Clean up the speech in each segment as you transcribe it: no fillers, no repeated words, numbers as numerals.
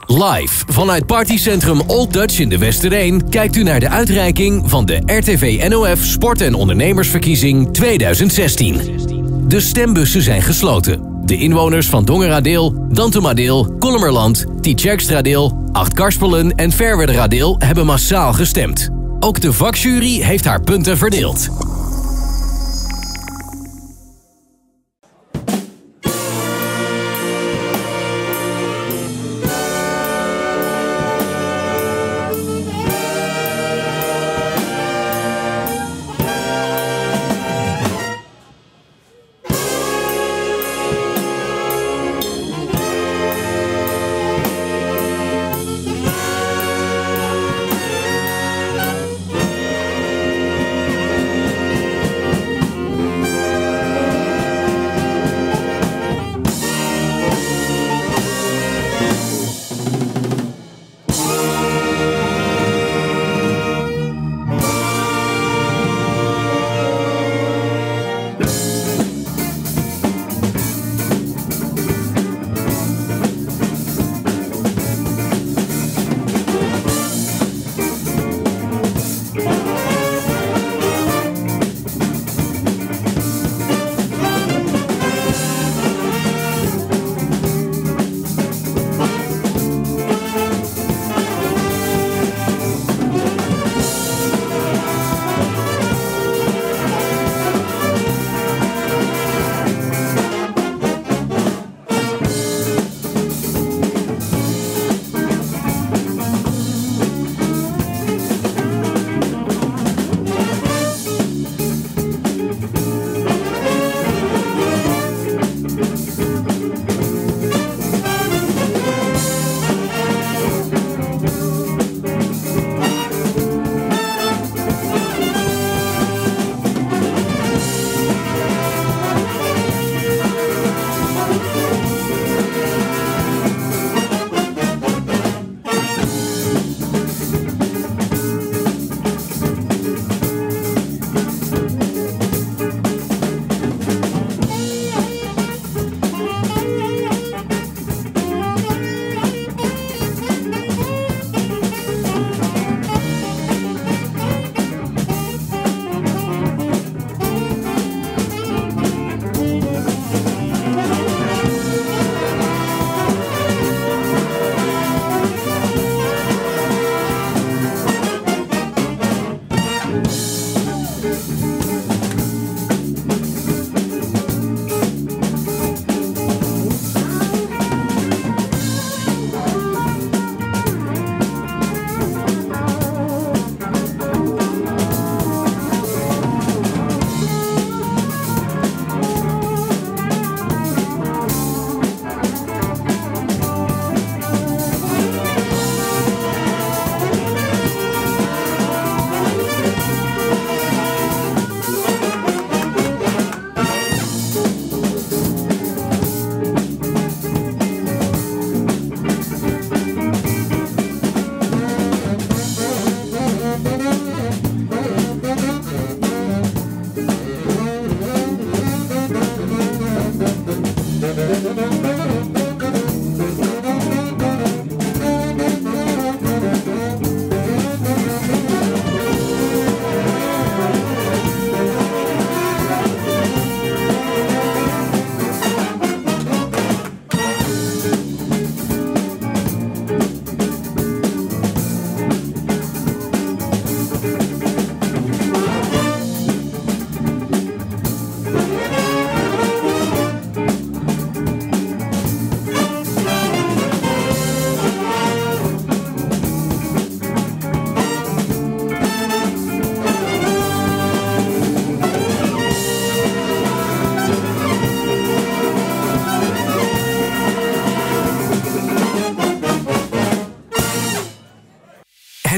Live vanuit partycentrum Old Dutch in de Westereen kijkt u naar de uitreiking van de RTV NOF Sport- en Ondernemersverkiezing 2016. De stembussen zijn gesloten. De inwoners van Dongeradeel, Dantumadeel, Kollumerland, Tietjerksteradeel, Achtkarspelen en Ferwerderadeel hebben massaal gestemd. Ook de vakjury heeft haar punten verdeeld.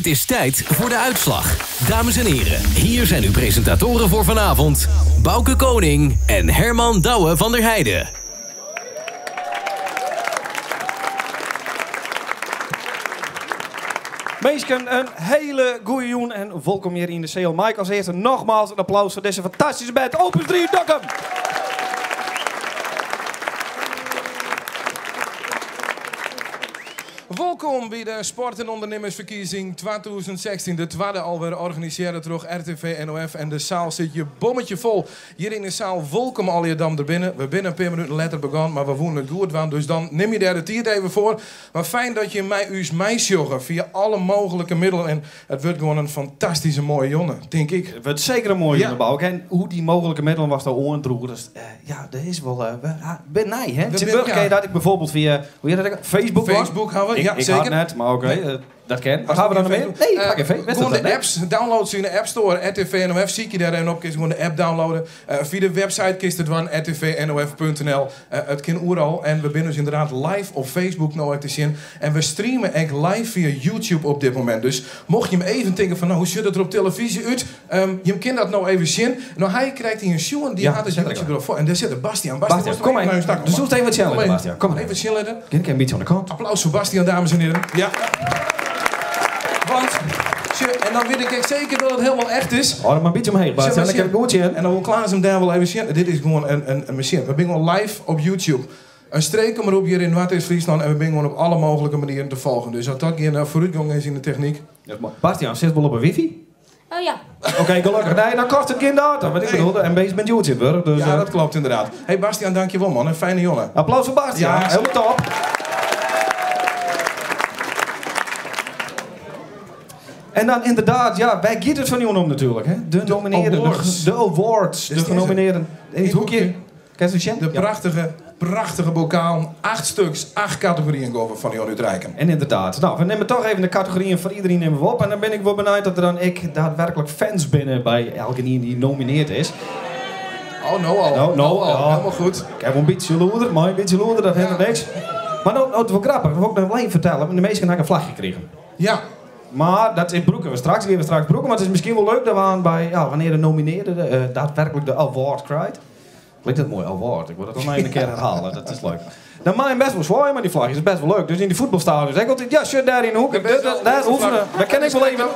Het is tijd voor de uitslag. Dames en heren, hier zijn uw presentatoren voor vanavond. Bouke Koning en Herman Douwe van der Heijden. Meesken, een hele goede joen en welkom hier in de Seal. Mike, als eerste nogmaals een applaus voor deze fantastische band Opus 3 Dokkum. Wolkom by de Sport en Ondernemersferkiezing 2016, de twadde alwer organisearre troch RTV NOF en de saal sit hjir bommetje fol. Hjir yn de saal wolkom allegear dan der binne. We binne in pear minuten letter begûn, mar we woene it goed dwaan, dus dan nim je dêr de tiid even foar. Mar fijn dat je mei ús meisjogge fia alle mooglike middelen en it wurdt gewoan in fantastyske moaie jonne, tink ik. It wurdt seker in moaie jonne, Bauke. En hoe dy mooglike middelen watsto oandroegest, ja, dat is wol bin nij, hè? Tsjintwurdich kin je dat ek bijvoorbeeld fia, hoe hjit dat ek? Facebook? Facebook hawwe we, ja, ik zeker. Ik net, mar oké, dat kin. Wat hawwe we dan noch mear? Nee, ik ha gjin Facebook. Gewoan de apps, download se yn de App Store, RTV NOF, sykje dêr even op, kinst gewoan de app downloaden. Fia de website kinst it dwaan, rtvnof.nl. It kin oeral en we binne dus ynderdaad live op Facebook no ek te sjen. En we streame ek live fia YouTube op dit momint. Dus mocht jim even tinke fan, no, hoe sjocht it der op telefyzje út? Jim kinne dat no even sjen. No, hy krijt ien sjoen, dy hat dus YouTube derop foar. En dêr sit er, Bastiaan. Bastiaan, kom even. Do soest even wat sjen litte, Bastiaan. Kom even sjen litte. Gean ik even in bytsje oan de kant. Applaus foar Bastiaan, dames en heren. Ja. Want, sjoch, en dan wit ik ek seker dat it hielendal echt is. Hâld him mar in bytsje omheech, Bastiaan, dan kin ik goed sjen. En dan wol Klaas him dêr wol even sjen. Dit is gewoan in masine. We binne gewoan live op YouTube. In streekomroep hjir yn Noardeast-Fryslân en we binne gewoan op alle mooglike manieren te folgjen. Dus as dat gjin foarútgong is yn de technyk. Bastiaan, sitst wol op 'e wifi? Oh ja. Oké, gelokkich. Nee, dan kostet it gjin data. Want ik bedoel, de MB's binne djoer tsjintwurdich. Dus, Ja, dat klopt ynderdaad. Hey Bastiaan, dankjewol man. In fijne jonge. Applaus foar Bastiaan. Ja. Hielendal top. En dan ynderdaad, ja, wêr giet it fan jûn om natuerlik? Hè? De nominearden. awards. De awards. De Dus genominearden. In it hoekje. Kinst it sjen? De prachtige, prachtige bokaal. Acht stuks, acht kategoryen gean we fan jûn útrikken. En ynderdaad. No, we nimme toch even de kategoryen foar iderien nimme we op. En dan bin ik wol benijd oft der dan ek daadwerklik fans binne by elkenien dy't nominearre is. Oh, no al. No, no, al. ja. Hielendal goed. Ik ha wol in bytsje lûder, mei in bytsje lûder, dat hinderet niks. Mar no, no, it is wol grappich, dat wol ik noch wol even fertelle, want de minsken ha in flachje krigen. Ja. Mar dat brûke we straks, gean we straks brûken. Mar it is miskien wol leuk dat we aan by, ja, wannear de nominearde daadwerklik de award krijt. Klinkt dat moai, award? Ik wol dat noch even in kear herhalen, dat is leuk. Dan mei je best wol swaaie mei dy flachjes, dat is best wol leuk. Dus yn dy fuotbalstadions ek altyd, ja, sjoch dêr yn de hoeke. Dêr oefenen, we kinne ek wol even.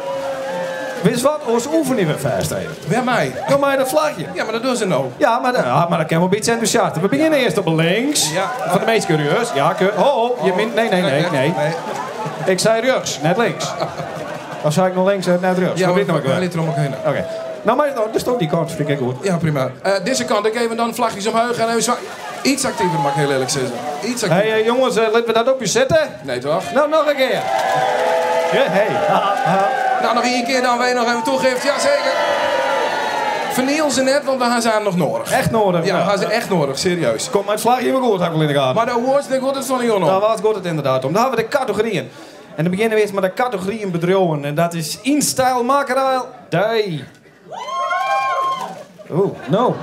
Witst wat, oars oefenje we fêst even. Wêrmei? No mei dat flachje. Ja, mar dat dogge se no. Ja, mar dat kin wol in bytsje entûsjast. We begjinne earst op links. Ja. Foar de minsken rjochts. Ja, ho, ho, je min, nee, nee, nee, nee. Ik sei rjochts, net links. Of sei ik no links en net rjochts? Ja, Dat wit ik noch we net. litte om elkoar hinne. Oké. No, mar dus toch dy kant fyn ik ek goed. Ja, prima. Dizze kant, ek even dan flachjes omheech en even swa- Iets aktiever, moat ik hiel earlik sizze. Iets aktiever. Hey, jonges, litte we dat op je sitte? Nee, toch? No, noch in kear. Ja, hey. Ha, ha. No, noch ien kear dan, wy noch even toegift. Jazeker. Ferniel se net, want we ha se aan noch nedich. Echt nedich? Ja, we ha se echt nedich, serieus. Kom, mar it flachje wol goed, ha ik wol yn de gaten. Mar de awards, dêr giet it fan de jûn om. Daar was giet it ynderdaad om. Dan ha we de kategoryen. En dan begjinne we earst mei de kategoryen bedriuwen. En dat is InStijl Makerij. Oeh, no.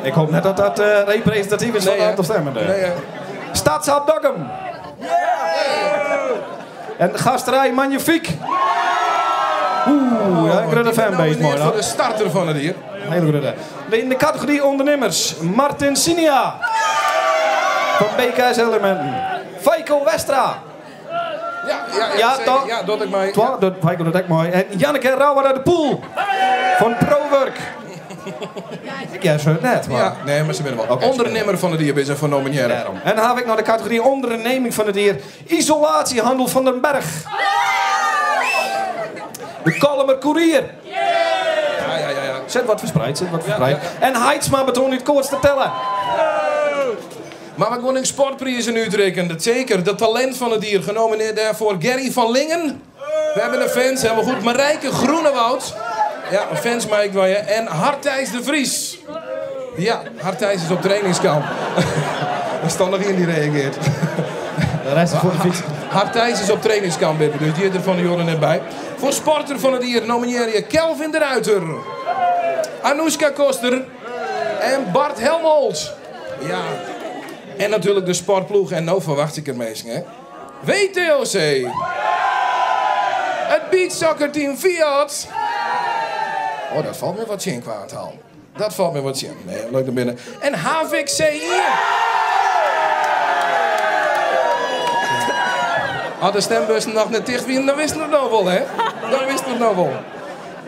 Ik hoop net dat dat representatyf is fan Nee, it oantal stimmen. Nee, hè? Stadshap Dokkum. En Gasterij Magnifiek. Oeh, ja, grutte fanbase moai. Foar de starter fan it jier. Hiele grutte. Yn de kategory ûndernimmers, Martin Sinia. Fan BKS Elementen. Feiko Westra. Ja, Ja, zeker. toch? Ja, dat ik mei. Twa, dat Feiko dat ek mei. En Janneke Rauwer uit de Poel. Fan ProWork. Ik ken se net, mar. Ja, nee, mar se binne wol. Oké, Ondernemer fan it jier binne se foar nominearre. Dêrom. En dan ha ik noch de kategory onderneming fan it jier. Isolatiehandel van den Berg. De Kollumer Koerier. Ja. Sit wat ferspraat, sit wat ferspraat. En Haitsma Beton út Koatstertille. Mar we gean ek sportprizen útrikken. Dat seker. De talint fan it jier. Genomineerd dêrfoar Gary van Lingen. We hawwe de fans, hielendal goed. Marijke Groenewoud. Ja, fans mei ik wol, ja. En Hartthijs de Vries. Ja, Hartthijs is op trainingskamp. Der stiet noch ien dy't reagearret. De rest is foar de fyts. Hartthijs is op trainingskamp, dus dy is der fan de jûn net by. Foar sporter fan it jier nominearje Kelvin de Ruiter, Anoushka Koster en Bart Helmholt. Ja, en natuerlik de sportploech. En no ferwacht ik it, minsken, hè. WTOC. It beachsoccerteam Fiat. Oh, dat falt my wat tsjin qua oantal. Dat falt my wat tsjin. Nee, leuk der binne. En Havik C1. As de stimbussen noch net ticht wiene, dan wisten we it no wol, hè? Dan wisten we it no wol.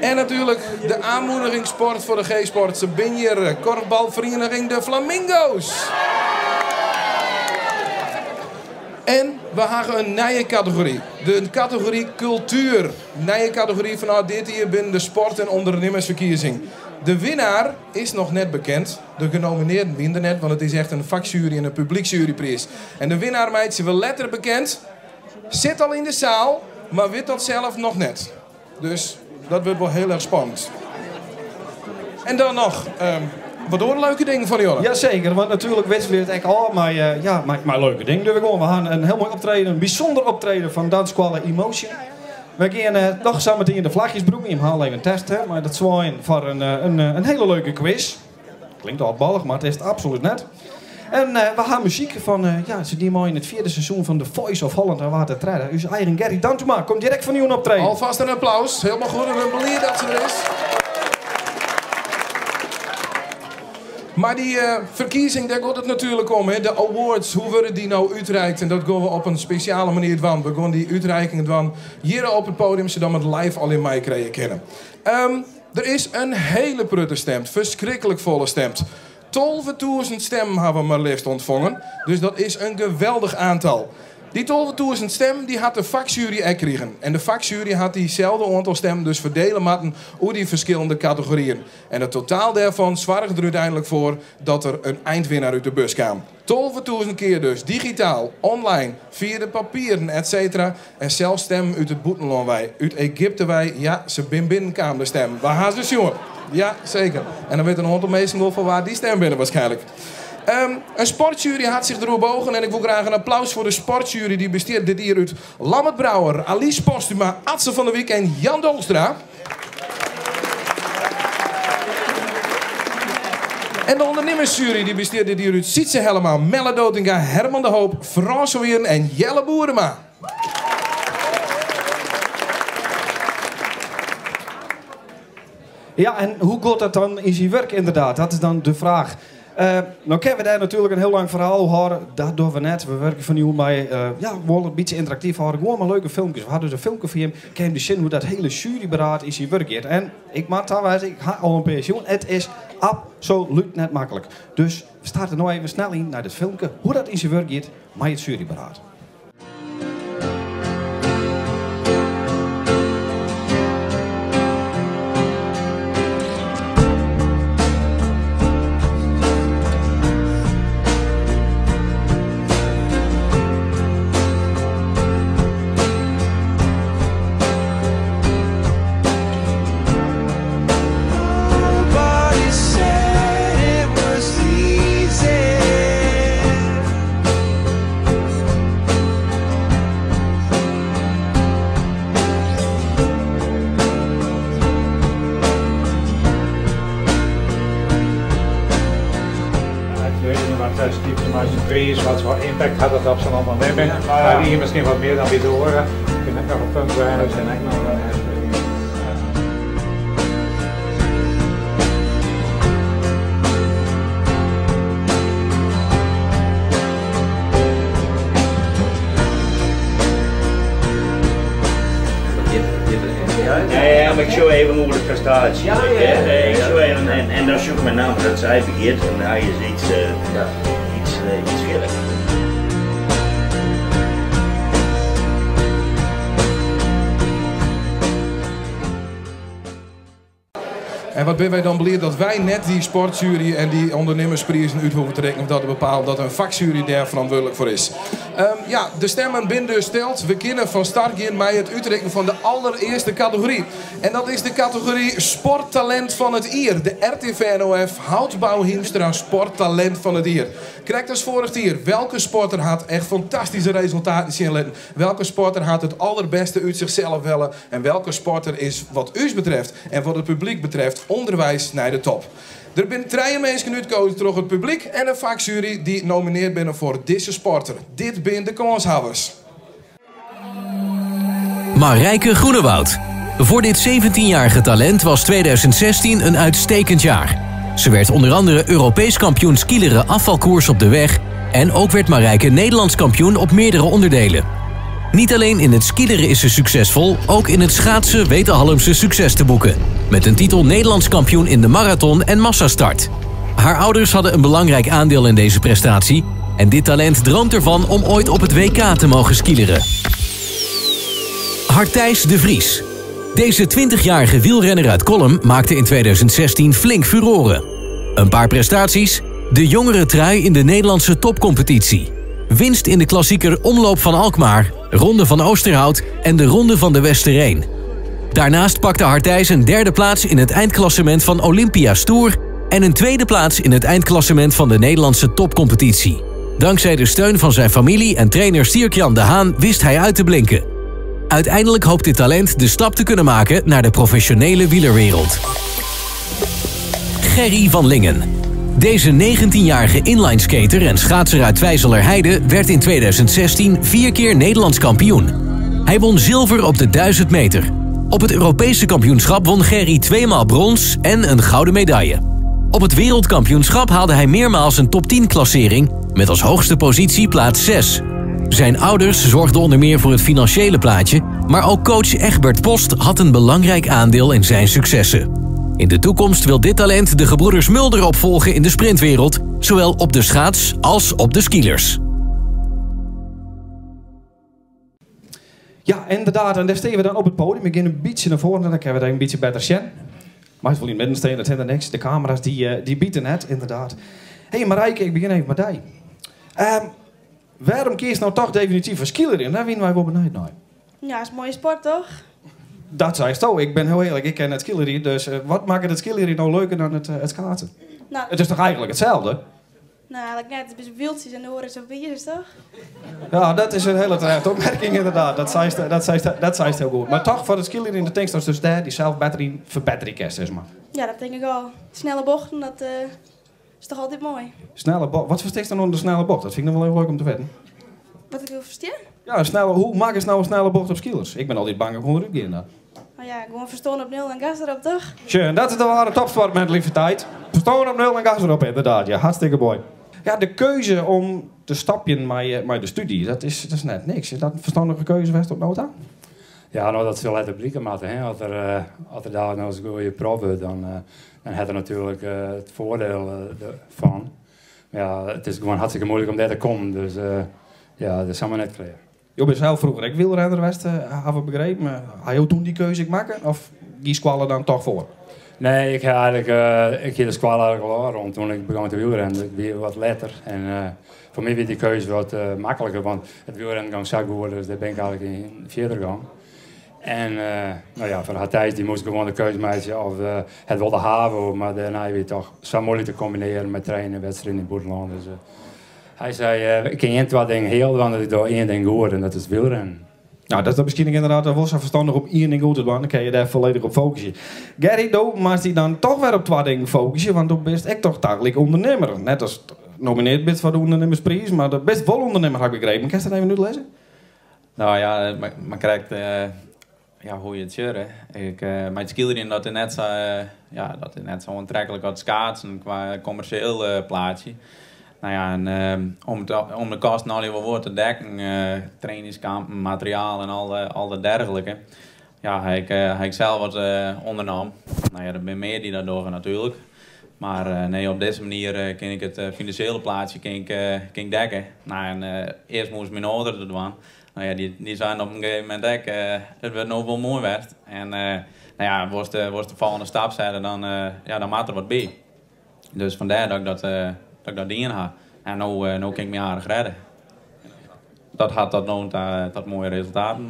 En natuerlik de oanmoedigingssport foar de G-sport. Se binne hjir, korfbalferiening de Flamingo's. En we hawwe in nije kategory. De kategory kultuer. Nije kategory fanôf dit jier binnen de sport en ûndernimmersferkiezing. De winnaar is noch net bekend. De genominearden wiene der net, want it is echt in faksjuery en in publyksjuerypriis. En de winnaar meitsje we letter bekend. Sit al yn de saal, mar wit dat sels noch net. Dus dat wurdt wol hiel erch spannend. En dan noch wat oare leuke dingen fan de jûn. Jazeker, want natuerlik wikselje it ek ôf mei, ja, mei leuke dingen. Dus we gewoan, we ha in hiel moai optreden, in bysûnder optreden fan dansskoalle Emotion. We gean noch sametien de flachjes brûken. Jim ha al even test, hè, mei dat swaaien foar in hiele leuke quiz. Klinkt âldballich, mar it is it absolút net. En we ha muzyk fan, ja, se die mei yn it fjirde seizoen fan The Voice of Holland en waard de tredde. Us eigen Gerry Dantuma komt direkt fan jûn optreden. Alvast in applaus. Hielendal goed, we binne bliid dat se der is. Mar dy ferkiezing, dêr giet it natuerlik om, hè? De awards, hoe wurde dy no útreikt? En dat gean we op in spesjale manier dwaan. We gean dy útreiking dwaan hjir op it podium, sadat we it live al yn meikrije kinne. Der is in hiele protte stimd, ferskriklik folle stimd. 12.000 stimmen hawwe we mar leafst ûntfongen, dus dat is in geweldich oantal. Dy 12.000 stimmen dy hat de faksjuery ek krigen. En de faksjuery hat dyselde oantal stimmen dus ferdiele moatten oer dy ferskillende kategoryen. En it totaal dêrfan soarge der úteinlik foar dat der in eindwinnaar út de bus kaam. 12.000 kear dus, digitaal, online, fia de papieren, et cetera. En sels stimmen út it bûtenlân wei, út Egypte wei, ja, se bin binnenkaam de stimmen. We ha se sjoen. Ja, seker. En dan witte in oantal minsken wol foar wa't dy stimmen binne waarskynlik. In sportsjuery hat sich deroer bogen en ik wol graach in applaus foar de sportsjuery. Dy bestiet dit jier út Lammert Brouwer, Alice Postuma, Atze van der Wiek en Jan Dolstra. En de ûndernimmersjuery dy bestiet dit jier út Sietse Hellema, Melle Dotinga, Herman de Hoop, Frans van Wieren en Jelle Boerema. Ja, en hoe giet dat dan yn syn wurk ynderdaad? Dat is dan de fraach. No kinne we dêr natuerlik in hiel lang ferhaal oer hâlde. Dat dogge we net. We wurkje fan jûn mei, ja, wol in bytsje ynteraktyf hâlde. Gewoan mei leuke filmkes. We ha dus in filmke foar jim. Kinne jim dus sjen hoe dat hiele sjueryberaad yn syn wurk giet. En ik moat tawizze, ik ha al in pear sjoen. It is absolút net maklik. Dus we starte no even snel yn nei dit filmke hoe dat yn syn wurk giet mei it sjueryberaad. Ik weet niet wat stipt, maar zijn prijs, wat voor impact had dat op zijn onderneming? Maar die misschien wat meer dan bij de oren. Ik vind het nog een punt zijn, dus en ik nog Nee, ja, mar ik sjoch even oer de prestaasje. Ja, ja, ja. Ik sjoch even, en dan sjoch ik mei namme dat sy begjint en hy is iets, iets, iets fierder. En wat binne wy dan bliid dat wy net dy sportsjuery en dy ûndernimmersprizen út hoege te rikken of dat te bepalen dat in faksjuery dêr ferantwurdlik foar is. Ja, de stemmen binne dus teld. We kinne fan start gean mei it útrikken fan de alderearste kategory. En dat is de kategory Sporttalint fan it jier. De RTV NOF Houtbouw Hiemstra Sporttalint fan it jier. Krekt as foarich jier, welke sporter hat echt fantastyske resultaten sjen litten? Welke sporter hat it alderbêste út sichsels helle? En welke sporter is wat ús betreft en wat it publyk betreft ûnderweis nei de top? Der binne trije minsken útkozen troch it publyk en in faksjuery dy't nominearre binne foar dizze sporter. Dit binne de kânshawwers. Marijke Groenewoud. Voor dit 17-jarige talent was 2016 een uitstekend jaar. Ze werd onder andere Europees kampioen skeeleren afvalkoers op de weg en ook werd Marijke Nederlands kampioen op meerdere onderdelen. Niet alleen in het skeeleren is ze succesvol, ook in het schaatsen weet de Hallumse succes te boeken. Met een titel Nederlands kampioen in de marathon en massastart. Haar ouders hadden een belangrijk aandeel in deze prestatie. En dit talent droomt ervan om ooit op het WK te mogen skileren. Hartthijs de Vries. Deze 20-jarige wielrenner uit Kollum maakte in 2016 flink furoren. Een paar prestaties, de jongere trui in de Nederlandse topcompetitie. Winst in de klassieker Omloop van Alkmaar, Ronde van Oosterhout en de Ronde van de Westereen. Daarnaast pakte Hartthijs een derde plaats in het eindklassement van Olympia's Tour en een tweede plaats in het eindklassement van de Nederlandse topcompetitie. Dankzij de steun van zijn familie en trainer Sierk-Jan de Haan wist hij uit te blinken. Uiteindelijk hoopt dit talent de stap te kunnen maken naar de professionele wielerwereld. Gerry van Lingen. Deze 19-jarige inlineskater en schaatser uit Twijzelerheide werd in 2016 4 keer Nederlands kampioen. Hij won zilver op de 1000 meter. Op het Europese kampioenschap won Gerry 2 maal brons en een gouden medaille. Op het wereldkampioenschap haalde hij meermaals een top 10 klassering met als hoogste positie plaats 6. Zijn ouders zorgden onder meer voor het financiële plaatje, maar ook coach Egbert Post had een belangrijk aandeel in zijn successen. In de toekomst wil dit talent de gebroeders Mulder opvolgen in de sprintwereld, zowel op de schaats als op de skielers. Ja, inderdaad. En daar staan we dan op het podium. Ik ga een beetje naar voren, dan kunnen we daar een beetje beter zien. Maar het wil in het midden staan, dat zijn er niks. De camera's die bieden het, inderdaad. Hé, hey, Marijke, ik begin even met jou. Waarom kies je nou toch definitief voor skileren? Daar winnen wij wel benieuwd naar. Ja, dat is een mooie sport, toch? Dat zei je zo. Ik ben heel eerlijk, ik ken het skileren. Dus wat maakt het skileren nou leuker dan het schaatsen? Nou, het is toch eigenlijk hetzelfde? Nou, eigenlijk net. Het is wieltjes en de horen zo bier, toch? Ja, dat is een hele terechte opmerking inderdaad. Dat zei ze heel goed. Maar toch, voor het skileren in de tegenstanders dus daar, die zelf battery verbetering kerst, zeg maar. Ja, dat denk ik al. Snelle bochten, dat is toch altijd mooi. Snelle bocht. Wat versteekt dan onder de snelle bocht? Dat vind ik nog wel even leuk om te weten. Wat ik wil verstaan? Ja, hoe maak ik nou een snelle bocht op skilers? Ik ben altijd bang om onderuit te gaan daar. Nou ja, gewoon verstoren op 0 en gas erop, toch? Tja, en dat is de ware topsport met lieve tijd. Verstoren op 0 en gas erop, inderdaad. Ja, hartstikke mooi. Ja, de keuze om te stapjen met de studie, dat is net niks. Is dat een verstandige keuze geweest op nota? Ja, nou, dat zal laten blijken, maar hè. Als er daar nou eens een goede prof wordt, dan heeft er natuurlijk het voordeel van. Maar ja, het is gewoon hartstikke moeilijk om daar te komen, dus ja, dat is allemaal net klaar. Je bent zelf vroeger ook wielrenner geweest, hebben we begrepen. Maar had je toen die keuze maken of die squallen dan toch voor? Nee, ik heb eigenlijk, ik heb de squal eigenlijk al rond toen ik begon te wielrennen. Ik weer wat later. En voor mij werd die keuze wat makkelijker, want het wielrennen ging zo goed, dus daar ben ik eigenlijk in verder gegaan. En nou ja, voor Hartthijs die moest gewoon de keuze maken of het wilde haven, maar daarna weer toch zo moeilijk te combineren met trainen en wedstrijden in het buitenland. Dus, hij zei, ik kan één, twee dingen heel, want ik doe één ding goed en dat is wielrennen. Nou, dat is dan misschien inderdaad wel zo verstandig om één ding goed te doen. Dan kan je daar volledig op focussen. Gerry, doe maar die dan toch weer op twee dingen focussen, want du bist echt toch dagelijks ondernemer. Net als nomineerd bent voor de ondernemersprijs, maar de best wel ondernemer had ik begrepen. Kan je dat even nu lezen? Nou ja, maar krijgt, ja, hoe je het ziet, hè. Ik, maar het skileren dat is net zo, ja, dat is net zo aantrekkelijk als schaatsen qua commercieel plaatje. Nou ja, en om de kosten al wel wat te dekken, trainingskampen, materiaal en al dat dergelijke. Ja, ik zelf wat ondernam. Nou ja, er zijn meer die dat doen natuurlijk. Maar nee, op deze manier kan ik het financiële plaatje kan ik dekken. Nou, en eerst moest mijn ouders dat doen. Nou ja, die zijn op een gegeven moment ook, het werd nog wel mooi werd. En nou ja, was de volgende stap zetten, dan, ja, dan maakt er wat bij. Dus vandaar dat ik dat ding had. En nu kan ik me aardig redden. Dat had dat nu tot mooie resultaten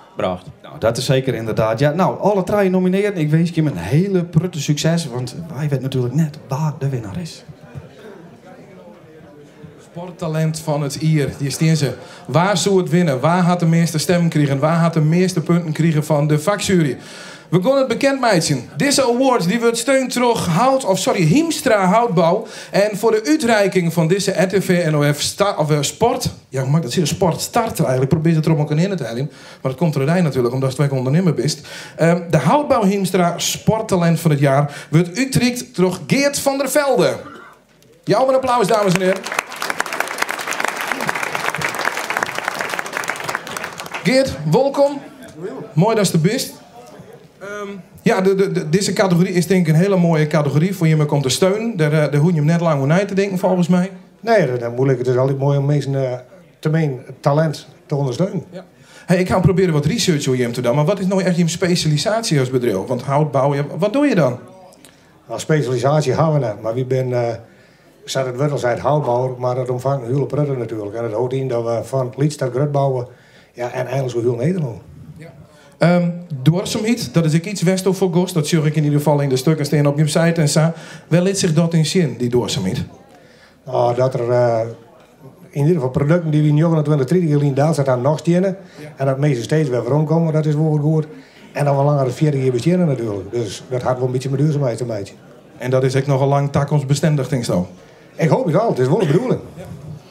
gebracht. Nou, dat is zeker inderdaad. Ja, nou, alle drie nomineren. Ik wens je een hele prutte succes, want wij weten natuurlijk net waar de winnaar is. Sporttalent van het Ier, die steen ze. Waar zou het winnen? Waar had de meeste stemmen kregen? Waar had de meeste punten kregen van de vakjury? We gaan het bekend maken. Deze award die wordt steund door Hiemstra Houtbouw. En voor de uitreiking van deze RTV NOF sport. Ja, hoe maak dat zien? Sport starter eigenlijk. Probeer het er op elkaar in te halen. Maar dat komt er uiteindelijk natuurlijk, omdat het twee ondernemer bent. De Houtbouw Hiemstra Sporttalent van het jaar wordt uitreikt door Geert van der Velde. Jouw een applaus, dames en heren. Geert, welkom. Mooi dat je er bent. Ja, deze categorie is denk ik een hele mooie categorie voor je me komt te steunen. Daar hoef je hem net lang over na te denken, volgens mij. Nee, dat is net moeilijk. It is altyd moai om minsken temin talint te ûndersteunen. Ja. Hey, ik ha probearre wat research oer jim te dwaan, mar wat is no echt jim spesjalisaasje as bedriuw? Want houtbou, wat dogge je dan? No, spesjalisaasje ha we net, mar wy binne, sa't it wurd al seit, houtbouwer, mar dat omfangt in hiele protte natuerlik. En dat hâldt yn dat we fan lyts ta grut bouwe, ja, en eigenlik oer hiel Nederlân. Ja. Duorsumheid, dat is ek iets wêr'tsto foar giest. Dat sjoch ik yn ieder gefal yn de stukken stean op jim site en sa. Wêr lit sich dat yn sjen, dy duorsumheid? No, dat der yn ieder gefal produkten dy't wy 29, 30 jier lyn delset ha noch steane. En dat minsken steeds wer weromkomme, dat is wol wat goed. En dat we langer as 40 jier besteane natuerlik. Dus dat hat wol in bytsje mei duorsumheid te meitsjen. En dat is ek nochal lang takomstbestindich, tinksto? Ik hoopje it al, it is wol de bedoeling.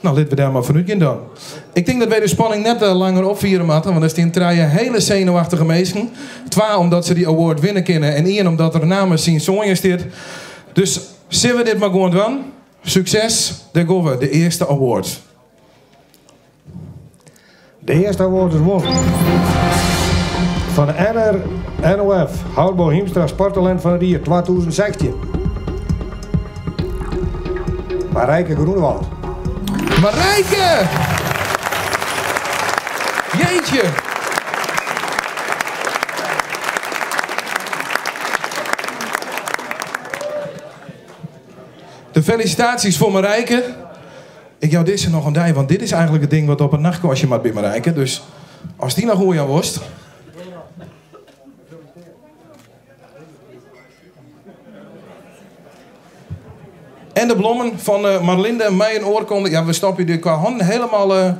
No, litte we dêr mar fanút gean dan. Ik tink dat wy de spanning net langer opfiere moatte, want der stean trije hele senuwachtige minsken. Twa omdat se dy award winne kinne en ien omdat der namens syn soan hjir stiet. Dus sille we dit mar gewoan dwaan. Sukses, dêr gean we, de earste award. De earste award is wûn fan de NRNOF Houtbou Hiemstra Sporttalint fan it jier 2016. Marijke Groenewoud. Marijke! Jeetje! De felisitaasjes foar Marijke. Ik jou dizze noch oan dy, want dit is eigenlik it ding wat op it nachtkastje moat by Marijke. Dus ast dy noch oerjaan wolst. En de blommen fan eh, Marlinde mei in oarkonde. Ja, we stopje dy kwa hannen helemaal, eh,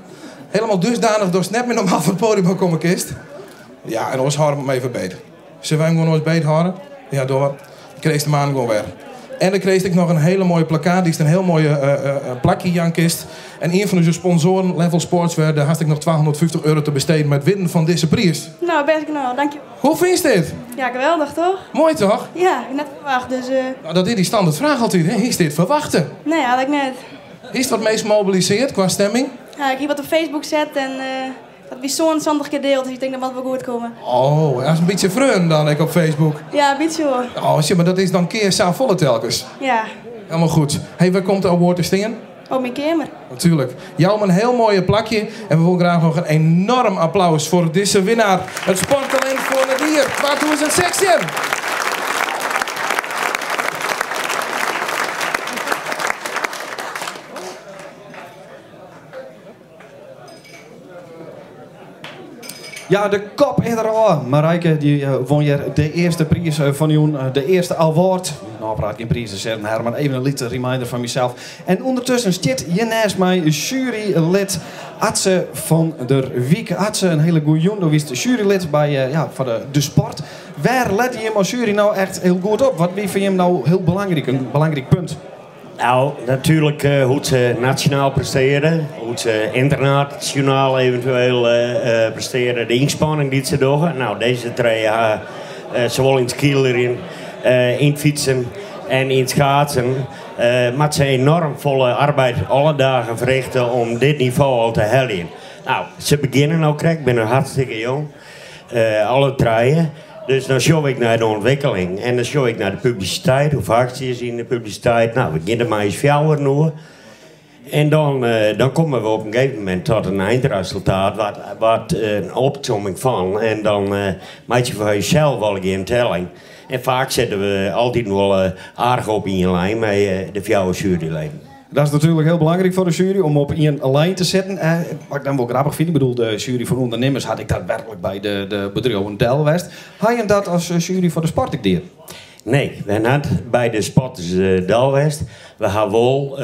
helemaal dusdanich datst net mear normaal fan it podium komme kinst. Ja, en oars hâlde we him even beet. Sille wy him gewoan oars beet hâlde? Ja, doch wat. Dan krijst de maan gewoan wer. En dan krijst ek noch in hele moaie plakkaat dy'tst in hiel moaie plakje jaan kinst. En ien fan ús sponsoaren, Level Sportswear, dêr hast ek noch 250 euro te besteden mei it winnen fan dizze priis. No, bêst genôch, dankjewol. Hoe fynst dit? Ja, geweldich toch? Moai toch? Ja, ik net ferwachte, dus. No, dat is dy standertfraach altyd, hè? Hiest dit ferwachte? Nee, eigentlik net. Hiest wat minsken mobilisearre kwa stemming? Ja, ik hie wat op Facebook set en Dat wie 77 kear dield, dus ik tink dat moat wol goed komme. Oh, hast in bytsje freonen dan ek op Facebook? Ja, in bytsje wol. Oh, sjoch, mar dat is dan kear safolle telkens. Ja. Helemaal goed. Hey, wêr komt de award te stean? Op myn keamer. Natuerlik. Jou him in hiel moaie plakje en we wolle graach noch in enoarm applaus foar dizze winnaar, it Sporttalint fan it jier 2016! Ja, de kop is der ôf. Marijke dy won hjir de earste priis fan de jûn, de earste award. No praat gjin prizen sizzen Herman, even in lytse reminder fan mysels. En ûndertusken stiet hjir nêst my jurylid Atze van der Wiek. Atze, in hiele goede jûn. Do wiest jurylid by, ja, foar de, de sport. Wêr lette jim as jury no echt hiel goed op? Wat wie foar jim no hiel belangryk, in belangryk punt? No, natuerlik hoe't se nasjonaal prestearje, hoe't se ynternasjonaal eventueel prestearje, de ynspanning dy't se dogge. No, dizze trije ha sawol yn it skeelerjen, yn it fytsen en yn it schaatsen, moatte se enoarm folle arbeid alle dagen ferrichte om dit nivo al te heljen. No, se begjinne no krekt, binne hartstikke jong. Alle trije. Dus dan sjoch ik nei de ûntwikkeling en dan sjoch ik nei de publisiteit, hoe faak stean se yn de publisiteit. No, we gean der mei ús fjouweren oer. En dan, dan komme we op in gegeven momint tot in eindresultaat, wat, wat in opsomming fan. En dan meitsje we foar ússels allegear in telling. En faak sitte we altyd wol aardich op ien lijn mei de fjouwer juryleden. Dat is natuerlik hiel belangryk foar de jury om op ien lijn te sitten. Wat ik dan wol grappich fyn, ik bedoel de jury foar ûndernimmers hat ek daadwerklik by de bedriuwen del west. Ha jim dat as jury foar de sport ek dien? Nee, we ha net by de sporters del west. We ha wol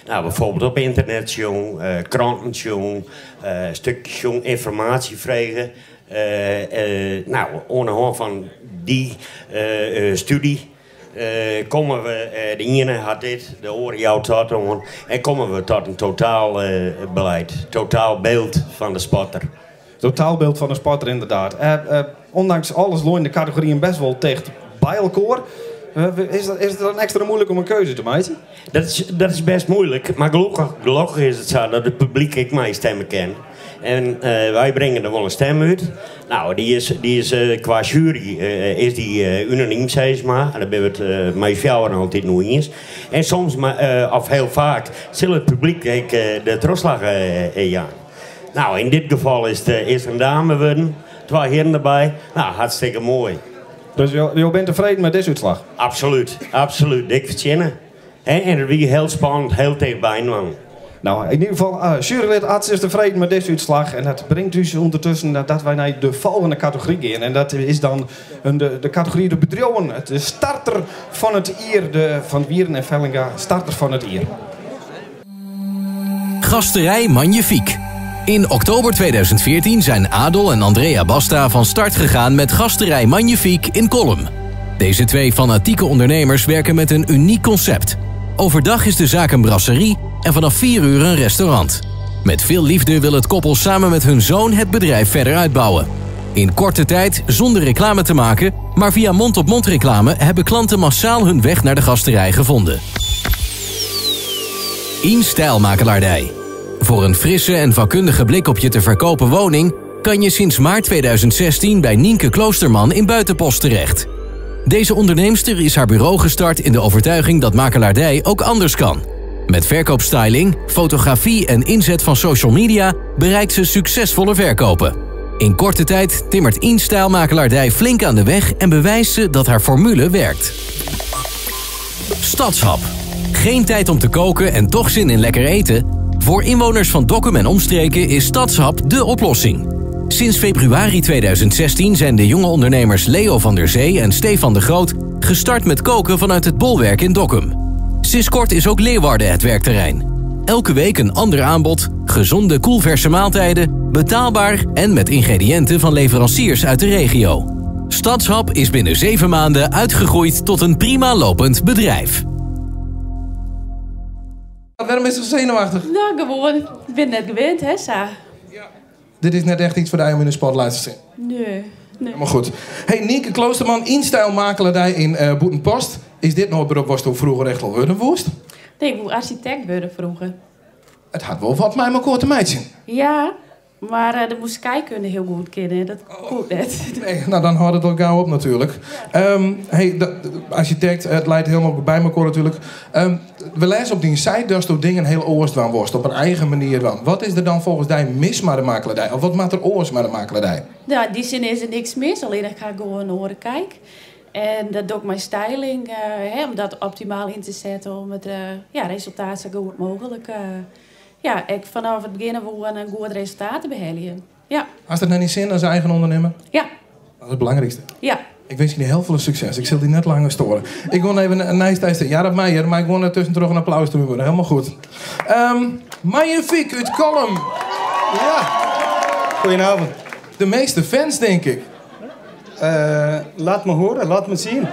nou, bijvoorbeeld op ynternet sjoen, kranten sjoen, stukjes sjoen, ynformaasje frege. Nou, oan de hân fan dy studie Komme we, de iene hat dit, de oare jout dat oan en komme we tot in totaalbeleid, totaalbyld fan de sporter. Totaalbyld fan de sporter, ynderdaad. Ûndanks alles leine de kategoryen bêst wol ticht by elkoar. Is dat, is it dan ekstra moeilik om in keuze te meitsjen? Dat is, dat is best moeilik, mar gelokkich, gelokkich is it sa dat it publyk ek meistimme kin. En wy bringe der wol in stim út. No, dy is, dy is kwa sjuery is dy unanym, sis mar. Dêr binne we it mei ús fjouweren altyd oer iens. En soms, of hiel faak, sil it publyk ek de trochslach jaan. No, yn dit gefal is it is in dame wurden, twa hearen derby. No, hartstikke moai. Dus jo, jo binne tefreden mei dizze útslach? Absolút, absolút. Dik fertsjinne. En it wie hiel spannend, hiel ticht byinoar. No, yn ieder gefal, uh, jurylid Arts is tefreden mei dizze útslach. En dat bringt ús ûndertusken dat wy nei de folgjende kategory gean. En dat is dan de, de kategory de bedriuwen. De starter fan it jier, de Van Wieren en Vellinga starter fan it jier. Gasterij Magnifiek. In oktober 2014 zijn Adel en Andrea Basta van start gegaan met Gasterij Magnifiek in Kollum. Deze twee fanatieke ondernemers werken met een uniek concept. Overdag is de zaak een brasserie en vanaf 4 uur een restaurant. Met veel liefde wil het koppel samen met hun zoon het bedrijf verder uitbouwen. In korte tijd, zonder reclame te maken, maar via mond-op-mond reclame hebben klanten massaal hun weg naar de gasterij gevonden. In Stijlmakelaardij. Voor een frisse en vakkundige blik op je te verkopen woning kan je sinds maart 2016 bij Nienke Kloosterman in Buitenpost terecht. Deze onderneemster is haar bureau gestart in de overtuiging dat makelaardij ook anders kan. Met verkoopstyling, fotografie en inzet van social media bereikt ze succesvolle verkopen. In korte tijd timmert InStijlmakelaardij flink aan de weg en bewijst ze dat haar formule werkt. Stadshap. Geen tijd om te koken en toch zin in lekker eten? Voor inwoners van Dokkum en omstreken is Stadshap dé oplossing. Sinds februari 2016 zijn de jonge ondernemers Leo van der Zee en Stefan de Groot gestart met koken vanuit het bolwerk in Dokkum. Sinds kort is ook Leeuwarden het werkterrein. Elke week een ander aanbod, gezonde koelverse maaltijden, betaalbaar en met ingrediënten van leveranciers uit de regio. Stadshap is binnen 7 maanden uitgegroeid tot een prima lopend bedrijf. Waarom is ze zenuwachtig? Nou, gewoan. Ik bin net gewend, hè, sa. Dit is net echt iets foar dy om yn de spotlight te stean. Nee, nee. Mar goed. Hey, Nienke Kloosterman, InStijl-makelaardij yn Bûtenpost. Is dit no it berop watsto froeger echt al wurde woest? Nee, ik woe arsjitekt wurde froeger. It hat wol wat mei mekoar te meitsjen. Ja, mar eh, dan moast skeikunde hiel goed kinne. Dat koe ik net. Nee, nou dan hâldt it al gau op natuerlik. Um, hey, arsjitekt, it leit hielendal by mekoar natuerlik. Um, we lêze op dyn site datsto dingen hiel oars dwaan wolst, op in eigen manier dwaan. Wat is der dan folgens dy mis mei de makelaardij? Of wat moat der oars mei de makelaardij? Nou, yn dy sin is der niks mis, allinnich ik ha gewoan in oare kyk. En dat doch ik mei styling, hè, om dat optimaal yn te setten om it ja, resultaat sa goed mooglik, ja, ek fanôf it begjin ôf oan in goed resultaat te beheljen. Ja. Hast it nei dyn sin as eigen ûndernimmer? Ja. Dat is it belangrykste. Ja. Ik winskje dy hiel folle sukses. Ik sil dy net langer stoare. Ik gean even neist dy stean. Ja, dat mei hear, mar ik wol tuskentroch in applaus te wurde. Helemaal goed. Um, Magnifiek út Kollum. Ja. Goedenavond. De meeste fans, denk ik. Uh, laat me horen, laat me zien.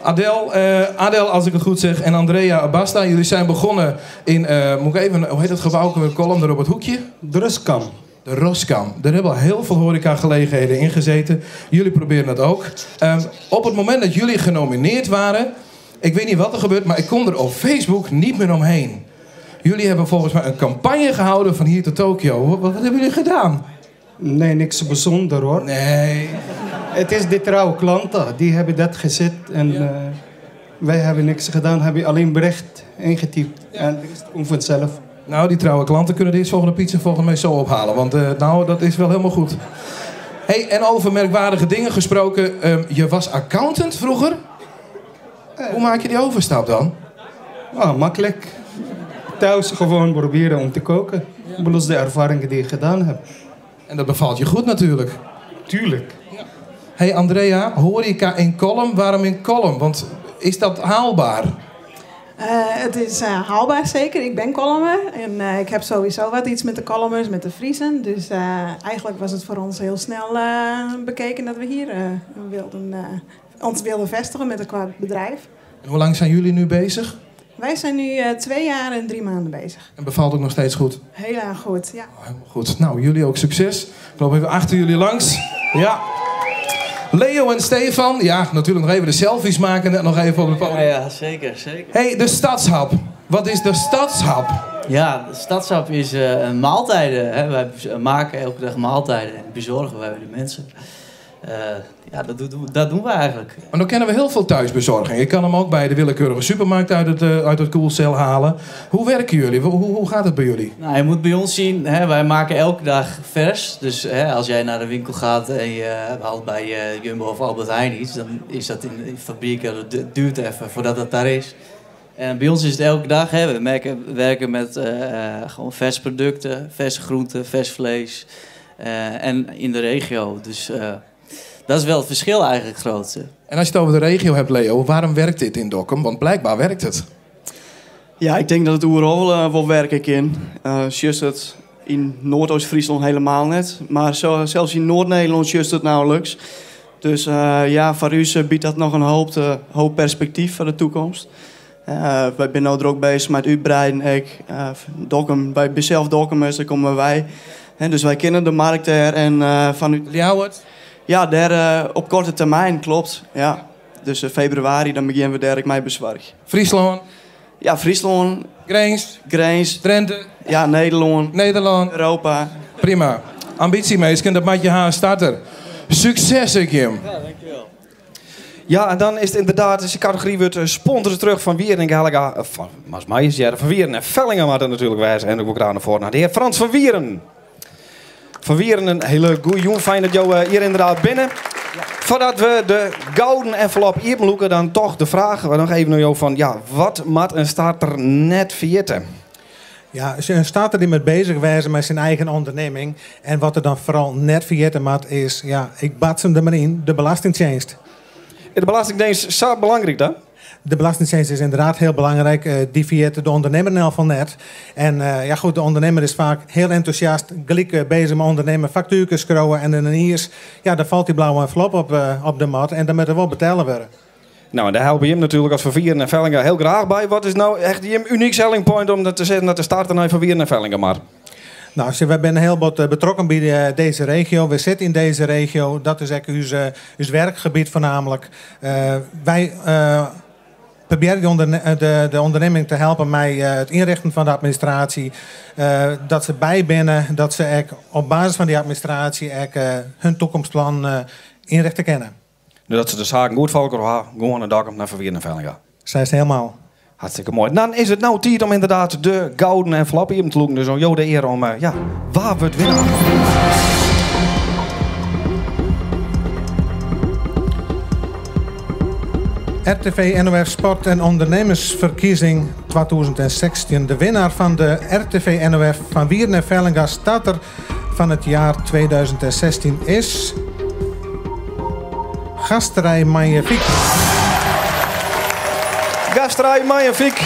Adel, uh, Adel, als ik het goed zeg, en Andrea Basta. Jullie zijn begonnen in, uh, moet ik even, hoe heet het gebouw? Kollum, daar op het hoekje? De Roskam. De Roskam. Daar hebben al heel veel horecagelegenheden in gezeten. Jullie proberen dat ook. Um, op het moment dat jullie genomineerd waren, ik weet niet wat er gebeurt, maar ik kon er op Facebook niet meer omheen. Jullie hebben volgens mij een campagne gehouden van hier tot Tokio. Wat, wat hebben jullie gedaan? Nee, niks bijzonder hoor. Nee. Het is de trouwe klanten, die hebben dat gezet. En ja. uh, wij hebben niks gedaan, hebben alleen bericht ingetypt. Ja. En de rest komt vanzelf. Nou, die trouwe klanten kunnen de eerstvolgende pizza volgens mij zo ophalen. Want uh, nou, dat is wel helemaal goed. Hey, en over merkwaardige dingen gesproken. Um, je was accountant vroeger. Hoe maak je die overstap dan? Oh, makkelijk. Thuis gewoon proberen om te koken. Ja. Plus de ervaringen die ik gedaan heb. En dat bevalt je goed natuurlijk. Tuurlijk. Ja. Hey Andrea, horeca in Kollum. Waarom in Kollum? Want is dat haalbaar? Uh, het is uh, haalbaar zeker. Ik ben Kollumer en uh, ik heb sowieso wat iets met de Kollummers, met de Friezen. Dus eigenlijk was het voor ons heel snel bekeken dat we hier wilden, ons wilden vestigen met het qua bedrijf. En hoe lang zijn jullie nu bezig? Wij zijn nu 2 jaar en 3 maanden bezig. En bevalt ook nog steeds goed? Heel erg goed, ja. Oh, helemaal goed. Nou, jullie ook succes. Ik loop even achter jullie langs. Ja. Leo en Stefan, ja, natuurlijk nog even de selfies maken net nog even op het podium. Ja, ja, zeker, zeker. Hey, de Stadshap. Wat is de Stadshap? Ja, de Stadshap is eh, een maaltijden. Hè. Wij maken elke dag maaltijden en bezorgen wij de mensen. Eh, ja, dat, doen, dat doen we eigenlijk. Maar dan kennen we heel veel thuisbezorging. Je kan hem ook bij de willekeurige supermarkt uit het, uh, uit het koelcel halen. Hoe werken jullie? Hoe, hoe gaat het bij jullie? Nou, je moet bij ons zien, hè, wij maken elke dag vers. Dus hè, als jij naar de winkel gaat en je haalt bij uh, Jumbo of Albert Heijn iets... dan is dat in de fabriek, dat duurt even voordat dat daar is. En bij ons is het elke dag. Hè, we merken, werken met uh, gewoon vers producten, verse groenten, vers vlees. En in de regio. Dus dat is wel het verschil eigenlijk groot. En als je het over de regio hebt, Leo, waarom werkt dit in Dokkum? Want blijkbaar werkt het. Ja, ik denk dat het overal uh, wel werken in. Uh, just het in Noordoost-Friesland helemaal net. Maar zo, zelfs in Noord-Nederland just het nauwelijks. Dus uh, ja, voor u biedt dat nog een hoop, hoop perspectief voor de toekomst. Uh, wij zijn nu er ook bezig met uitbreiden. Ik, uh, Dokkum, wij zijn zelf Dokkumers, daar komen wij. En dus wij kennen de markt daar. En uh, vanuit Ljouwert? Ja, daar uh, op korte termijn, klopt. Ja. Dus uh, februari, dan beginnen we daar mee bezorg. Friesland? Ja, Friesland. Grens? Grens. Drenthe? Ja, Nederland. Nederland. Europa. Prima. Ambitie, meisje, dat maak je haar starter. Succes, ik Jim. Ja, dankjewel. Ja, en dan is het inderdaad, dus de categorie wordt sponsor terug van Wieren en Helga. Van Mas Meijers, van Wieren en Vellingen, maar dat natuurlijk wijzen. En ook graag voor naar de heer Frans van Wieren. Van Wieren, een hele goede jongen. Fijn dat jou hier inderdaad binnen. Ja. Voordat we de gouden envelop loeken, dan toch de vraag we nog even naar jou van, ja, wat moet een starter net vergeten? Ja, een starter die met bezig wijzen met zijn eigen onderneming. En wat er dan vooral net vergeten moet is, ja, ik bad hem er maar in, de belastingdienst. De belastingdienst is zo belangrijk dan? De belastingdienst is inderdaad heel belangrijk. Uh, die via de ondernemer in van net. En uh, ja goed, de ondernemer is vaak heel enthousiast, gelijk bezig met ondernemen, factuurtjes schroeven en dan ineens, ja, dan valt die blauwe envelop op, op de mat en dan moet er wel betalen worden. Nou, en daar helpen je hem natuurlijk als Van Vieren en Vellinga heel graag bij. Wat is nou echt je uniek selling point om dat te zetten dat de starten naar Van Vieren en Vellinga maar? Nou, we zijn heel wat betrokken bij deze regio. We zitten in deze regio. Dat is echt uw, uw werkgebied voornamelijk. Uh, wij uh, proberen de, onderne de, de, onderneming te helpen met uh, het inrichten van de administratie. Dat ze bijbinnen, dat ze echt op basis van die administratie echt, hun toekomstplan inrichten kennen. Dus dat ze de zaken goed volgen, gewoon een dag naar Verweer en Vellinga. Zij is helemaal. Hartstikke mooi. Dan is het nou tijd om inderdaad de gouden envelop in te loeken. Dus om jou de eer om, ja, waar we het winnen. RTV NOF Sport en Ondernemersverkiezing 2016. De winnaar van de RTV NOF van Wieren en Vellinga starter van het jaar 2016 is... Gasterij Magnifiek. Gasterij Magnifiek.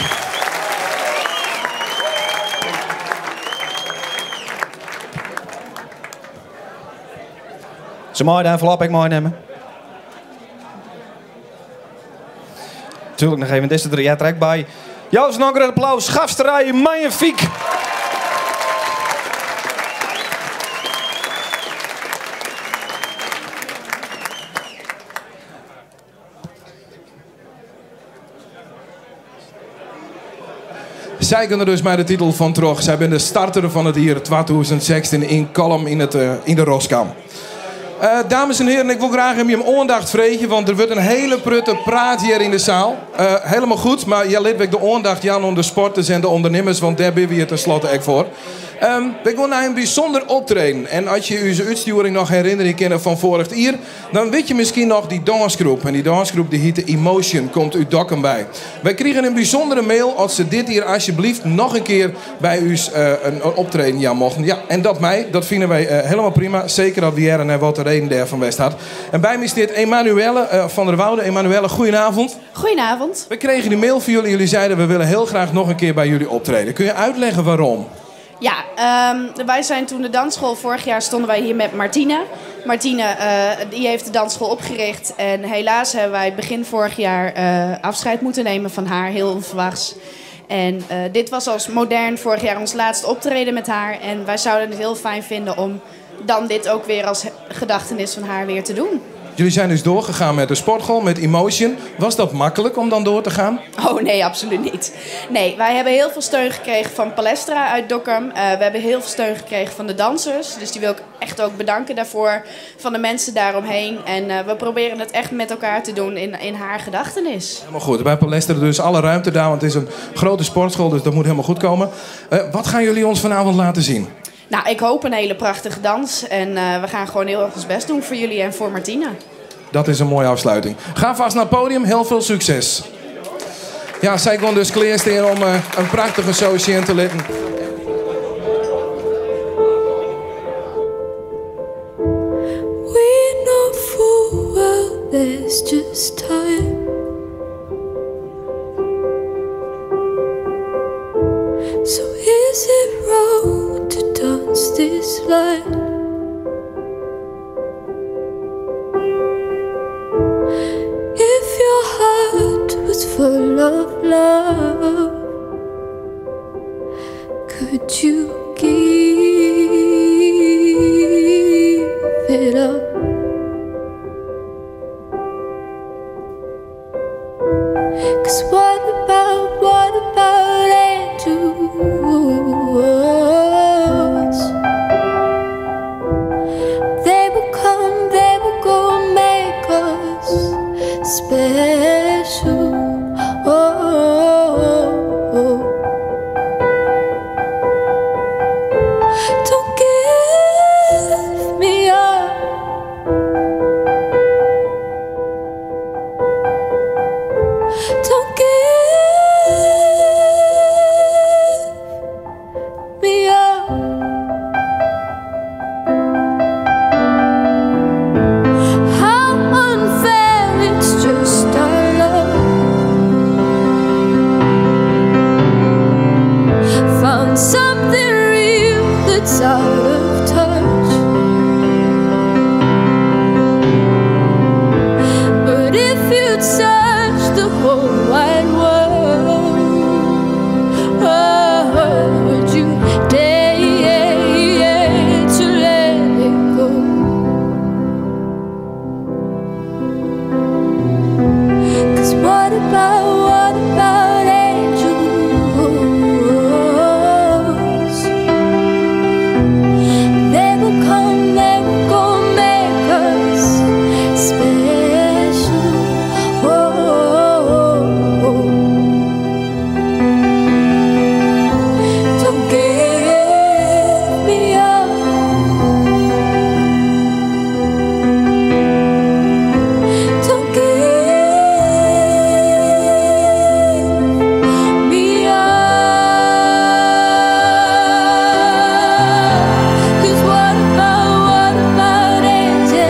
Ze mooi de envelop ik mooi nemen. Natuurlijk nog even, dit is er jij trek bij. Jouw nog een applaus. Gasterij Magnifiek. Zij kunnen dus bij de titel van terug. Zij zijn de starter van het jaar 2016 in Kalm in, het, uh, in de Roskam. Uh, dames en heren, ik wil graag om je aandacht vregen, want er wordt een hele prutte praat hier in de zaal. Uh, helemaal goed, maar ja, ik de aandacht Jan om de sporters en de ondernemers, want daar ben we tenslotte ook voor. Um, we gaan naar een bijzonder optreden. En als je uw uitsturing nog herinneren kennen van vorig jaar, dan weet je misschien nog die dansgroep. En die dansgroep die heette Emotion, komt u Dokkum bij. Wij kregen een bijzondere mail als ze dit hier alsjeblieft nog een keer bij u uh, een optreden ja, mochten. Ja, en dat mij, dat vinden wij uh, helemaal prima. Zeker dat we en wat de reden daarvan west had. En bij mij zit Emanuelle uh, van der Woude. Emanuelle, goedenavond. Goedenavond. We kregen die mail van jullie. Jullie zeiden we willen heel graag nog een keer bij jullie optreden. Kun je uitleggen waarom? Ja, um, wij zijn toen de dansschool. Vorig jaar stonden wij hier met Martine. Martine uh, die heeft de dansschool opgericht. En helaas hebben wij begin vorig jaar uh, afscheid moeten nemen van haar. Heel onverwachts. En uh, dit was als modern vorig jaar ons laatste optreden met haar. En wij zouden het heel fijn vinden om dan dit ook weer als gedachtenis van haar weer te doen. Jullie zijn dus doorgegaan met de sportschool, met Emotion. Was dat makkelijk om dan door te gaan? Oh nee, absoluut niet. Nee, wij hebben heel veel steun gekregen van Palestra uit Dokkum. Eh, we hebben heel veel steun gekregen van de dansers. Dus die wil ik echt ook bedanken daarvoor. Van de mensen daaromheen. En eh, we proberen het echt met elkaar te doen in, in haar gedachtenis. Helemaal goed. Bij Palestra dus alle ruimte daar, want het is een grote sportschool, dus dat moet helemaal goed komen. Eh, wat gaan jullie ons vanavond laten zien? Nou, ik hoop een hele prachtige dans. En eh, we gaan gewoon heel erg ons best doen voor jullie en voor Martina. Dat is een mooie afsluiting. Ga vast naar het podium. Heel veel succes. Ja, zij kon dus kleerstaan om eh, een prachtige show zien te litten. We know full well there's just time. So is it wrong to dance this line? If your heart was full of love, could you give it up? Cause what about, what about angels? They will come, they will go and make us special. Oh, oh, oh. Don't give me up. Don't give me up. How unfair, it's just our love. Found something real that's out of touch. But if you'd search the whole wide world, oh, would you dare to let it go? Cause what about, what about angels? They will come, they will go make us special. Oh, oh, oh. Don't give me up. Don't give me up. 'Cause what about, what about angels?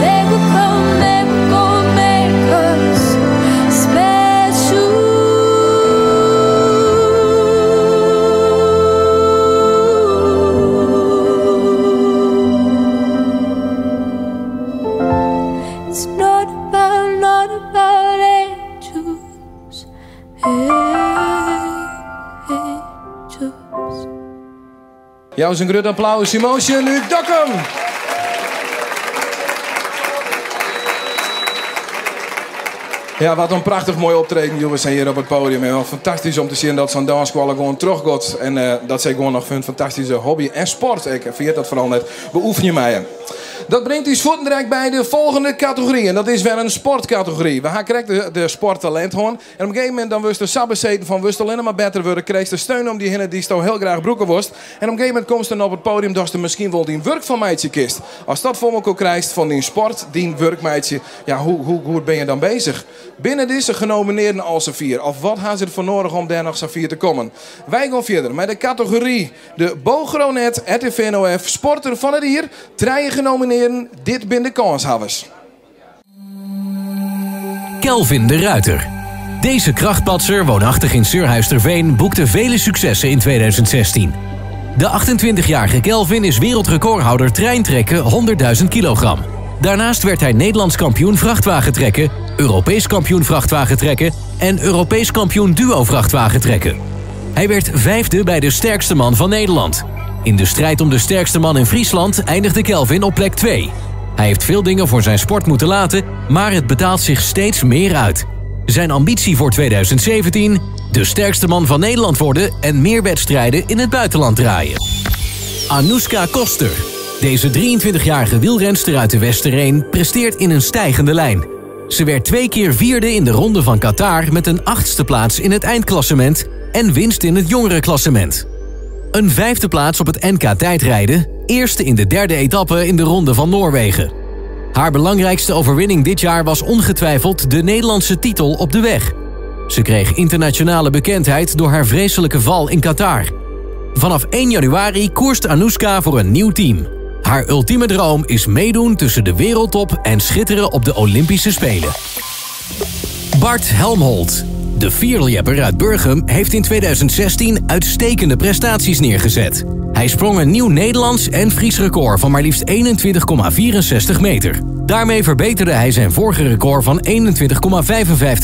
They will come, they will go and make us special. It's not about, not about angels, angels. Jou is een groot applaus. Emotion uit Dokkum. Ja, wat een prachtig mooi optreden, jongens, zijn hier op het podium. En wat fantastisch om te zien dat zo'n dansschool gewoon teruggaat. En eh, dat zij gewoon nog een fantastische hobby en sport. Ik vind dat vooral net. Beoefen je mij. Dat brengt ons voetendrek bij de volgende categorie. En dat is weer een sportcategorie. We gaan krijgen de, de sporttalenthoorn. En op een gegeven moment dan wist de sabbezeten van wist alleen maar beter worden. Kreeg de steun om die hinnen die zo heel graag broeken worst. En op een gegeven moment komt ze dan op het podium dat ze misschien wel die werk van meidje kist. Als dat voor elkaar krijgt van die sport, die werkmeidje. Ja, hoe, hoe goed ben je dan bezig? Binnen deze genomineerden al z'n vier. Of wat gaan ze ervoor nodig om daar nog z'n vier te komen? Wij gaan verder met de categorie de Bogronet RTV NOF Sporter van het Jaar. Drie genomineerden, dit binnen de kanshebbers. Kelvin de Ruiter. Deze krachtpatser, woonachtig in Surhuisterveen, boekte vele successen in 2016. De 28-jarige Kelvin is wereldrecordhouder treintrekken 100.000 kilogram. Daarnaast werd hij Nederlands kampioen vrachtwagentrekken, Europees kampioen vrachtwagentrekken en Europees kampioen duo vrachtwagentrekken. Hij werd vijfde bij de sterkste man van Nederland. In de strijd om de sterkste man in Friesland eindigde Kelvin op plek 2. Hij heeft veel dingen voor zijn sport moeten laten, maar het betaalt zich steeds meer uit. Zijn ambitie voor 2017? De sterkste man van Nederland worden en meer wedstrijden in het buitenland draaien. Anouska Koster. Deze 23-jarige wielrenster uit de Westereen presteert in een stijgende lijn. Ze werd twee keer vierde in de Ronde van Qatar met een achtste plaats in het eindklassement en winst in het jongerenklassement. Een vijfde plaats op het NK tijdrijden, eerste in de derde etappe in de Ronde van Noorwegen. Haar belangrijkste overwinning dit jaar was ongetwijfeld de Nederlandse titel op de weg. Ze kreeg internationale bekendheid door haar vreselijke val in Qatar. Vanaf 1 januari koerst Anouska voor een nieuw team. Haar ultieme droom is meedoen tussen de wereldtop en schitteren op de Olympische Spelen. Bart Helmholt. De vierljepper uit Burgum heeft in 2016 uitstekende prestaties neergezet. Hij sprong een nieuw Nederlands en Fries record van maar liefst 21,64 meter. Daarmee verbeterde hij zijn vorige record van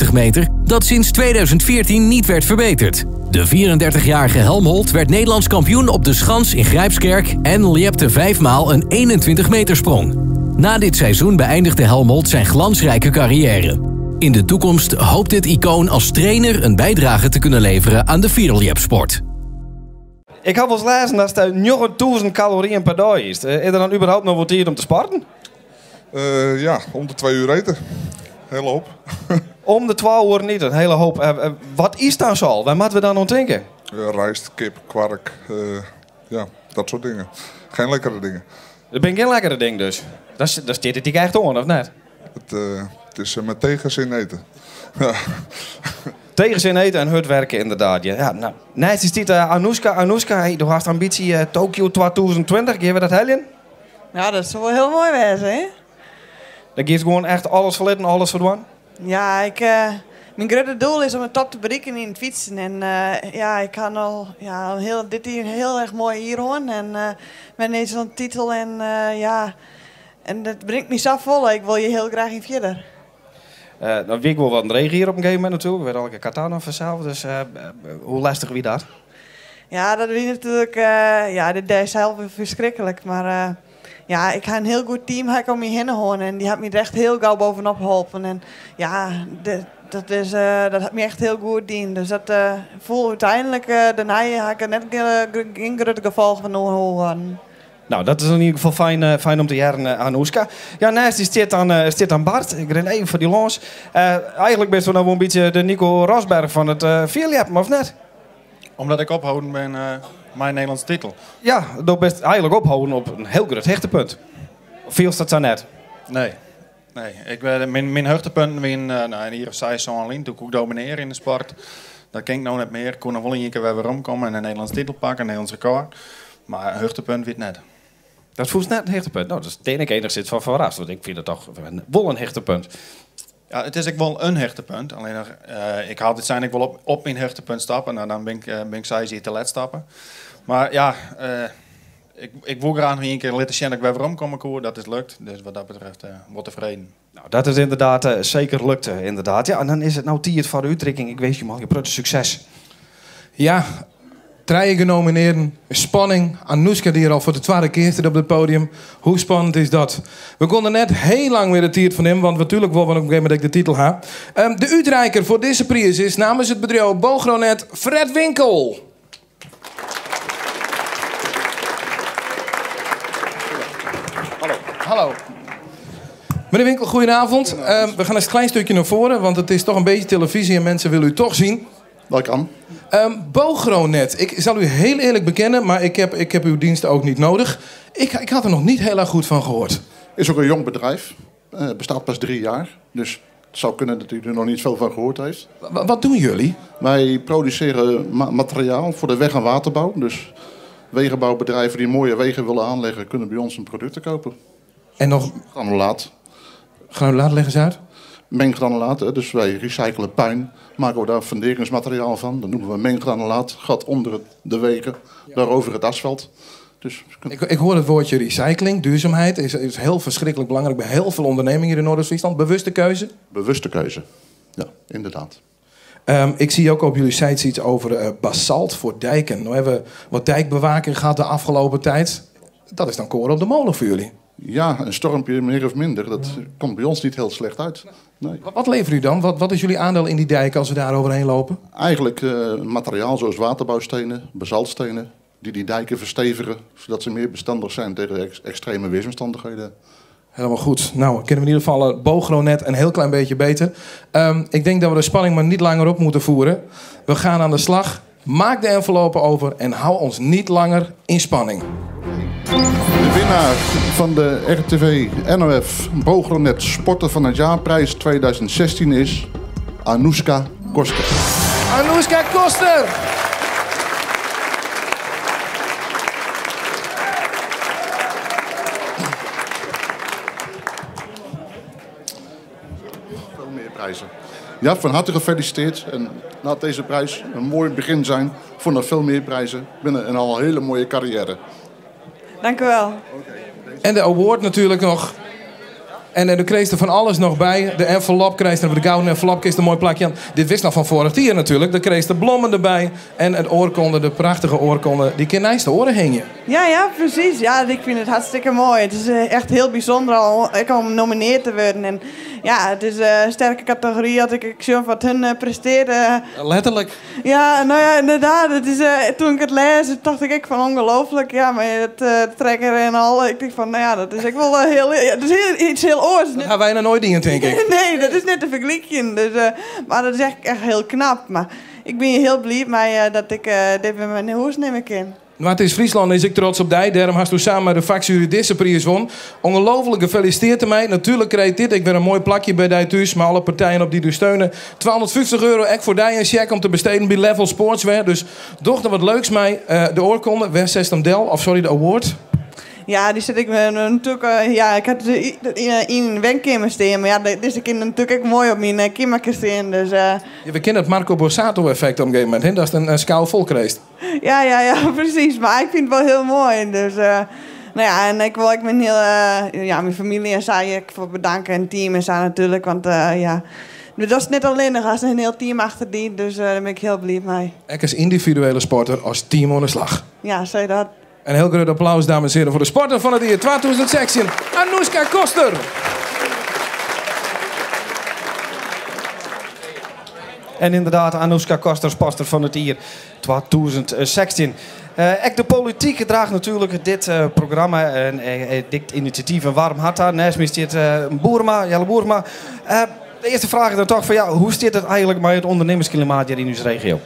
21,55 meter, dat sinds 2014 niet werd verbeterd. De 34-jarige Helmholt werd Nederlands kampioen op de Schans in Grijpskerk en lepte vijfmaal een 21 meter sprong. Na dit seizoen beëindigde Helmholt zijn glansrijke carrière. In de toekomst hoopt dit icoon als trainer een bijdrage te kunnen leveren aan de vierljepsport. Ik had wel eens lezen dat het 9000 calorieën per dag is. Is er dan überhaupt nog wat tijd om te sporten? Ja, om de 2 uur eten. Hele hoop. Om de 12 uur niet, een hele hoop. Wat is dan zo? Waar moeten we dan aan denken? Rijst, kip, kwark, ja, dat soort dingen. Geen lekkere dingen. Dat ben geen lekkere ding dus. Dat zit het echt aan, of net? Het is met tegenzin eten. Ja. Tegenzin eten en hard werken inderdaad. Ja, nou, naast is dit Anouska. Anouska, hey, du hast ambitie Tokio 2020. Geven we dat hel in? Ja, dat zou wel heel mooi wezen, hè? Dan geeft gewoon echt alles verlitten, alles verdwaan? Ja, mijn grote doel is om de top te bereiken in het fietsen. En ja, ik kan al, ja, al heel, dit hier heel erg mooi hier hoor. En met Nederlandse titel en ja, en dat brengt me zo vol. Ik wil je heel graag in verder. Dan weet ik wel wat een regen hier op een gegeven moment natuurlijk. We werden al een keer Qatar nog vanzelf, dus hoe lastig wie dat? Ja, dat is natuurlijk, ja, dit is zelf verschrikkelijk. Maar ja, ik heb een heel goed team heb ik om me heen gehoord en die heeft me er echt heel gauw bovenop geholpen. En ja, dat heeft me echt heel goed gedien. Dus dat voel uiteindelijk, daarna heb ik er net geen grote gevolg van horen. Nou, dat is in ieder geval fijn om te jaren, Anouska. Ja, naast die zit aan Bart. Ik ren even voor die lans. Eigenlijk ben je nou wel een beetje de Nico Rosberg van het vierljeppen, of net? Omdat ik ophouden ben mijn Nederlandse titel. Ja, dat best eigenlijk ophouden op een heel groot hechtepunt. Viel dat zo net? Nee. Nee, ik ben, mijn hoogtepunt was nou, in hier of zij zo alleen. Toen kon ik domineren in de sport. Dat ken ik nou net meer. Ik kon nog wel een keer weer weer omkomen en een Nederlandse titel pakken, een Nederlands record. Maar een hoogtepunt weet net. Dat voelt net een hechtepunt. Nou, dat is het enige enigszins van verrast, want ik vind het toch wel een hechtepunt. Ja, het is ook wel een hechtepunt. Alleen nog ik had het zijn, ik wil op mijn hechtepunt stappen. Nou, dan ben ik zij hier te let stappen. Maar ja, ik wil graag nog een keer laten zien dat ik weer omkom, koer. Dat is lukt. Dus wat dat betreft wordt tevreden. Nou, dat is inderdaad zeker lukt, inderdaad. Ja, en dan is het nou tijd voor de uitdrukking. Ik wens je man, je grote succes. Ja, drie genomineerden, spanning. Anouska die er al voor de tweede keer zit op het podium. Hoe spannend is dat? We konden net heel lang weer de tiert van hem, want natuurlijk willen we op een gegeven moment dat ik de titel ha. De uitreiker voor deze prijs is namens het bedrijf Bogronet Fred Winkel. Hallo. Hallo. Meneer Winkel, goedenavond. We gaan eens een klein stukje naar voren, want het is toch een beetje televisie en mensen willen u toch zien. Dat kan. Bogronet, ik zal u heel eerlijk bekennen, maar ik heb uw diensten ook niet nodig. Ik had er nog niet heel erg goed van gehoord. Is ook een jong bedrijf. Bestaat pas 3 jaar. Dus het zou kunnen dat u er nog niet veel van gehoord heeft. Wat doen jullie? Wij produceren materiaal voor de weg- en waterbouw. Dus wegenbouwbedrijven die mooie wegen willen aanleggen, kunnen bij ons hun producten kopen. En nog Granulaat. Granulaat, leg eens uit. Menggranulaat, hè. Dus wij recyclen puin, maken we daar funderingsmateriaal van. Dat noemen we menggranulaat, gat onder de wegen, daarover het asfalt. Dus Ik hoor het woordje recycling, duurzaamheid, is heel verschrikkelijk belangrijk bij heel veel ondernemingen hier in Noordoost-Friesland. Bewuste keuze? Bewuste keuze, ja, inderdaad. Ik zie ook op jullie site iets over basalt voor dijken. Nou hebben we wat dijkbewaking gehad de afgelopen tijd. Dat is dan koren op de molen voor jullie. Ja, een stormpje meer of minder, dat komt bij ons niet heel slecht uit. Nee. Wat levert u dan? Wat is jullie aandeel in die dijk als we daar overheen lopen? Eigenlijk materiaal zoals waterbouwstenen, basaltstenen, die dijken verstevigen, zodat ze meer bestandig zijn tegen extreme weersomstandigheden. Helemaal goed. Nou, kennen we in ieder geval het Bogronet een heel klein beetje beter. Ik denk dat we de spanning maar niet langer op moeten voeren. We gaan aan de slag. Maak de envelopen over en hou ons niet langer in spanning. De winnaar van de RTV NOF Bogronet Sporter van het Jaarprijs 2016 is Anouska Koster. Anouska Koster! Veel meer prijzen. Ja, van harte gefeliciteerd. En laat deze prijs een mooi begin zijn voor nog veel meer prijzen binnen een al hele mooie carrière. Dank u wel. En de award natuurlijk nog. En er kreeg er van alles nog bij. De envelop kreeg er, de gouden envelop kreeg er een mooi plakje aan. Dit wist nog van vorig jaar natuurlijk. Daar kreeg de blommen erbij. En het oorkonde, de prachtige oorkonde. Die kan naast de oren hingen. Ja, ja, precies. Ja, ik vind het hartstikke mooi. Het is echt heel bijzonder al, ik om genomineerd te worden. En ja, het is een sterke categorie. Als ik zie wat hun presteerde. Letterlijk. Ja, nou ja, inderdaad. Het is, toen ik het lees, dacht ik ook van ongelooflijk. Ja, maar het trekker en al. Ik dacht van, nou ja, dat is ook wel heel, ja, dat is heel, iets heel oors. Dat gaan wij nog nooit dingen, denk ik. Nee, dat is net een vergelijking. Dus, maar dat is echt, echt heel knap. Maar ik ben heel blij mee dat ik dit met mijn huis nemen kan. Maar het is Friesland, is ik trots op die. Daarom hast u samen met de vakjury deze prijs won. Ongelooflijk gefeliciteerd mij. Natuurlijk kreeg dit. Ik ben een mooi plakje bij die thuis. Maar alle partijen op die u steunen. 250 euro ek voor die een cheque om te besteden bij Level Sportswear. Dus doch nog wat leuks mee. De oorkonde, West Zestam Del, of sorry, de award. Ja, die zet ik me natuurlijk ja, ik had ze in een wenkamer staan, maar ja, deze kind natuurlijk ook mooi op mijn kamer staan, dus. Ja, we kennen het Marco Borsato effect op een gegeven moment, hè? Dat is een schaal vol geweest. Ja, ja, ja, precies. Maar ik vind het wel heel mooi. Dus nou ja, en ik wil ook mijn hele ja, mijn familie en zij ik voor bedanken en team en zij natuurlijk, want ja, dat is net alleen, er is een heel team achter die, dus daar ben ik heel blij mee. Ik als individuele sporter, als team aan de slag. Ja, zei dat. Een heel groot applaus, dames en heren, voor de sporter van het jaar 2016, Anouska Koster. En inderdaad, Anouska Koster, sporter van het jaar 2016. Ook de politiek draagt natuurlijk dit programma en dit initiatief een warm hart aan. Naast mij zit Boerma, Jelle Boerma. De eerste vraag is dan toch van, ja, hoe zit het eigenlijk met het ondernemersklimaat hier in onze regio?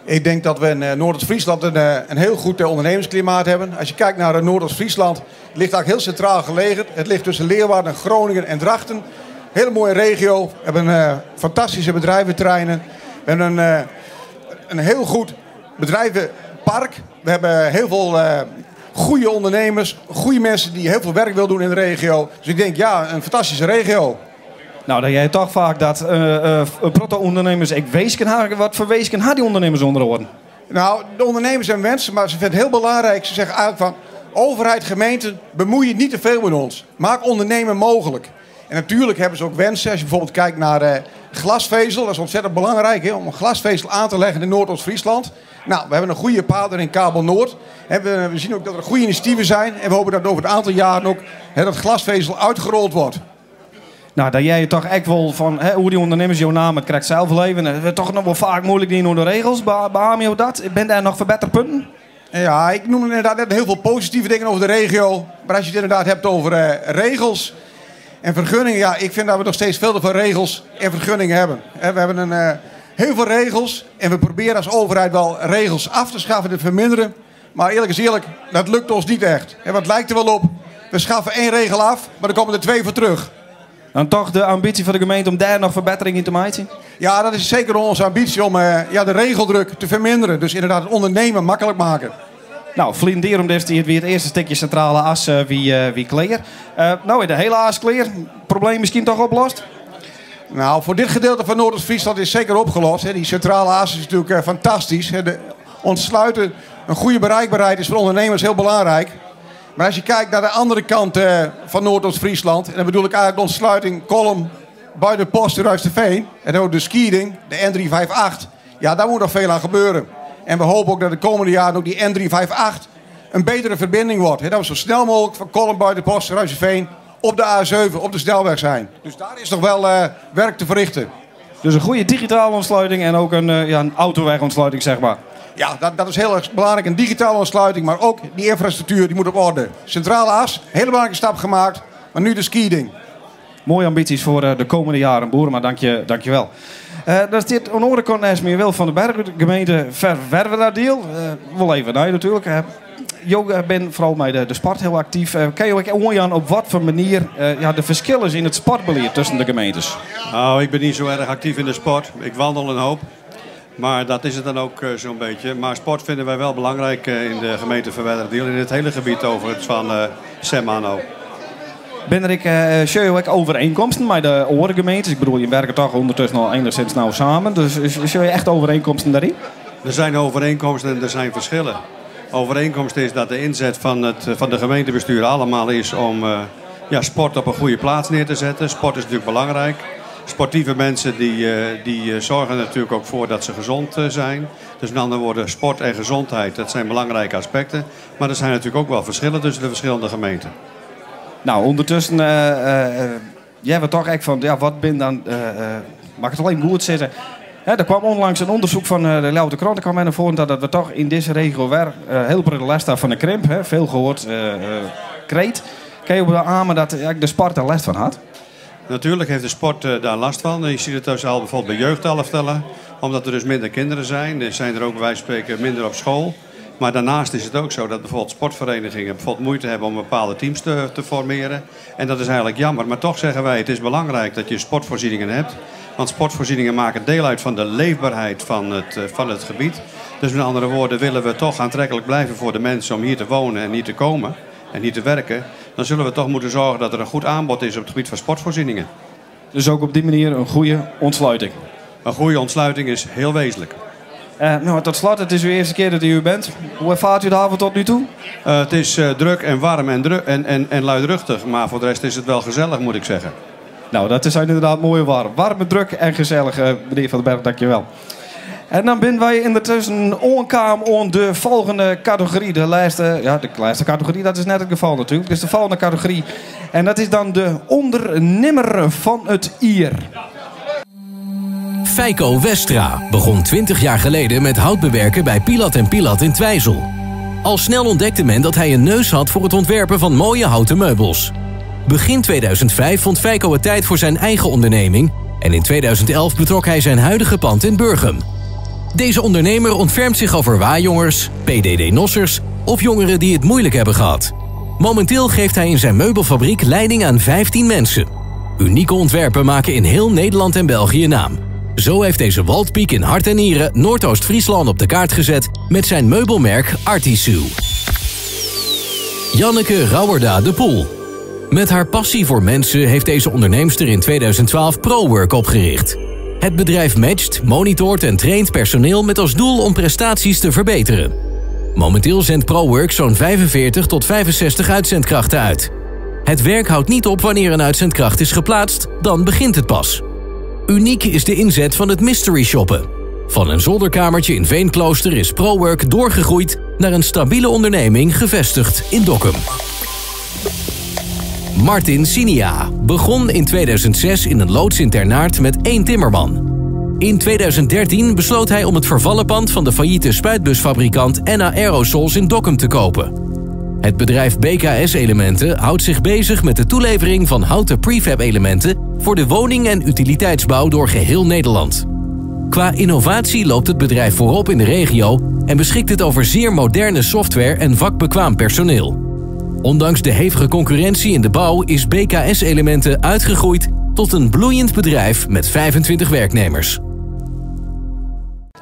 Ik denk dat we in Noordoost-Friesland een heel goed ondernemersklimaat hebben. Als je kijkt naar Noordoost-Friesland, het ligt eigenlijk heel centraal gelegen. Het ligt tussen Leeuwarden, Groningen en Drachten. Hele mooie regio. We hebben fantastische bedrijventerreinen. We hebben een heel goed bedrijvenpark. We hebben heel veel goede ondernemers, goede mensen die heel veel werk willen doen in de regio. Dus ik denk, ja, een fantastische regio. Nou, dan jij toch vaak dat proto-ondernemers, ik wees haar, wat voor wees haar die ondernemers onder worden? Nou, de ondernemers hebben wensen, maar ze vinden het heel belangrijk. Ze zeggen eigenlijk van, overheid, gemeente, bemoei je niet te veel met ons. Maak ondernemen mogelijk. En natuurlijk hebben ze ook wensen. Als je bijvoorbeeld kijkt naar glasvezel, dat is ontzettend belangrijk, hè, om een glasvezel aan te leggen in Noordoost-Friesland. Nou, we hebben een goede partner in Kabel Noord. En we zien ook dat er goede initiatieven zijn. En we hopen dat over een aantal jaren ook, hè, dat glasvezel uitgerold wordt. Nou, dat jij toch echt wel van, hè, hoe die ondernemers jouw naam het krijgt zelf leven. Het wordt toch nog wel vaak moeilijk die door de regels. Beaam je dat? Ben daar nog verbeterpunten? Ja, ik noem inderdaad net heel veel positieve dingen over de regio. Maar als je het inderdaad hebt over regels en vergunningen. Ja, ik vind dat we nog steeds veel te veel regels en vergunningen hebben. Hè, we hebben heel veel regels en we proberen als overheid wel regels af te schaffen en te verminderen. Maar eerlijk is eerlijk, dat lukt ons niet echt. Hè, want het lijkt er wel op, we schaffen 1 regel af, maar er komen er 2 voor terug. Dan toch de ambitie van de gemeente om daar nog verbetering in te maken? Ja, dat is zeker onze ambitie om de regeldruk te verminderen. Dus inderdaad het ondernemen makkelijk maken. Nou, vlindeer om dus die weer het eerste stukje centrale as wie kleer. Nou, in de hele as kleer. Probleem misschien toch opgelost? Nou, voor dit gedeelte van Noordoost-Friesland is zeker opgelost. Hè. Die centrale as is natuurlijk fantastisch. Hè. De ontsluiten, een goede bereikbaarheid is voor ondernemers heel belangrijk. Maar als je kijkt naar de andere kant van Noordoost-Friesland, en dan bedoel ik eigenlijk de ontsluiting Kollum, By de post Surhuisterveen en ook de skieding, de N358, ja, daar moet nog veel aan gebeuren. En we hopen ook dat de komende jaren ook die N358 een betere verbinding wordt. Hè, dat we zo snel mogelijk van Kollum bij de post Surhuisterveen op de A7, op de snelweg zijn. Dus daar is nog wel eh, werk te verrichten. Dus een goede digitale ontsluiting en ook een, eh, ja, een autowegontsluiting, zeg maar. Ja, dat, dat is heel erg belangrijk. Een digitale ontsluiting, maar ook die infrastructuur die moet op orde. Centrale as, hele belangrijke stap gemaakt, maar nu de skieding. Mooie ambities voor eh, de komende jaren, boeren, maar dank je, dank je wel. Uh, daar zit een andere kant Wil van den Berg uit de gemeente Ferwerderadiel. Uh, wel even nee natuurlijk. Uh, Jo ben vooral bij de, de sport heel actief. Uh, kan je ook Jan op wat voor manier ja, de verschillen in het sportbeleid tussen de gemeentes? Nou, ik ben niet zo erg actief in de sport. Ik wandel een hoop. Maar dat is het dan ook zo'n beetje. Maar sport vinden wij wel belangrijk in de gemeente Ferwerderadiel. In het hele gebied overigens van uh, Semano. Ben er ik, uh, ook overeenkomsten met de andere gemeentes? Ik bedoel, je werkt toch ondertussen al enigszins nauw samen. Dus zie je echt overeenkomsten daarin? Er zijn overeenkomsten en er zijn verschillen. Overeenkomst is dat de inzet van, het, van de gemeentebestuur allemaal is om uh, ja, sport op een goede plaats neer te zetten. Sport is natuurlijk belangrijk. Sportieve mensen die, uh, die zorgen natuurlijk ook voor dat ze gezond zijn. Dus met andere woorden, sport en gezondheid, dat zijn belangrijke aspecten. Maar er zijn natuurlijk ook wel verschillen tussen de verschillende gemeenten. Nou, ondertussen, uh, uh, jij wordt toch echt van, ja, wat ben dan, uh, mag ik het alleen goed zitten? Hè, er kwam onlangs een onderzoek van de Ljouwerter Krant, er kwam naar voren dat, dat we toch in deze regio weer heel veel last hebben van de krimp, hè, veel gehoord, kreet. Kan je op de amen dat ja, de sport daar last van had? Natuurlijk heeft de sport daar last van. Je ziet het dus al bijvoorbeeld bij jeugdelftallen. Omdat er dus minder kinderen zijn. Er zijn er ook bij wijze van spreken minder op school. Maar daarnaast is het ook zo dat bijvoorbeeld sportverenigingen bijvoorbeeld moeite hebben om bepaalde teams te, te formeren. En dat is eigenlijk jammer. Maar toch zeggen wij, het is belangrijk dat je sportvoorzieningen hebt. Want sportvoorzieningen maken deel uit van de leefbaarheid van het, van het gebied. Dus met andere woorden, willen we toch aantrekkelijk blijven voor de mensen om hier te wonen en hier te komen en hier te werken. Dan zullen we toch moeten zorgen dat er een goed aanbod is op het gebied van sportvoorzieningen. Dus ook op die manier een goede ontsluiting? Een goede ontsluiting is heel wezenlijk. Uh, nou, tot slot, het is uw eerste keer dat u hier bent. Hoe ervaart u de avond tot nu toe? Uh, het is uh, druk en warm en, dru en, en, en luidruchtig. Maar voor de rest is het wel gezellig, moet ik zeggen. Nou, dat is inderdaad mooi warm. Warme, druk en gezellig, meneer Van den Berg, dankjewel. En dan zijn wij ondertussen onkaam om de volgende categorie. De lijst, ja, de kleinste categorie, dat is net het geval natuurlijk. Dus de volgende categorie. En dat is dan de ondernemer van het ier. Feiko Westra begon 20 jaar geleden met houtbewerken bij Pilat en Pilat in Twijzel. Al snel ontdekte men dat hij een neus had voor het ontwerpen van mooie houten meubels. Begin 2005 vond Feiko het tijd voor zijn eigen onderneming en in 2011 betrok hij zijn huidige pand in Burgum. Deze ondernemer ontfermt zich over waarjongers, PDD-nossers of jongeren die het moeilijk hebben gehad. Momenteel geeft hij in zijn meubelfabriek leiding aan 15 mensen. Unieke ontwerpen maken in heel Nederland en België naam. Zo heeft deze Waldpiek in hart en nieren Noordoost-Friesland op de kaart gezet met zijn meubelmerk Artisu. Janneke Rauwerda de Poel. Met haar passie voor mensen heeft deze onderneemster in 2012 ProWork opgericht. Het bedrijf matcht, monitort en traint personeel met als doel om prestaties te verbeteren. Momenteel zendt ProWork zo'n 45 tot 65 uitzendkrachten uit. Het werk houdt niet op wanneer een uitzendkracht is geplaatst, dan begint het pas. Uniek is de inzet van het mystery shoppen. Van een zolderkamertje in Veenklooster is ProWork doorgegroeid naar een stabiele onderneming gevestigd in Dokkum. Martin Sinia begon in 2006 in een loods in Ternaard met één timmerman. In 2013 besloot hij om het vervallen pand van de failliete spuitbusfabrikant NA Aerosols in Dokkum te kopen. Het bedrijf BKS Elementen houdt zich bezig met de toelevering van houten prefab elementen voor de woning- en utiliteitsbouw door geheel Nederland. Qua innovatie loopt het bedrijf voorop in de regio en beschikt het over zeer moderne software en vakbekwaam personeel. Ondanks de hevige concurrentie in de bouw is BKS Elementen uitgegroeid tot een bloeiend bedrijf met 25 werknemers.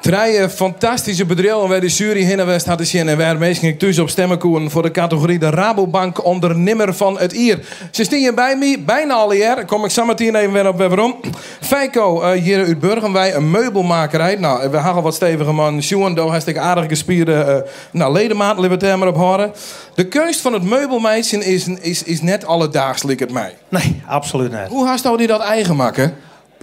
Trije fantastyske bedriuwen wêr de sjuery hinne west hat te sjen en wêr minsken ek thús op stemme koenen foar de kategory de Rabobank Undernimmer fan it Jier. Se stean hjir by my, byna allegear. Kom ik sametien even wer op werom. Feiko, eh, hjir út Burgum wei, in meubelmakerij. Nou, we ha al wat stevige mannen sjoen. Do hast ek aardich gespierde eh, nou, ledematen, litte we it dêr mar op hâlde. De keunst fan it meubelmeitsjen is, is, is net alledaags, liket my. Nee, absolút net. Hoe hasto dy dat eigen makke?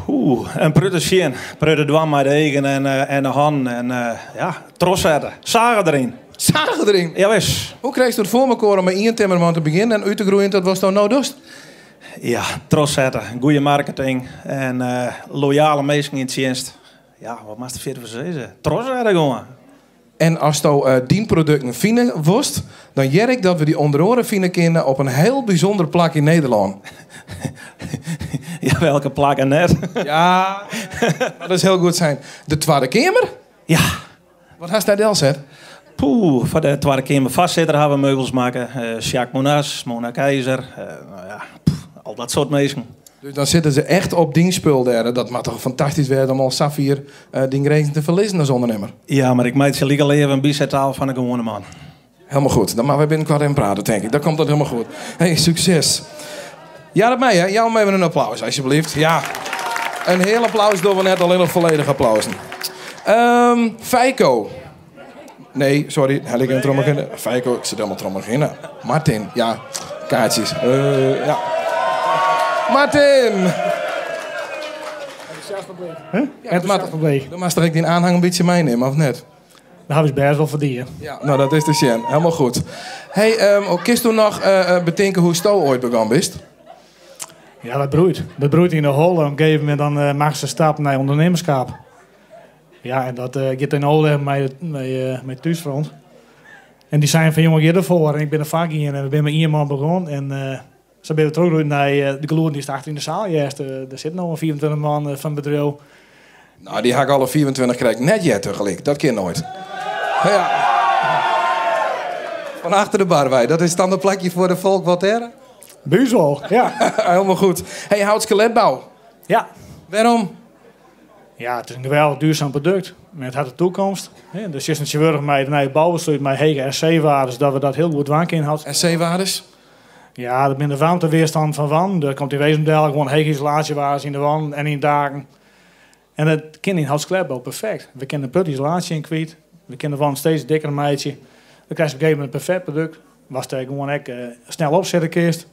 Poeh, in protte sjen. Protte dwaan mei de eagen en, eh, en de hannen. En eh, ja, trochsette. Sage deryn. Sage deryn? Jawis. Hoe krijst it foar mekoar om mei ien timmerman te begjinnen en út te groeien tot watsto no dochst? Ja, trochsette. Goede marketing en eh, loyale minsken yn tsjinst. Ja, wat moatst der fierder foar sizze? Trochsette gewoan. En asto dyn produkten fine wolst, dan hear ik dat we dy ûnder oare fine kinne op in hiel bysûnder plak yn Nederlân. Ja, welke plakken net? Ja, dat is hiel goed sein. De Twadde Keamer? Ja. Wat hast dêr delset? Poeh, foar de Twadde Keamer foarsitter hawwe we meubels makke. Jacques Monasch, Mona Keijzer, nou ja, al dat soart minsken. Dus dan sitte se echt op dyn spul dêr. Dat moat toch fantastysk wêze om al safier dyn grinzen te ferlizzen as ûndernimmer? Ja, mar ik meitsje like leaver in bysettafel fan in gewoane man. Helemaal goed. Dan moatte we binnenkoart even prate, tink ik. Dan komt dat helemaal goed. Hey, sukses. Ja, dat mei, hè? Jou him even in applaus, alsjeblieft. Ja. In heal applaus dogge we net, allinnich folledige applausen. Feiko. Nee, sorry. Hel ik even troch begjinne. Feiko, ik sit helemaal troch begjinne. Martin, ja. Kaartsjes. Ja. Martin! Huh? Ja, dan moatst toch ek dyn aanhang in bytsje meinimme, of net? Dat hawwe we bêst wol ferdiend. Ja, nou dat is te sjen. Helemaal goed. Hey, kinsto noch betinke hoe'tsto oait begûn bist? Ja, dat groeit. Dat groeit yn de holle. Op in gegeven momint dan makkest de stap nei ûndernimmerskip. Ja, en dat giet yn oerlis mei thúsfront. En dy seinen fan jonge, gean derfoar. En ik bin derfoar gien en we binne mei ien man begûn. En sa binne we trochgroeid nei de gelûden dy'tst achter yn de saal hearst. Der sit no in 25 man fan it bedriuw. Nou, dy ha ik alle 25 krekt net heard tegelyk. Dat kin noait. Ja. Fan achter de bar wei. Dat is dan it plakje foar de folk wat dêr? By ús wol, ja. Helemaal goed. Hey, houtskeletbou. Ja. Wêrom? Ja, it is in geweldich duurzaam produkt. It hat de toekomst. Der is tsjintwurdich mei it nije boubeslút mei hege SC-waardes dat we dat hiel goed dwaan kinne. SC-waardes? Ja, dat binne de waarmteweerstanden fan wanden. Der komt yn wezen del gewoan hege isolaasjewaardes yn de wanden en yn daken. En dat kin yn houtskeletbou perfekt. We kinne in protte isolaasje yn kwyt. We kinne de wanden steeds dikker meitsje. Dan krijst op in gegeven momint in perfekt produkt. Watst dêr gewoan ek snel opsette kinst.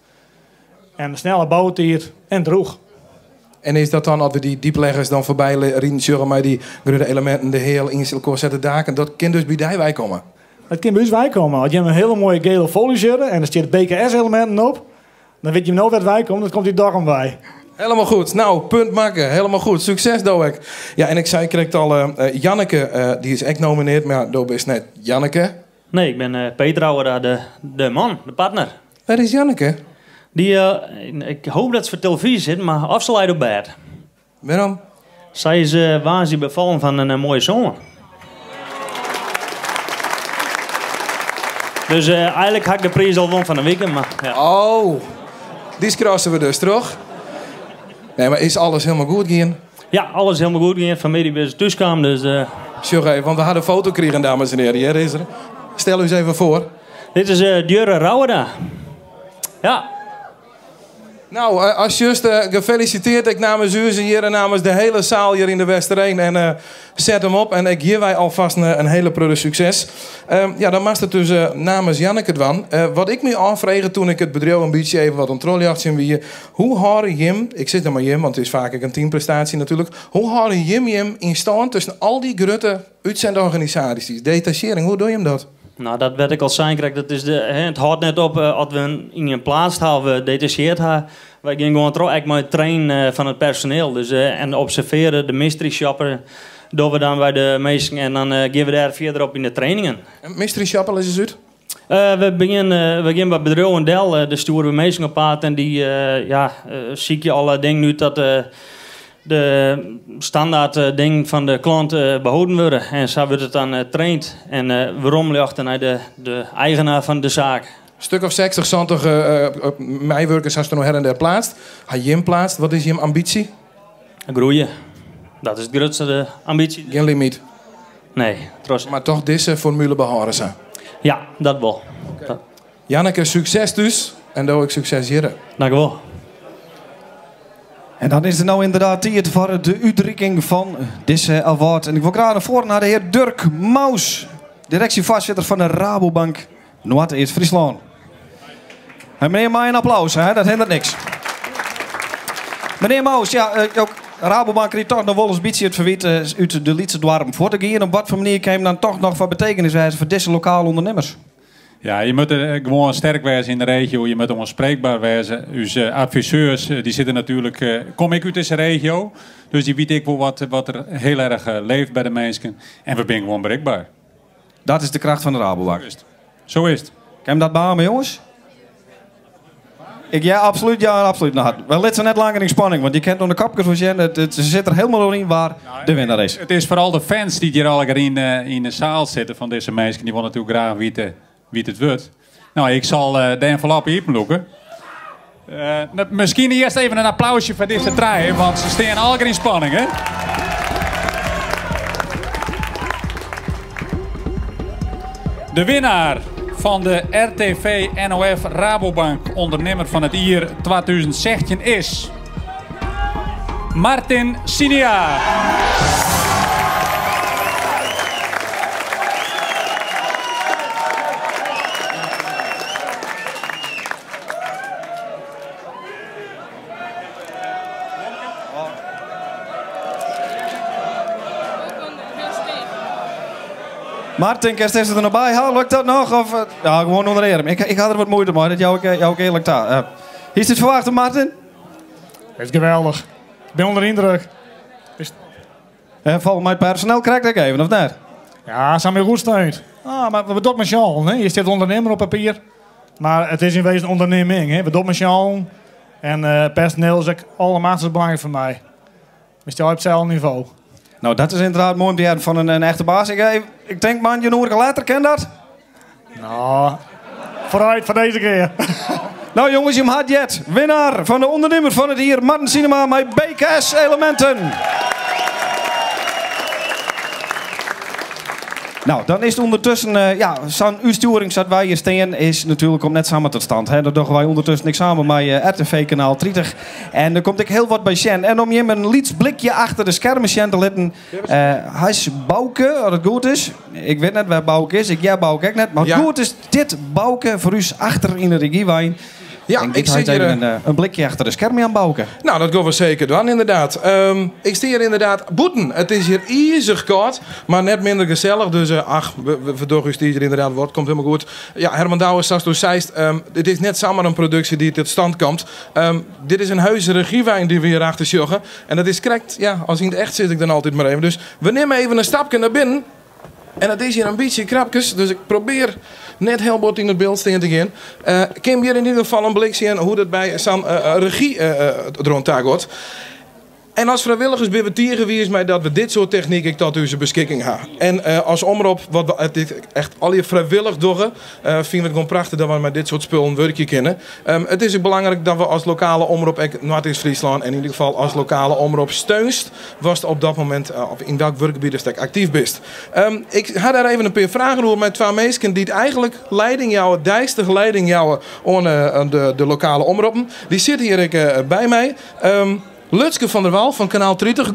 En in snelle boutiid en droech. En is dat dan, as we dy diepleggers dan foarby riden sjogge mei dy grutte eleminten, de heal yn elkoar sette daken, dat kin dus by dy weikomme? Dat kin by ús weikomme. As jim in hiele moaie gele folie sjogge en der stiet BKS-eleminten op, dan wit jim no wêr't weikomt, dat komt út Dokkum wei. Helemaal goed. Nou, punt makke. Helemaal goed. Sukses, do ek. Ja, en ik sei krekt al, Janneke, dy is ek nomineard, mar ja, do bist net Janneke. Nee, ik bin Peter Rauwerda, de, de man, de partner. Wêr is Janneke? Dy, ik hoop dat se foar telefyzje sit, mar of se leit op bêd. Wêrom? Sy is woansdei befallen fan in moaie soan. Dus eigenlik ha ik de priis al wûn fan de wike, mar ja. Oh, dy skrasse we dus troch. Nee, mar is alles helemaal goed gien? Ja, alles helemaal goed gien. Fanmiddei binne se thús kaam, dus... Sjoch even, want we ha de foto krigen, dames en heren. Hjir is er. Stel ús even foar. Dit is Djurre Rauwerda. Ja. Nou, as just gefelisiteerd ek namens ús hjir en namens de hele saal hjir yn de Westereen. En set him op en ek hjir wei alfêst in hele protte sukses. Ja, dan moatst it dus namens Janneke dwaan. Wat ik my ôffrege toen ik it bedriuw in bytsje even wat oan trochljochtsjen wie, hoe hâlde jim, ik sis dan mar jim, want it is faak ek in teamprestaasje natuerlik, hoe hâlde jim jim yn stân tusken al dy grutte útsendorganisaasjes, detasjearring, hoe dogge jim dat? Nou, dat wat ik al sein krekt, dat is de, hè, it hâldt net op as we ien pleatst ha of we detasjeard ha. Wy gean gewoan troch, ek mei it trainen fan it personeel. Dus, en observearje, de mystery shopper dogge we dan by de minsken en dan gean we dêr fierder op yn de trainingen. En mystery shopper, lis ris út? We begjinne, we gean by bedriuwen del, dêr stjoere we minsken op paad en dy ja, sykje alle dingen út dat de standaard dingen fan de klant beholden wurde. En sa wurdt it dan traind en weromljochte nei de eigenaar fan de saak. Stuk of 60, 70 meiwurkers hast der no her en der pleatst. Ha jim pleatst. Wat is jim ambysje? Groeie. Dat is it grutste ambysje. Gjin limyt? Nee, troch. Maar toch dizze formule behâlde se. Ja, dat wol. Okay. Janneke, sukses thús en do ek sukses hjirre. Dankjewol. En dan is it no ynderdaad tiid foar de útrikking fan dizze award. En ik wol graach nei foaren ha de hear Durk Mous, direksjefoarsitter fan de Rabobank Noardeast-Fryslân. En menear, mei in applaus, hè? Dat hinderet niks. Menear Mous, ja, eh, Rabobank krijt toch noch wolris in bytsje it ferwyt eh, út de lytse doarpen fuort te gean. Op watfoar manier kin jim dan toch noch fan betekenis wêze foar dizze lokale ûndernimmers? Ja, je moatte eh, gewoan sterk wêze yn de regio. Je moatte oanspreekber wêze. Us adviseurs dy sitte natuerlik, kom ek út dizze regio. Dus dy witte ek wol wat, wat der hiel erch leeft by de minsken. En we binne gewoan berikber. Dat is de kracht fan de Rabobank. Zo is it. Zo is it. Kin dat beame, jonges? Ik ja, absolút, ja, absolút. Nou, we litte se net langer yn spanning, want je kinne oan de kopkes wol sjen, it, se sit der hielendal yn wa't de winner is. It is foaral de fans dy't hjir allegear yn, yn de saal sitte fan dizze minsken. Dy wolle natuerlik graach witte wa't it wurdt. Nou, ik sil de envelop iepenlûke. Uh, miskien earst even in applausje foar dizze trije, want se steane allegear yn spanning, hè? De winnaar fan de RTV NOF Rabobank Ondernemer fan it Jier 2016 is Martin Sinia. Martin, kinst dizze der noch by ha? Lukt dat noch? Of, ja, gewoan ûnder de earm. Ik, ik ha der wat muoite mei, dat jou ik, jou ik earlik ta. Uh, Hiest it ferwachte, Martin? It is geweldich. Ik bin ûnder de yndruk. Is... Uh, Folgens my it personeel krekt ek even, of net? Ja, se ha my goed steund. Ah, mar we dogge mei syn allen. Hè. Hjir stiet ûndernimmer op papier. Mar it is yn wezen ûndernimming. Hè. We dogge mei syn allen. En uh, personeel is ek aldermachtichst belangryk foar my. We steane op itselde nivo. Nou, dat is ynderdaad moai om te hearren fan in, in echte baas. Ik, ik tink, man, in oerke letter, kin dat? Nou, foarút foar dizze kear. Nou jonges, jim ha it heard. Winnaar fan de ûndernimmer fan it jier, Martin Sinema mei BKS Elementen. Nou, dan is it ûndertusken, uh, ja, sa'n útstjoering sa't wy hjir stean, is natuerlik komt net samar ta stân. Hè? Dat dogge wy ûndertusken ek samen mei uh, RTV Kanaal 30. En der komt ek hiel wat by sjen. En om jim in lyts blikje achter de skermen sjen te litten, uh, hy is Bouke, as it goed is. Ik wit net wêr't Bouke is, ik hear Bouke ek net. Mar ja. goed is dit Bouke foar ús achter yn de regiewei. Ja, ik sit even in, in blikje achter de skermen oan Bouke. Nou, dat gean we seker dwaan, ynderdaad. Ik stean hjir ynderdaad bûten. It is hjir izich kâld, mar net minder gesellich. Dus uh, ach, we dogge ús tiid ynderdaad wat. Komt hielendal goed. Ja, Herman Douwes, sa'tsto seist, it is net samar in produksje dy't tot stand komt. Dit is in heuse regiewein dy't we hjir achter sjogge. En dat is krekt, ja, as yn it echt sis ik dan altyd mar even. Dus we nimme even in stapke nei binnen. En it is hjir in bytsje krapkes, dus ik probearje net hiel bot yn it byld stean te gean. Uh, kin hjir yn ieder gefal in blik sjen hoe't it by sa'n uh, regy uh, deroan ta giet. En as frijwilligers binne we tige wiis mei dat we dit soart technyk ek tot ús beskikking ha. En uh, as omrop, wat we dit echt allegear frijwillich dogge, uh, fine we it gewoan prachtich dat we mei dit soart spullen wurkje kinne. It is ek belangryk dat we as lokale omrop ek Noardeast-Fryslân en yn ieder gefal as lokale omrop steunst watst op dat momint of yn welk wurkgebiet datst ek aktyf bist. Ik ha dêr even in pear fragen oer mei twa minsken dy't eigentlik leiding jouwe, deistich leiding jouwe oan de lokale omroppen. Dy sitte hjir ek by my. Lutske van der Wal fan Kanaal 30,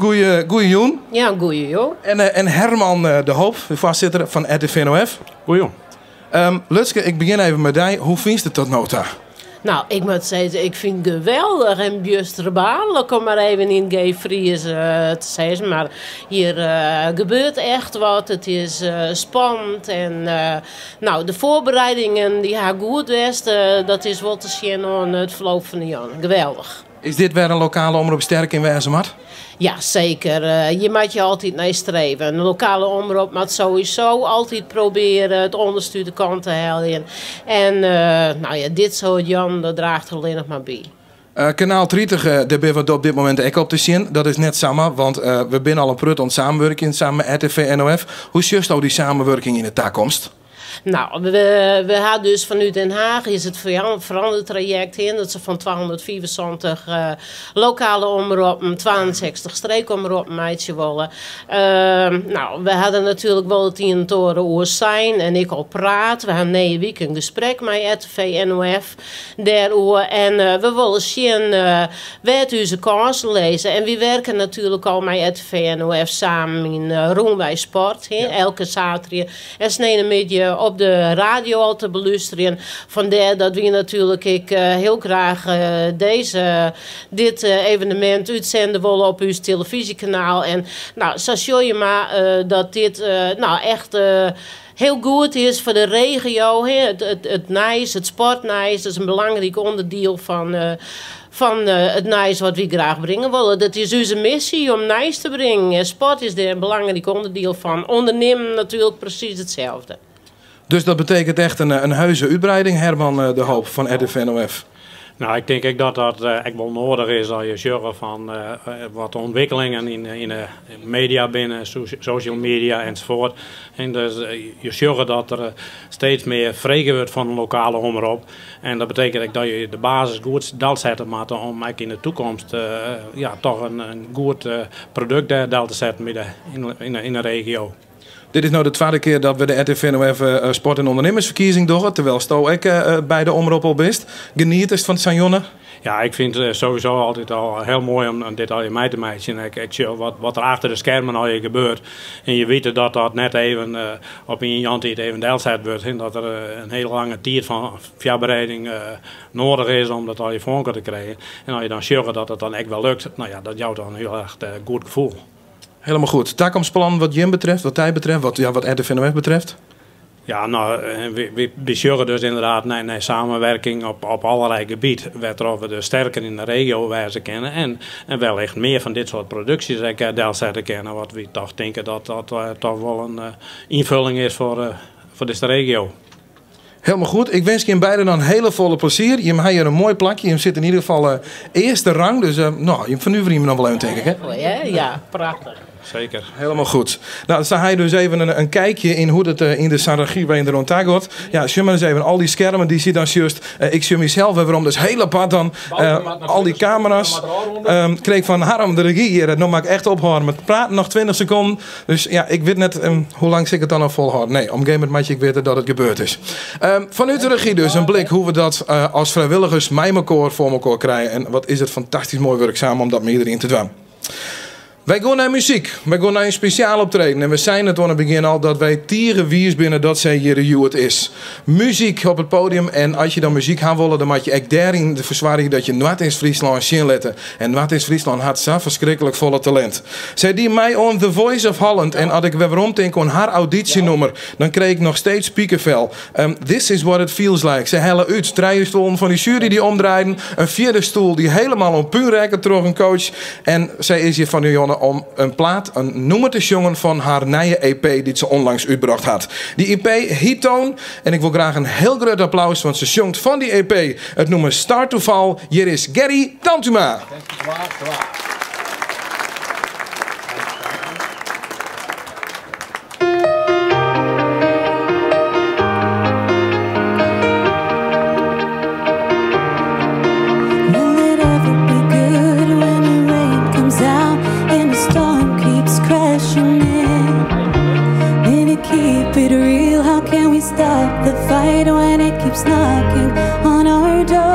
goeie jûn. Ja, goeie jûn. En Herman de Hoop, de foarsitter fan RTV NOF. Goeie jûn. Lutske, ik begjin even mei dy. Hoe fynst it tot no ta? Nou, ik moat sizze, ik fyn it geweldich en bjusterbaarlik om mar even yn it geef Frysk te sizzen. Mar hjir gebeurt echt wat. It is spannend en nou, de foarbereidingen dy ha goed west. Dat is wol te sjen oan it ferloop fan de jûn. Geweldich. Is dit wêr't in lokale omrop sterk yn wêze moat? Ja, seker. Hjir moatte je altyd nei streve. In lokale omrop moat sowieso altyd probearje it ûnderste út de kant te heljen. En nou ja, dit soart jûnen, dat draacht der allinnich mar by. Kanaal 30, dêr binne we op dit momint ek op te sjen. Dat is net samar, want we binne al in protte oan it samenwurkjen samen mei RTV NOF. Hoe sjochsto dy samenwurking yn de takomst? Nou, we ha dus fanút Den Haag is it ferandertrajekt hin dat se fan 275 lokale omroppen 62 streekomroppen meitsje wolle. No, we ha der natuerlik wol it ien en it oare oer sein en ek al praat. We ha nije wike in gesprek mei RTV NOF dêroer en we wolle sjen wêr't ús kânsen lizze. En wy werke natuerlik al mei RTV NOF samen yn Rûnwei Sport, elke saterdei en sneinemiddei op de radio al te belústerjen. Fandêr dat wy natuerlik ek hiel graach dizze, dit evenemint útsende wolle op ús telefyzjekanaal. En no, sa sjogge je mar dat dit no echt hiel goed is foar de regio. It nijs, it sportnijs, dat is in belangryk ûnderdiel fan it nijs wat wy graach bringe wolle. Dat is ús missy om nijs te bringen. En sport is dêr in belangryk ûnderdiel fan. Undernimmen natuerlik presys itselde. Dus dat betekent echt in heuse útwreiding, Herman de Hoop fan RTV NOF. Nou, ik tink ek dat dat ek wol nedich is as je sjogge fan wat de ûntwikkelingen yn de media binne, social media ensafoart. En dus je sjogge dat der steeds mear frege wurdt fan de lokale omrop. En dat betekent ek dat je de basis goed delsette moatte om ek yn de takomst ja, toch in goed produkt dêr del te setten by de, yn de regio. Dit is no de twadde kear dat we de RTV NOF Sport- en Ûndernimmersferkiezing dogge, terwylsto ek by de omrop al bist. Genietest fan sa'n jûn? Ja, ik fyn it sowieso altyd al hiel moai om dit allegear mei te meitsjen. Ik sjoch wat der achter de skermen allegear gebeurt. En je witte dat dat net even op ien jantiid even delset wurdt. En dat der in hiele lange tiid fan foarbereiding nedich is om dat allegear foar elkoar te krijen. En as je dan sjogge dat it dan ek wol lukt, no ja, dat jout dan hiel erch goed gefoel. Helemaal goed. Takomstplannen wat jim betreft, wat dy betreft, wat, ja, wat RTV NOF betreft? Ja, no, wy sjogge dus ynderdaad nei samenwerking op allerlei gebiet, wêrtroch we dus sterker yn de regio wêze kinne en wellicht mear fan dit soart produksjes ek delsette kinne, wat wy toch tinke dat dat toch wol in ynfolling is foar dizze regio. Helemaal goed. Ik winsk jim beiden dan hiele folle plezier. Jim ha hjir in moai plakje. Jim sitte yn ieder gefal earste rang. Dus no, jim fernuverje jim noch wol even, tink ik. Hè? Ja, ja, prachtich. Zeker. Helemaal goed. Nou, dan ha je dus even in kijkje yn hoe't it yn de regy by de rond gaat. Ja, sjoch mar ris even, al dy skermen dy sit dan just. Ik sjoch mysels wer werom, dus hiel apart dan. Al dy kamera's. Kreeg fan Harm de regy hjir, no moat ik echt ophâlde met praten, noch 20 sekonden. Dus ja, ik wit net hoe lang sil ik it dan noch folhâlde. Nee, op in gegeven momint moat je ek witte dat it gebeurd is. Fanút de regy dus in blik hoe't we dat as frijwilligers mei elkoar foar elkoar krije. En wat is it fantastysk moai wurk samen om dat mei iderien te dwaan. Wy gean nei muzyk. Wy gean nei in spesjaal optreden. En we seinen it oan it begjin al dat wy tige wiis binne dat sy hjir hjoed is. Muzyk op it podium. En as je dan muzyk ha wolle, dan moat je ek dêryn fersoargje dat je Noardeast-Fryslân sjen litte. En Noardeast-Fryslân hat sa ferskriklik folle talint. Sy die mei oan The Voice of Holland. En as ik wer weromtink oan har audysjenûmer, dan kreeg ik noch steeds pikevel. This is what it feels like. Se helle út trije stuollen fan dy sjuery dy't omdraaiden. In fjirde stoel dy't hielendal oan pún rekke troch in coach. En sy is hjir fan 'e jûn om in plaat, in nûmer te sjongen fan har nije EP dy't se ûnlangs útbrocht hat. Dy EP hyt Toon. En ik wol graach in hiel grut applaus, want se sjongt fan dy EP it nûmer Start to Fall. Hjir is Gerrie Dantuma. Will it ever be good when the rain comes down and the storm keeps crashing in? When you keep it real, how can we stop the fight when it keeps knocking on our door?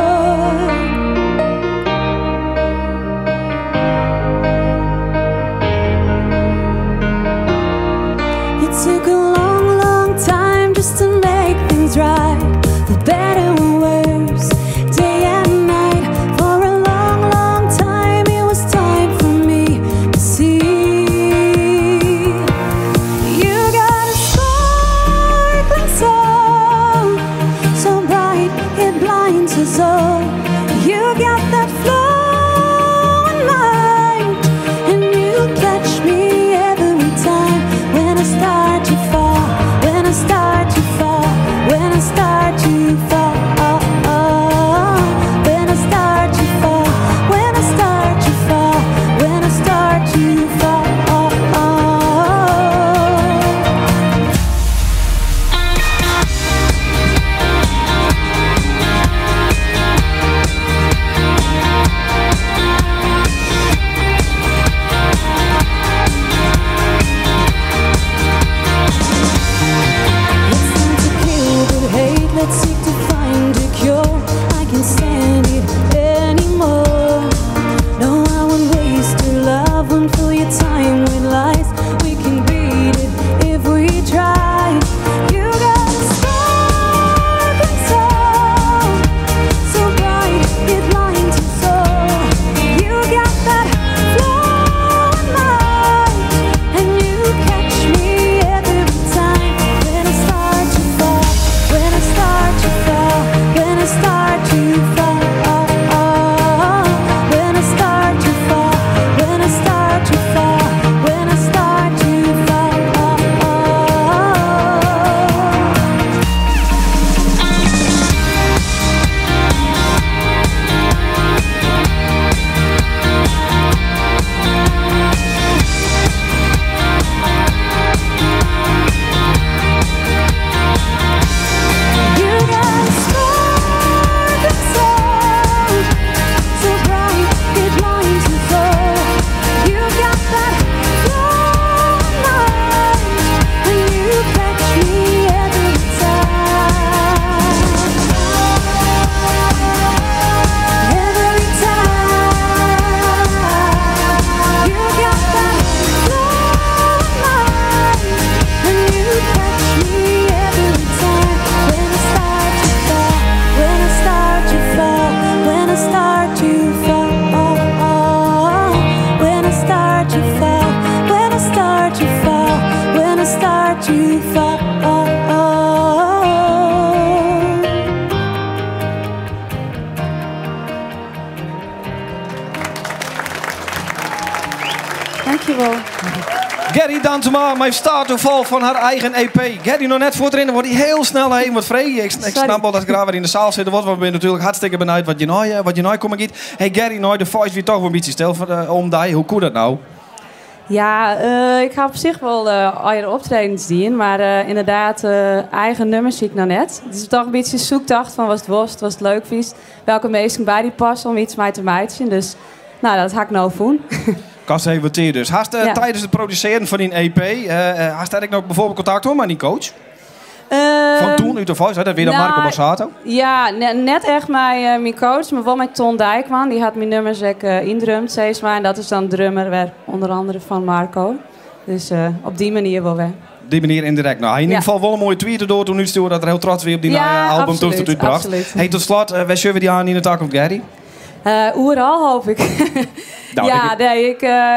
It took a long, long time just to make things right, for better or worse, day and night. For a long, long time, it was time for me to see. You got a sparkling soul, so bright it blinds. Dankjewel. Gerry Dantema, mei Start to Fall fan har eigen EP. Gerry, noch net fuortrinne, want dy hiel snel even wat freegje. Ik, ik snap wol dat graach wer yn de saal sitte wol, want we binne natuerlik hartstikke benijd wat hjirnei, eh, wat hjirnei komme giet. Hey Gerry, nei de Voice wie toch wol in bytsje stil fan, eh, om dy. Hoe koe dat no? Ja, eh, ik ha op sich wol uh, allegear optredens dien, mar eh, ynderdaad, eigen nûmers hie ik noch net. It is dochs in bytsje soektocht fan watst wolst, watst leuk fynst, welke minsken by dy passe om yts mei te meitsjen. Dus no, dat ha ik no fûn. Koste even wat tiid dus. Hast Ja. tidens it produsearjen fan dyn EP, hast dêr ek noch byfoarbyld kontakt hân mei dyn coach? Fan toen út de Voice, hè? Dat wie dan Nou, Marco Borsato. Ja, net echt mei myn coach, mar wol mei Ton Dijkman. Dy hat myn nûmers ek yndrumd, sis mar. En dat is dan drummer wer ûnder oare fan Marco. Dus op dy manier wol wer. Dy manier yndirekt. No, hy yn ieder gefal wol in moaie tweet door toen útstjoerd dat er hiel trots wie op dyn nije album toen it útbrocht. Absoluut. Hey, tot slot, wêr sjogge we dy oan yn de takomst, Gerry? Oeral hoopje ik. Nou, ja, nee,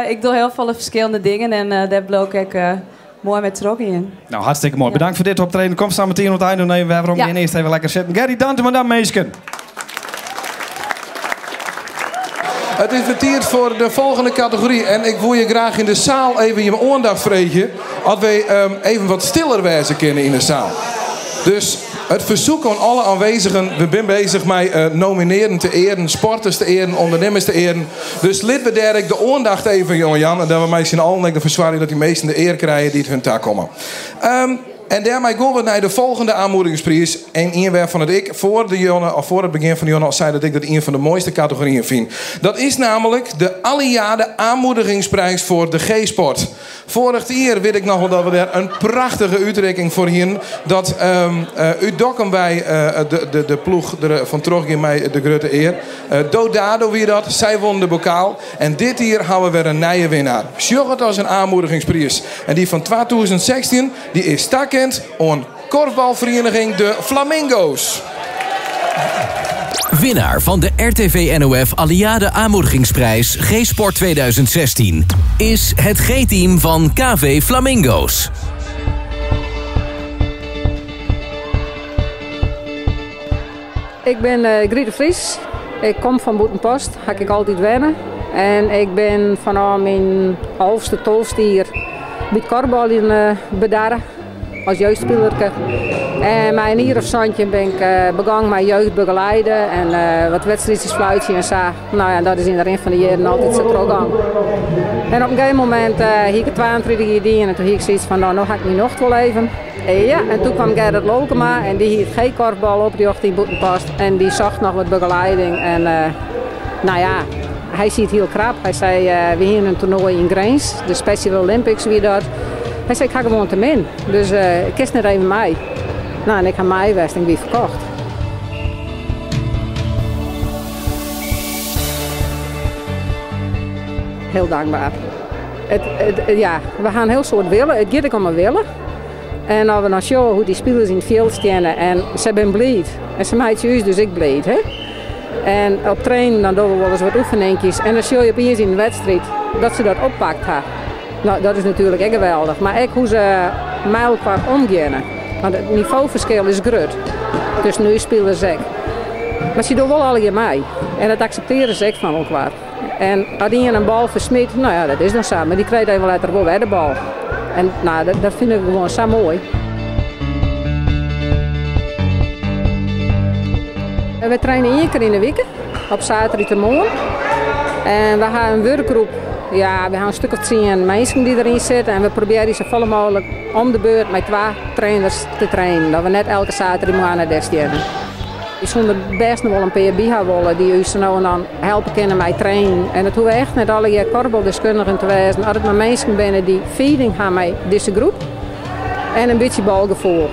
ik doch hiel folle ferskillende dingen en dêr bliuw ik ek moai mei trochgean. No, hartstikke moai. Bedankt foar dit optreden. Kom sa metien oan it ein noch even wer werom. Ja. Gean earst even lekker sitten. Gerry Dantema dan, minsken. It is wer tiid foar de folgjende kategory. En ik wol je graach yn de saal even je oandacht freegje. As wy even wat stiller wêze kinne yn de saal. Dus it fersoek oan alle oanwêzigen. We binne beuzich mei nominearden te earen, sporters te earen, ûndernimmers te earen. Dus lit we dêr ek de oandacht even oan jaan. En dat we mei syn allen ek derfoar soargje dat dy minsken de ear krije dy't hun takomme. En dêrmei gean we nei de folgjende oanmoedigingspriis. En ien wêrfan it ik foar de jûn, of foar it begjin fan de jûn al sei dat ik dat ien fan de moaiste kategoryen fyn. Dat is nammentlik de Alliade Aanmoedigingsprijs foar de G-sport. Foarich jier wit ik noch wol dat we dêr in prachtige útrikking foar hienen. Dat út Dokkum wei de ploech der fan troch gie mei de grutte ear. Dodado wie dat, sy wûnen de bokaal. En dit jier hawwe we wer in nije winnaar. Sjoch it as in oanmoedigingsprijs. En dy fan 2016 dy is takend oan korfbalferieniging De Flamingo's. Winnaar fan de RTV NOF Alliade Aanmoedigingsprijs G-Sport 2016 is het G-team fan KV Flamingo's. Ik bin uh, Griet de Vries. Ik kom fan Bûtenpost, ha ik altyd wenne. En ik bin fanôf myn alfste, tolfste jier by it korfbaljen uh, bedarre as jeugdspilerke. En mei in jier of 17 bin ik uh, begûn mei jeugd begeleiden en uh, wat wedstriidsjes fluitsje en sa. No ja, dat is yn de rin fan de jierren altyd sa trochgien. En op in gegeven momint uh, hie ik 32 jier dien en toen hie ik sokyts fan, no, no ha ik myn nocht wol even. Ja, en toen kwam Gerrit Lolkema en dy hie it G-korfbal oprjochte yn Bûtenpost en dy socht noch wat begelieding. En uh, no ja, hy siet hiel krap. Hy sei, uh, we hiene in toernoai yn Grins, de Special Olympics wie dat. Hy sei, ik ha gewoan te min, dus uh, kinst net even mei. No, en ik ha mei west en ik wie ferkocht. Hiel dankber. It, ja, we ha in hiel soad wille. It giet ek om in wille. En as we dan sjogge hoe't dy spilers yn it fjild steane en se binne bliid. En se meitsje ús dus ek bliid. Hè? En op trainen dan dogge we wolris wat oefeninkjes en dan sjogge je opiens yn de wedstriid dat se dat oppakt ha. No, dat is natuerlik ek geweldich. Mar ek hoe't se mei elkoar omgeane. Want it nivoferskil is grut tusken ús spilers ek. Mar se dogge wol allegear mei. En dat akseptearje se ek fan elkoar. En as ien in bal fersmyt, no ja, dat is dan sa. Mar dy krijt even letter wol wer de bal. En no, dat fyn ik gewoan sa moai. We traine ien kear yn de wike, op saterdeitemoarn. En we ha in wurkgroep, ja, we ha in stik of tsien minsken dy't deryn sitte. En we probearje safolle mooglik om de beurt mei twa trainers te trainen. Dat we net elke saterdeitemoarn dêr steane. Wy soene der bêst noch wol in pear by ha wolle dy't ús sa no en dan helpe kinne mei trainen. En it hoege echt net allegear korfbaldeskundigen te wêzen, as it mar minsken binne dy't fieding ha mei dizze groep en in bytsje balgefoel.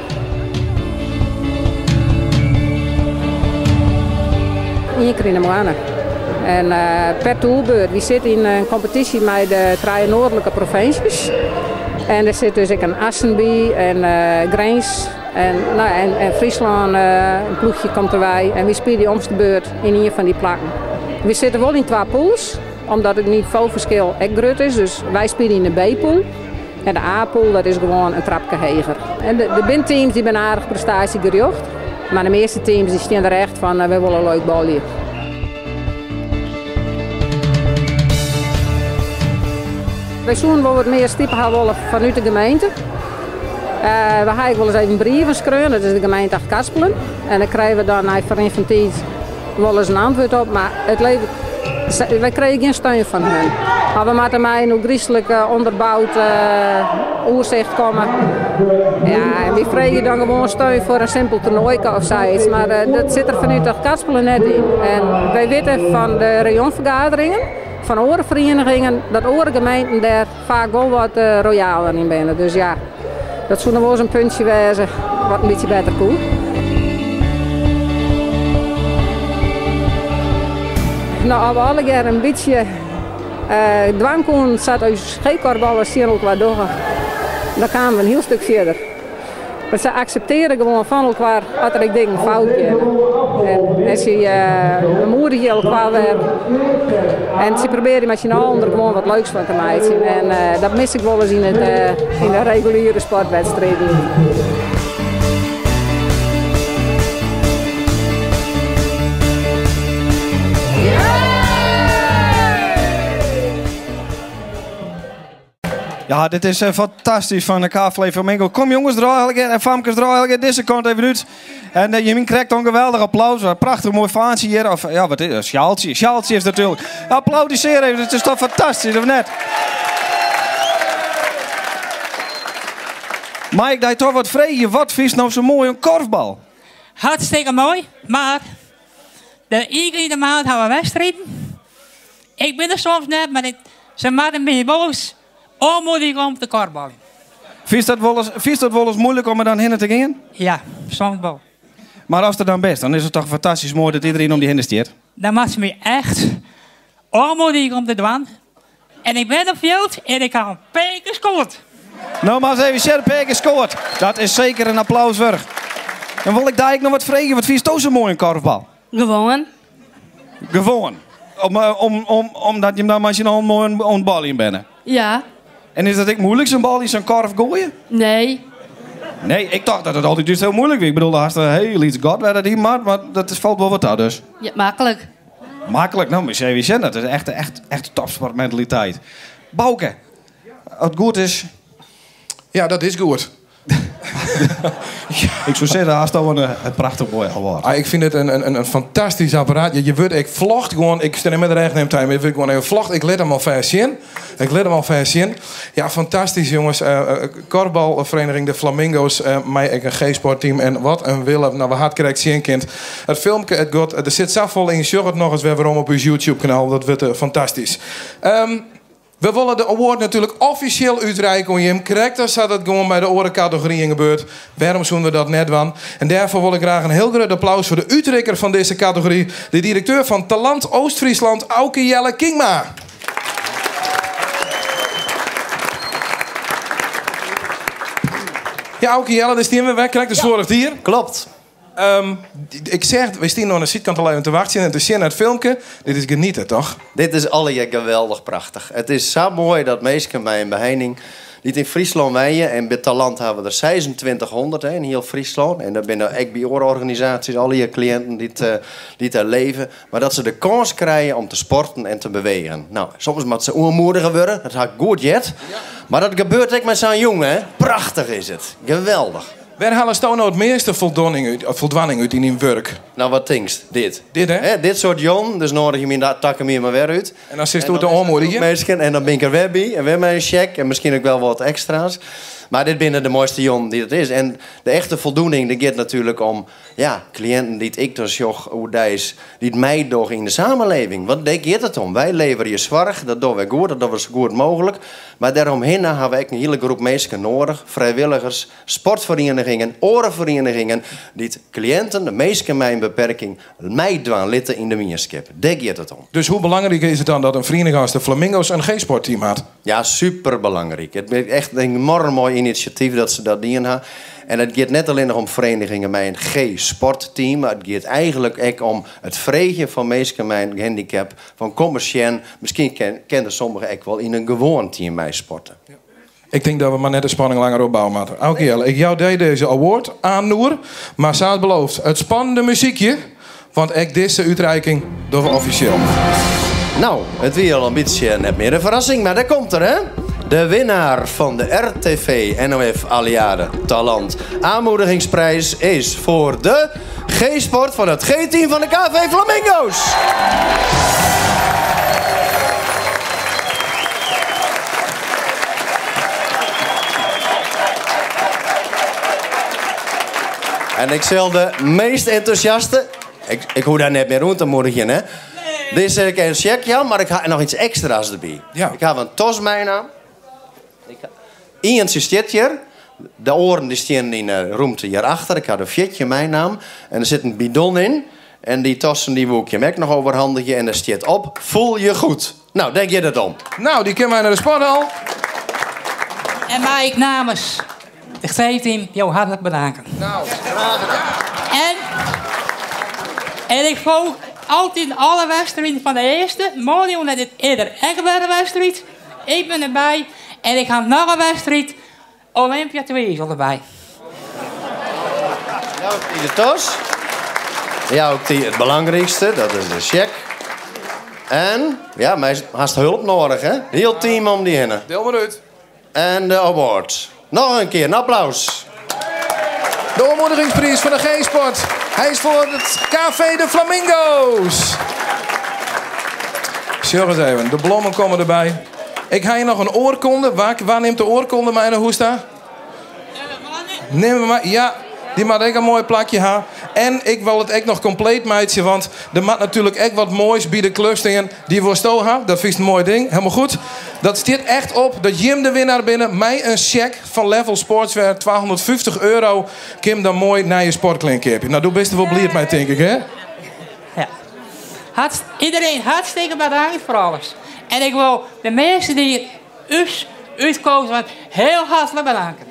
Ien kear yn de moanne. En per toerbeurt. Wy sitte yn in kompetysje mei de trije noardlike provinsjes. En der sit dus ek in Assen by en Grins. En, no, en, en Fryslân, in ploechje komt derby. En wy spylje om de beurt yn ien fan dy plakken. Wy sitte wol yn twa pools, omdat it nivoferskil ek grut is. Dus wy spylje yn de B-pool. En de A-pool dat is gewoan in trapke heger. En der binne teams dy binne aardich prestaasjegerjocht, mar de measte teams dy stean der echt fan wy wolle leuk balje. Wy soenen wol wat mear stipe ha wolle fanút de gemeente. We ha ek wolris even brieven skreaun, dat is de gemeente Achtkarspelen. En dêr krije we dan nei ferrin fan tiid wolris in antwurd op, mar it levert, wy krije gjin steun fan hun. Mar we moatte mei in ôfgryslik ûnderboud oersicht komme. Ja, en wy freegje dan gewoan steun foar in simpel toernoaike of sayts, mar dat sit der fanút Achtkarspelen net yn. En wy witte fan de rayonfergaderingen fan oare ferienigingen dat oare gemeenten dêr faak wol wat royaler yn binne. Dus ja, dat soe noch wolris in puntsje wêze wat in bytsje better koe. No, as we allegear in bytsje dwaan koenen sa't ús G-kuorballers tsjin elkoar dogge, dan kamen we in hiel stik fierder. Want se akseptearje gewoan fan elkoar as der ek dingen fout geane. En se bemoedigje elkoar wer. En se probearje mei syn allen der gewoan wat leuks fan te meitsjen. En dat mis ik wolris yn de reguliere sportwedstriden. Ja, dit is fantastysk fan de KVL Flamingo. Kom jonges, draai elke en famkes, draai elke dizze kant even út. En uh, je krijgt een geweldig applaus. Een prachtig mooi faantsje hier. Of ja, wat is het? Sjaaltje. Sjaaltje is natuurlijk. Applaudisseer even, het is toch fantastisch, of net? Mike, daar toch wat vregen. Wat vies nou zo mooi een korfbal? Hartstikke mooi, maar de één in de maand hebben we wedstrijden. Ik ben er soms net, maar ik, ze maken me boos. Onmoedig om te korfballen. Vies dat wel eens, vies dat wel eens moeilijk om er dan heen te gaan? Ja, soms wel. Maar als het dan best, dan is het toch fantastisch mooi dat iedereen om die heen stiert. Dan maakt ze me echt onmoedig om te doen. En ik ben op veld en ik heb een paar gescoord. Nou, maar eens even, Sherpa gescoord. Dat is zeker een applaus waard. Dan wil ik daar nog wat vragen. Wat vind je zo mooi een korfbal? Gewoon. Gewoon. Omdat je hem dan maar zo'n mooi een bal in bent. Ja. En is dat ook moeilijk, zo'n bal in zo'n korf gooien? Nee. Nee, ik dacht dat het altijd dus heel moeilijk was. Ik bedoel, daar is er heel iets god werd die maar dat is, valt wel wat aan dus. Ja, makkelijk. Makkelijk, nou, maar even dat is echt, echt, echt topsportmentaliteit. Bouke, als het goed is... Ja, dat is goed. Ik zou zeggen, haast al een prachtig mooi award. Ah, ik vind het een fantastisch apparaat. Je wordt, ik vlocht gewoon, ik stel met de recht tijd, maar ik gewoon even vlocht. Ik let hem al vast in. Ik let hem al vast in. Ja, fantastisch jongens. Korfbalvereniging de Flamingo's, mij ik een G-sportteam. En wat een Willem. Nou, we had correct zien kind. Het filmpje, het god, er zit zo vol in. Zorg het nog eens weer waarom op uw YouTube kanaal. Dat wordt fantastisch. We willen de award natuurlijk officieel uitreiken aan Jim. Correct, dan zat het gewoon bij de orencategorieën gebeurd. Waarom zoeken we dat net van? En daarvoor wil ik graag een heel groot applaus voor de uitreiker van deze categorie. De directeur van Talant Oost-Friesland, Auke Jelle Kingma. Ja, Auke Jelle, daar staan we weg. Krijg de vorig hier. Klopt. Ik zeg, we staan nog aan de zijkant al even te wachten en te zien naar het filmpje. Dit is genieten, toch? Dit is alle geweldig prachtig. Het is zo mooi dat mensen bij een beheining niet in Friesland wijnen. En bij Talant hebben we er 2600 hè, in heel Friesland. En daar binnen ook bij organisaties, alle je cliënten die daar leven. Maar dat ze de kans krijgen om te sporten en te bewegen. Nou, soms moet ze onmoediger worden. Dat gaat goed, jet. Ja. Maar dat gebeurt ook met zo'n jongen, hè. Prachtig is het. Geweldig. Waar halen ze nou het meeste voldoening uit in hun werk? Nou, wat denkst? Dit. Dit, hè? Hè, dit soort jong, dus nodig je me takken meer maar weer uit. En dan zit je de oormoedigen. En dan ben ik er weer bij. En weer mijn check. En misschien ook wel wat extra's. Maar dit binnen de mooiste jong die dat is. En de echte voldoening, die gaat natuurlijk om... Ja, cliënten die het ik dus joch, hoe die is, die het mij doch in de samenleving. Want daar gaat het om. Wij leveren je zorg, dat doen wij goed, dat doen we zo goed mogelijk. Maar daaromheen hebben we ook een hele groep mensen nodig. Vrijwilligers, sportverenigingen, orenverenigingen... die het cliënten, de meesten met een beperking, mij dwaan litten in de mierskip. Daar gaat het om. Dus hoe belangrijk is het dan dat een vereniging als de Flamingo's een G-sportteam had? Ja, superbelangrijk. Het is echt een enorm mooi initiatief dat ze dat doen hebben. En het gaat net alleen nog om verenigingen met een G-sportteam, maar het gaat eigenlijk ook om het vregen van mensen met een handicap, van commerciën. Misschien kennen sommigen ook wel in een gewoon team mee sporten. Ja. Ik tink dat we mar net de spanning langer opbouwe moatte. Oké Jelle, ik jou dy dizze award oan oer. Mar sa as beloofd, it spannende muzykje. Want ek dizze útreiking dogge we offisjeel. No, it wie al in bytsje net mear in ferrassing, mar dêr komt er, hè? De winnaar fan de RTV NOF Alliade Talant Aanmoedigingsprijs is foar de G-sport fan it G-team fan de KV Flamingo's! En ik sil de meast entûsjaste. Ik, ik hoech dêr net mear oan te moedigjen, hè? Dizze kin in sjek jaan, mar ik ha noch iets ekstra's derby. Ik haw in tas meinaam. Ientsje stiet hjir. De oaren dy stean yn de rûmte hjirachter. Ik ha der 14 meinaam. En der sit in bidon yn. En dy tassen dy woe ik jim ek noch overhandigje. En der stiet op, voel je goed. No, dêr giet it om. No, dy kin mei nei de sporthal. En mei ik namens de G-team jo hartlik bedanken. No, graach gedaan. En ik folch altyd alle wedstriden fan de earste. Moarn net earder ek wer in wedstriid. Ik bin derby en ik ha noch in wedstriid Olympia Twizel derby. Jou ik dy de tas. Jou ik dy it belangrykste, dat is de sjek. En, ja, my hast hulp nedich, hè? Hiel team om dy hinne. Del mar út. En de award. Noch in kear, in applaus. De oanmoedigingspriis fan de G-sport. Hy is foar it KV de Flamingo's. Sjoch ris even, de blommen komme derby. Ik ha hjir noch in oarkonde. Wa nimt de oarkonde mei nei hûs ta? Nim mar, ja, dy moat ek in moai plakje ha. En ik wol it ek noch kompleet meitsje, want der moat natuerlik ek wat moais by de klup stean. Dy wolsto ha, dat fynst in moai ding. Helemaal goed. Dat stiet echt op dat jim de winnaar binne mei in sjek fan Level Sportswear, 250 euro. Kin dan moai nije sportklean keapje. No, do bist der wol bliid mei, tink ik, hè? Ja. Hartst, iedereen hartstikke bedankt foar alles. En ik wol de minsken dy't ús útkozen hawwe hiel hartlik bedanken.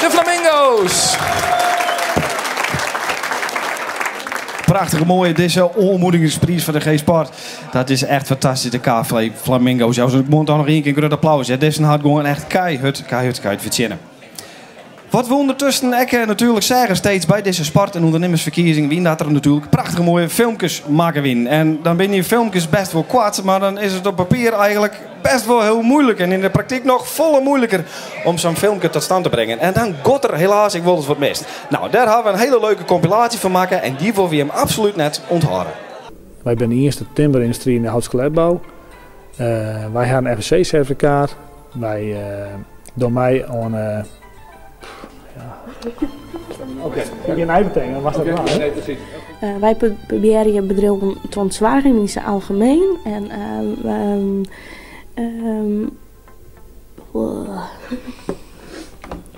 De Flamingo's! Prachtich moai, dizze oanmoedigingspriis foar de G-Sport. Dat is echt fantastysk, de KV Flamingo's. Ja, ik moat noch ien kear in grut applaus. Hè. Dizze hat gewoan echt keihurd, keihurd, keihurd fertsjinne. Wat we ûndertusken ek natuerlik seagen steeds by dizze sport- en ûndernimmersferkiezing wie dat der natuerlik prachtich moaie filmkes makke wienen. En dan binne dy filmkes best wol koart, mar dan is it op papier eigenlik best wol hiel muoilik en yn de praktyk noch folle muoiliker om sa'n filmke tot stand te bringen. En dan giet der helaas ek wolris wat mis. No, dêr hawwe we in hiele leuke kompilaasje fan makke en dy wolle we jim absolút net ûnthâlde. Wy binne de ienste timmeryndustry yn de houtskoletbou. Wy ha in FSC-sertifikaat. Wy dogge mei oan. Oké, ik gean nij betinken, dan was dat waar. Nee, precies. Wy probearje bedriuwen te ûntsoargjen yn syn algemeen. En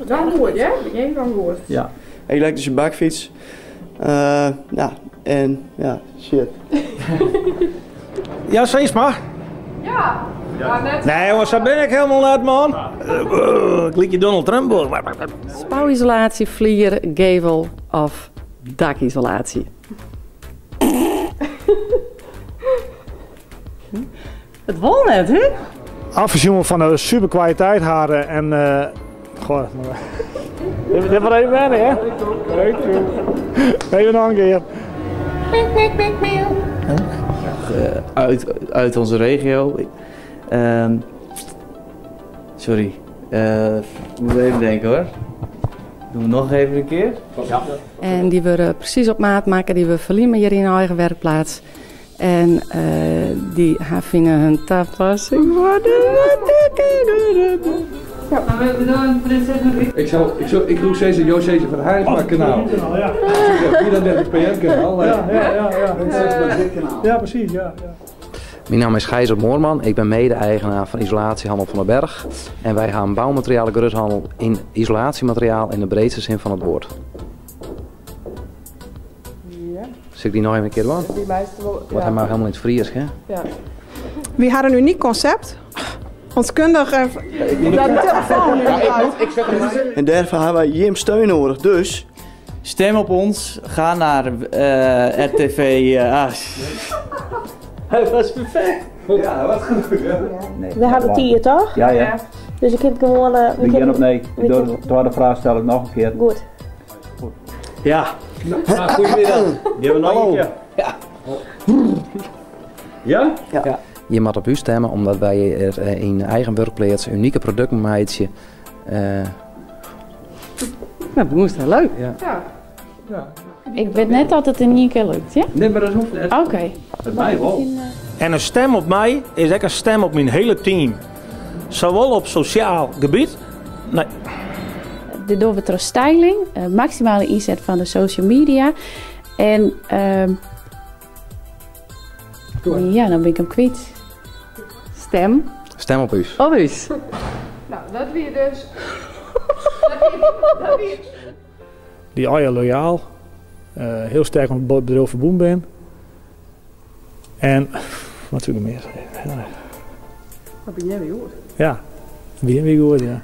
Dwaan goed, hè? Begjin dan goed. Ja. Elektrische bakfiets. Uh, ja, en ja, shit. Ja, sis mar. Ja. Nee, want sa bin ik hielendal net, man. Ik lykje Donald Trump wol. Spouwisolatie, flier, gevel of dakisolatie. It wol net, hè? Ofsjoen fan de super kwaliteit haren en uh, goh, dit wordt even wennen, hè? Even nog een keer. Uit, uit onze regio. Sorry, uh, moet even denken hoor. Doen we nog even een keer. Ja. En die worden precies op maat maken, die we verliemen hier in eigen werkplaats. En uh, die haar vinden hun tapassing worden. Ja, maar we doen prinses Ik, zal, ik, zal, ik roep steeds het Joost van Harinxma kanaal. Ja. Wie dan net het PM kanaal. Ja, ja, ja. Ja, ja precies. Ja, ja. Mijn naam is Gijzer Moorman. Ik ben mede-eigenaar van Isolatiehandel van den Berg. En wij gaan bouwmaterialen groothandel in isolatiemateriaal in de breedste zin van het woord. Ja. Zal ik die nog even een keer doen? Die meeste wel. Want hij mag helemaal niet Fries, hè? Ja. We hadden een uniek concept. Ons kundig en. Ja, de telefoon. Ja, ik, moet, ik zet hem En daarvoor hebben wij Jim steun nodig, dus. Stem op ons, ga naar uh, RTV. Uh, ah. Hij was perfect. Ja, wat goed. Nee, We hadden het hier toch? Ja, ja. Dus ik kin it gewoan. Uh, we gean op nee. We De tweede vraag stel ik noch in kear. Goed. Ja. Nou, goedemiddag. Die hebben we nog een keer. Ja. Ja? Ja. Je moet op u stemmen omdat wij er in eigen werkplaats unieke producten maken. Nou, dat moest wel leuk. Ja. ja. Ik weet net dat het in één keer lukt, ja? Nee, maar dat hoeft net. Oké. Dat mij wel. En een stem op mij is ook een stem op mijn hele team. Zowel op sociaal gebied. Nee. De door styling, maximale inzet van de social media. En ja, dan ben ik hem kwijt. Stem. Stem op u. Op u. Nou, dat weer dus. dat weer. Die al loyaal, heel sterk met het bedrijf verbonden ben. En wat wil ik meer zeggen? Wat ben jij weer goed? Ja, ben weer goed, ja.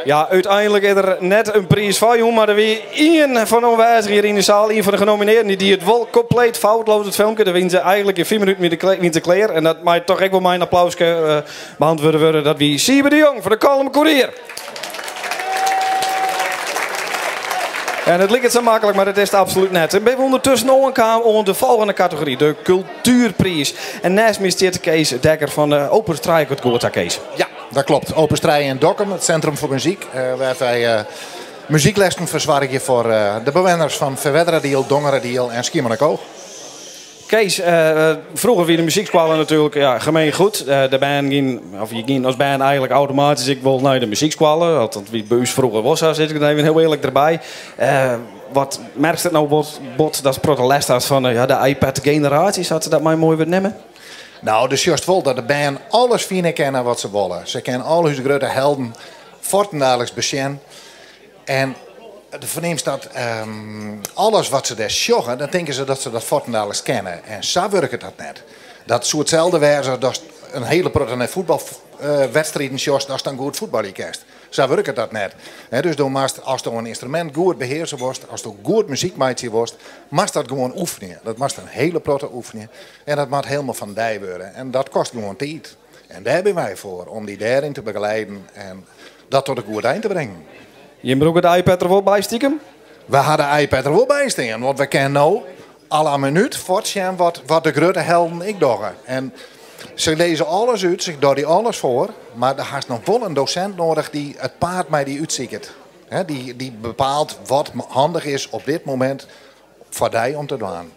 Ja, uiteindelijk is er net een prijs van, jongen. Maar er weer één van de aanwezigen hier in de zaal, één van de genomineerden, die het wel compleet fout loopt, het filmpje. Daar wint ze eigenlijk in 4 minuten met de kleer. En dat maakt toch ook wel mijn applaus beantwoorden worden. Dat wie Siebe de Jong voor de Kollum Koerier. En het lijkt het zo makkelijk, maar dat is het absoluut net. En ben we ondertussen al de volgende categorie, de cultuurprijs. En naast me zit Kees Dekker van de Open Strijk, het Goorta Kees. Ja, dat klopt. Open Strij in Dokkum, het Centrum voor Muziek. Waar wij muzieklessen verzorgen voor de bewoners van Ferwerderadiel, Dongeradiel en Schiermonnikoog. Kees, vroeger wie de muziekschool natuurlijk ja, gemeen goed. De band ging, of je ging als band eigenlijk automatisch, ik wil naar de muziekschool. Want wie bij ons vroeger was, daar zit ik dan even heel eerlijk erbij. Wat merkt het nou bot, dat protest van ja, de iPad-generatie, zou ze dat maar mooi weer nemen? Nou, dus juist wel dat de band alles vinden kennen wat ze willen. Ze kennen al hun grote helden voortdurend besjen. En de verneemt dat alles wat ze daar sjoggen, dan denken ze dat ze dat voortdurend kennen. En zo werkt dat net. Dat soort hetzelfde wijze dat een hele protte voetbalwedstrijden sjost, dat dan goed voetbal kerst. Zo werkt dat net. He, dus door maast, als je een instrument goed beheersen worst, als je goed muziekmaatje worst, mag dat gewoon oefenen. Dat mag een hele protte oefenen. En dat moet helemaal van dij worden. En dat kost gewoon tijd. En daar ben wij voor, om die daarin te begeleiden en dat tot een goed eind te brengen. Je moet ook de iPad er wel bij stiekem? We hadden de iPad er wel bij staan, want we kennen nou alle minuut voortzien wat de grote helden ik doen. En ze lezen alles uit, ze doen die alles voor, maar er is nog wel een docent nodig die het paard mij die uitziet. He, die bepaalt wat handig is op dit moment voor die om te doen.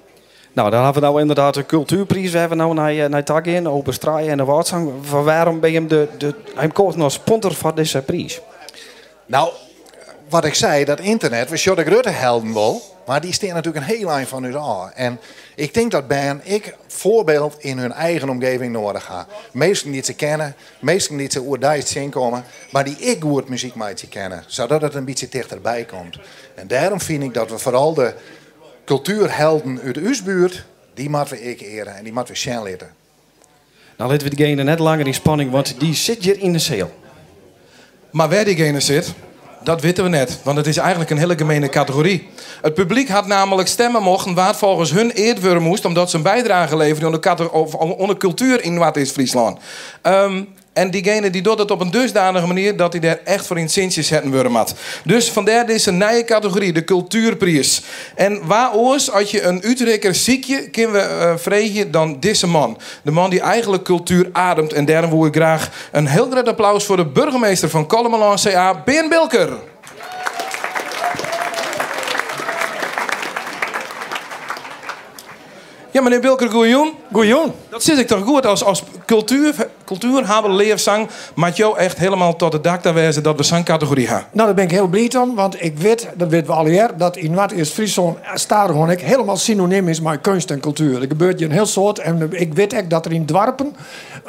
Nou, dan hebben we nou inderdaad de cultuurprijs. We hebben nou naar Tak in, Open Straaien en de Waardzang. Van waarom ben je hem hij komt nog sponsor van deze prijs? Nou, wat ik zei, dat internet, we zullen de grote helden wel, maar die staan natuurlijk een heel eind van hun af. En ik denk dat ben ik voorbeeld in hun eigen omgeving nodig ga. Meesten die ze kennen, meesten die ze oerdijs zien komen, maar die ik goed muziekmaatje kennen, zodat het een beetje dichterbij komt. En daarom vind ik dat we vooral de cultuurhelden uit de buurt, die moeten we ik eren en die moeten we zien leren. Nou, laten we diegene net langer in spanning, want die zit hier in de zaal. Maar waar diegene zit, dat weten we net, want het is eigenlijk een hele gemene categorie. Het publiek had namelijk stemmen mochten waar volgens hun eerd worden moest, omdat ze een bijdrage leverden onder cultuur in Noord-East-Friesland. En diegene die doet het op een dusdanige manier dat hij daar echt voor in sintjes zetten worden moet. Dus vandaar deze nieuwe categorie, de cultuurprijs. En waar oors, als je een Utrechter ziekje, kunnen we vregen dan deze man. De man die eigenlijk cultuur ademt. En daarom wil ik graag een heel groot applaus voor de burgemeester van Kollumerlân CA, Bearn Bilker. Ja, meneer Bilker, goeiejoen. Goeiejoen. Dat zit ik toch goed als cultuur, leerzang, maar jou echt helemaal tot het dak daar wezen dat we zo'n categorie hebben. Nou, daar ben ik heel blij om, want ik weet, dat weten we al jaar, dat in Noord-East-Friesland gewoon ik helemaal synoniem is met kunst en cultuur. Er gebeurt hier een heel soort en ik weet ook dat er in dwarpen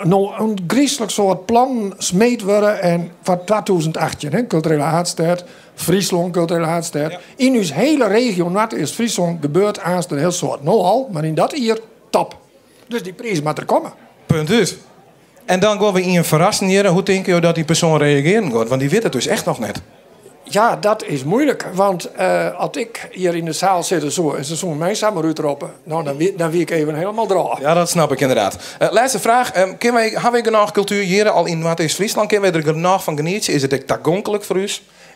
nou een griezelig soort plan smeed worden en van 2018, hè, culturele haatstad, Friesland, culturele haatstad. Ja. In uw hele regio Noord-East-Friesland gebeurt aanstaan een heel soort. Nou al, maar in dat hier, top. Dus die prijs moet er komen. Punt dus. En dan gaan we in verrassen hier. Hoe denk je dat die persoon reageren gaat? Want die weet het dus echt nog net. Ja, dat is moeilijk. Want eh, als ik hier in de zaal zitten zo en ze zo'n mij samen uitroepen, nou, dan, wie, dan wie ik even helemaal droog. Ja, dat snap ik inderdaad. Uh, laatste vraag. Um, kunnen wij, hebben we genoeg cultuur hier al in Noord-East-Friesland? Kunnen wij er genoeg van genieten? Is het ook toegankelijk voor u?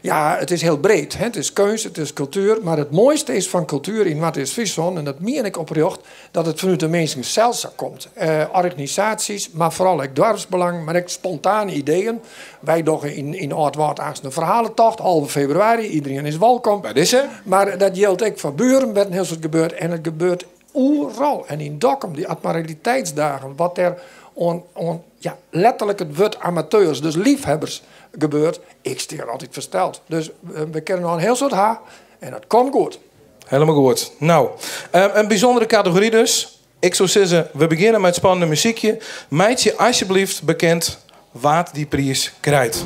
Ja, het is heel breed. Hè? Het is keus, het is cultuur. Maar het mooiste is van cultuur in Noord-East-Friesland, en dat meen ik oprecht, dat het vanuit de mensen zelf komt. Uh, organisaties, maar vooral ook dorpsbelang, maar ook spontane ideeën. Wij doen in, in Oud-Waard een verhalentocht, halve februari. Iedereen is welkom. Bij deze. Maar dat geldt ook voor buren, werd een heel soort gebeurd. En het gebeurt overal. En in Dokkum, die admiraliteitsdagen, wat er on, on, ja, letterlijk het woord amateurs, dus liefhebbers, gebeurt. Ik stier altijd versteld. Dus eh, we kennen nog een heel soort haar en dat komt goed. Helemaal goed. Nou, ehm, een bijzondere categorie dus. Ik zou zeggen, we beginnen met spannende muziekje. Meidje, alsjeblieft bekend wat die prijs krijgt.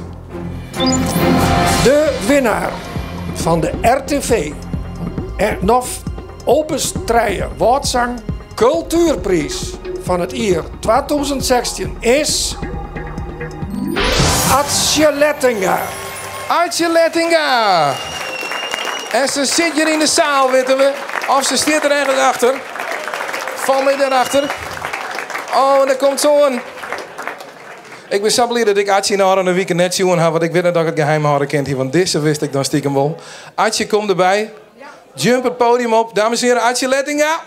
De winnaar van de RTV NOF Open Strijen Woordzang Cultuurprijs van het jaar 2016 is... Atsje Lettinga. Atsje Lettinga. En ze zit hier in de zaal, weten we. Of ze zit er ergens achter. Val mij daarachter. Oh, en daar komt zo'n. Ik ben zo blij dat ik Atje nou een weekend net zien had, want ik weet net dat ik het geheim houden kent hier, want deze wist ik dan stiekem wel. Atje, komt erbij. Jump het podium op. Dames en heren, Atje Lettinga.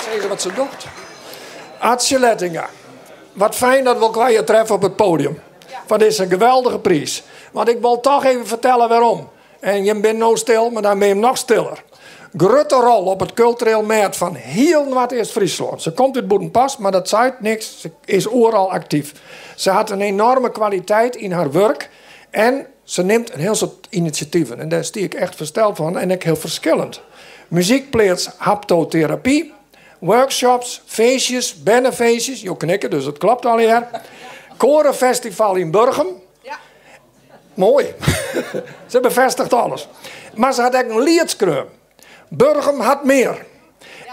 Zeg wat ze doet. Atje Lettinga. Wat fijn dat we elkaar je treffen op het podium. Van deze geweldige prijs. Want ik wil toch even vertellen waarom. En je bent nou stil, maar dan ben je nog stiller. Grote rol op het cultureel merk van heel Noord-East-Friesland. Ze komt uit Boedenpas, maar dat zei niks. Ze is overal actief. Ze had een enorme kwaliteit in haar werk. En ze neemt een heel soort initiatieven. En daar zie ik echt versteld van. En ook heel verschillend. Muziekplaats haptotherapie. Workshops, feestjes, bennenfeestjes. Je knikken, dus het klopt alweer. Korenfestival in Burgum. Mooi. ze bevestigt alles. Maar ze had ook een liedskreum. Burgum had meer.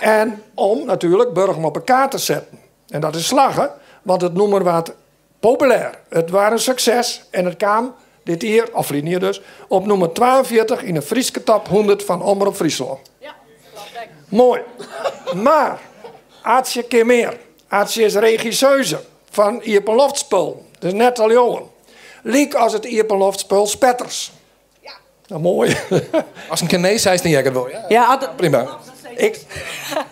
En om natuurlijk Burgum op een kaart te zetten. En dat is slagen, want het noemer wat populair. Het was een succes en het kwam dit hier, of hier dus, op nummer 42 in de Frieske top 100 van Omroep Friesland. Ja, Mooi. Maar, Aatje keer meer. Aatje is regisseuse van Iepenloftspul. Dus net al jongen. Liek als het Iepenloftspul Spetters. Ja. Nou, mooi. Als een keer nee zei, dan jij het wel. Ja, ja prima. Ik,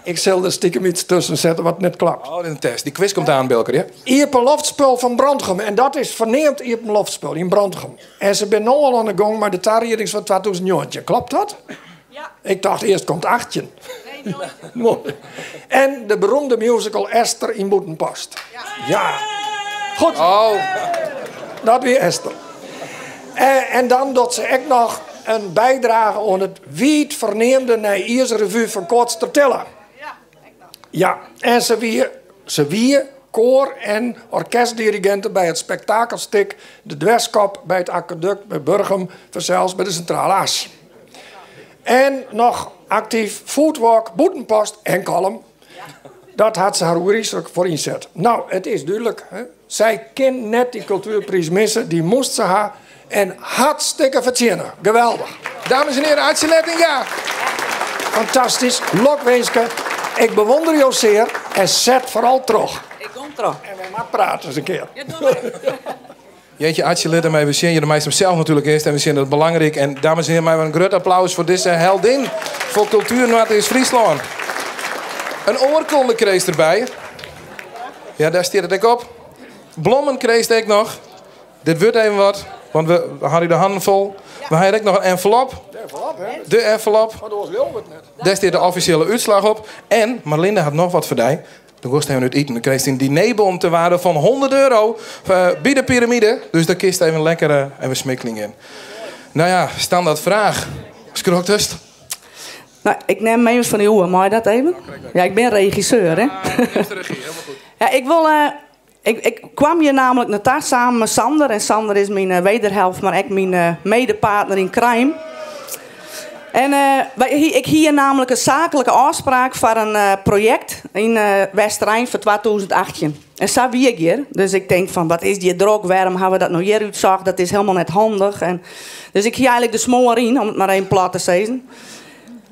ik zal er stiekem iets tussen zetten wat net klapt. Oh, een test. Die quiz komt aan, Bilker, ja? Iepenloftspul van Brandgem. En dat is verneemd Iepenloftspul in Brandgem. En ze zijn nu al aan de gang, maar de tarierings van 2019. Klopt dat? Ja. Ik dacht eerst komt 18. Nee, nooit. En de beroemde musical Esther in Boetenpast. Ja. ja. Goed. Oh. Dat weer Esther. En, en dan dat ze ook nog een bijdrage aan het wiet verneemde Nijierse revue van Kort Tertille. Ja, ja, en ze wie, ze wie koor- en orkestdirigenten bij het spektakelstik De Dwerskop bij het Aquaduct bij Burgum, zelfs bij de Centrale As. En nog actief Foodwalk, Boetenpost en Kalm. Dat had ze haar oeriselijk voor inzet. Nou, het is duidelijk. Hè? Zij kan net die cultuurprijs missen. Die moest ze haar. En hartstikke verzinnen. Geweldig. Dames en heren, Artje ja. Fantastisch. Lokwenske. Ik bewonder jou zeer. En zet vooral terug. Ik kom terug. En wij maar praten eens een keer. Ja, doe maar. Jeetje, Artje Lid en we zien je de meester zelf natuurlijk eerst. En we zien het belangrijk. En dames en heren, maar een groot applaus voor deze heldin. Voor cultuur Noord-East-Friesland. Een oorkonde kreeg erbij. Ja, daar staat het ook op. Blommen kreeg ik nog. Dit wordt even wat. Want we hadden de handen vol. We hadden ook nog een envelop. De envelop, hè? De envelop. Maar dat was het net. Daar staat de officiële uitslag op. En Marlinde had nog wat voor die. Dan kost even het eten. Dan kreeg ze een dinerbon te waarde van 100 euro uh, bij de piramide. Dus daar kist even lekker uh, even smikkeling in. Nou ja, standaard vraag. Schrok dus. Nou, ik neem mee van die oer, mag je dat even? Ja, ik ben regisseur, hè? Ja, de regie, helemaal goed. Ja, ik wil... Uh, ik, ik, kwam hier namelijk naar samen met Sander. En Sander is mijn uh, wederhelft, maar ook mijn uh, medepartner in crime. En uh, wij, ik hier namelijk een zakelijke afspraak voor een project in uh, West-Rijn voor 2018. En En sa wie ik hjir. Dus ik tink fan, wat is hjir drok, wêrom hawwe we dat no hjir útsocht, dat is helemaal net handich. En, dus ik hie eigenlik de smoar yn, om it mar even plat te sizzen.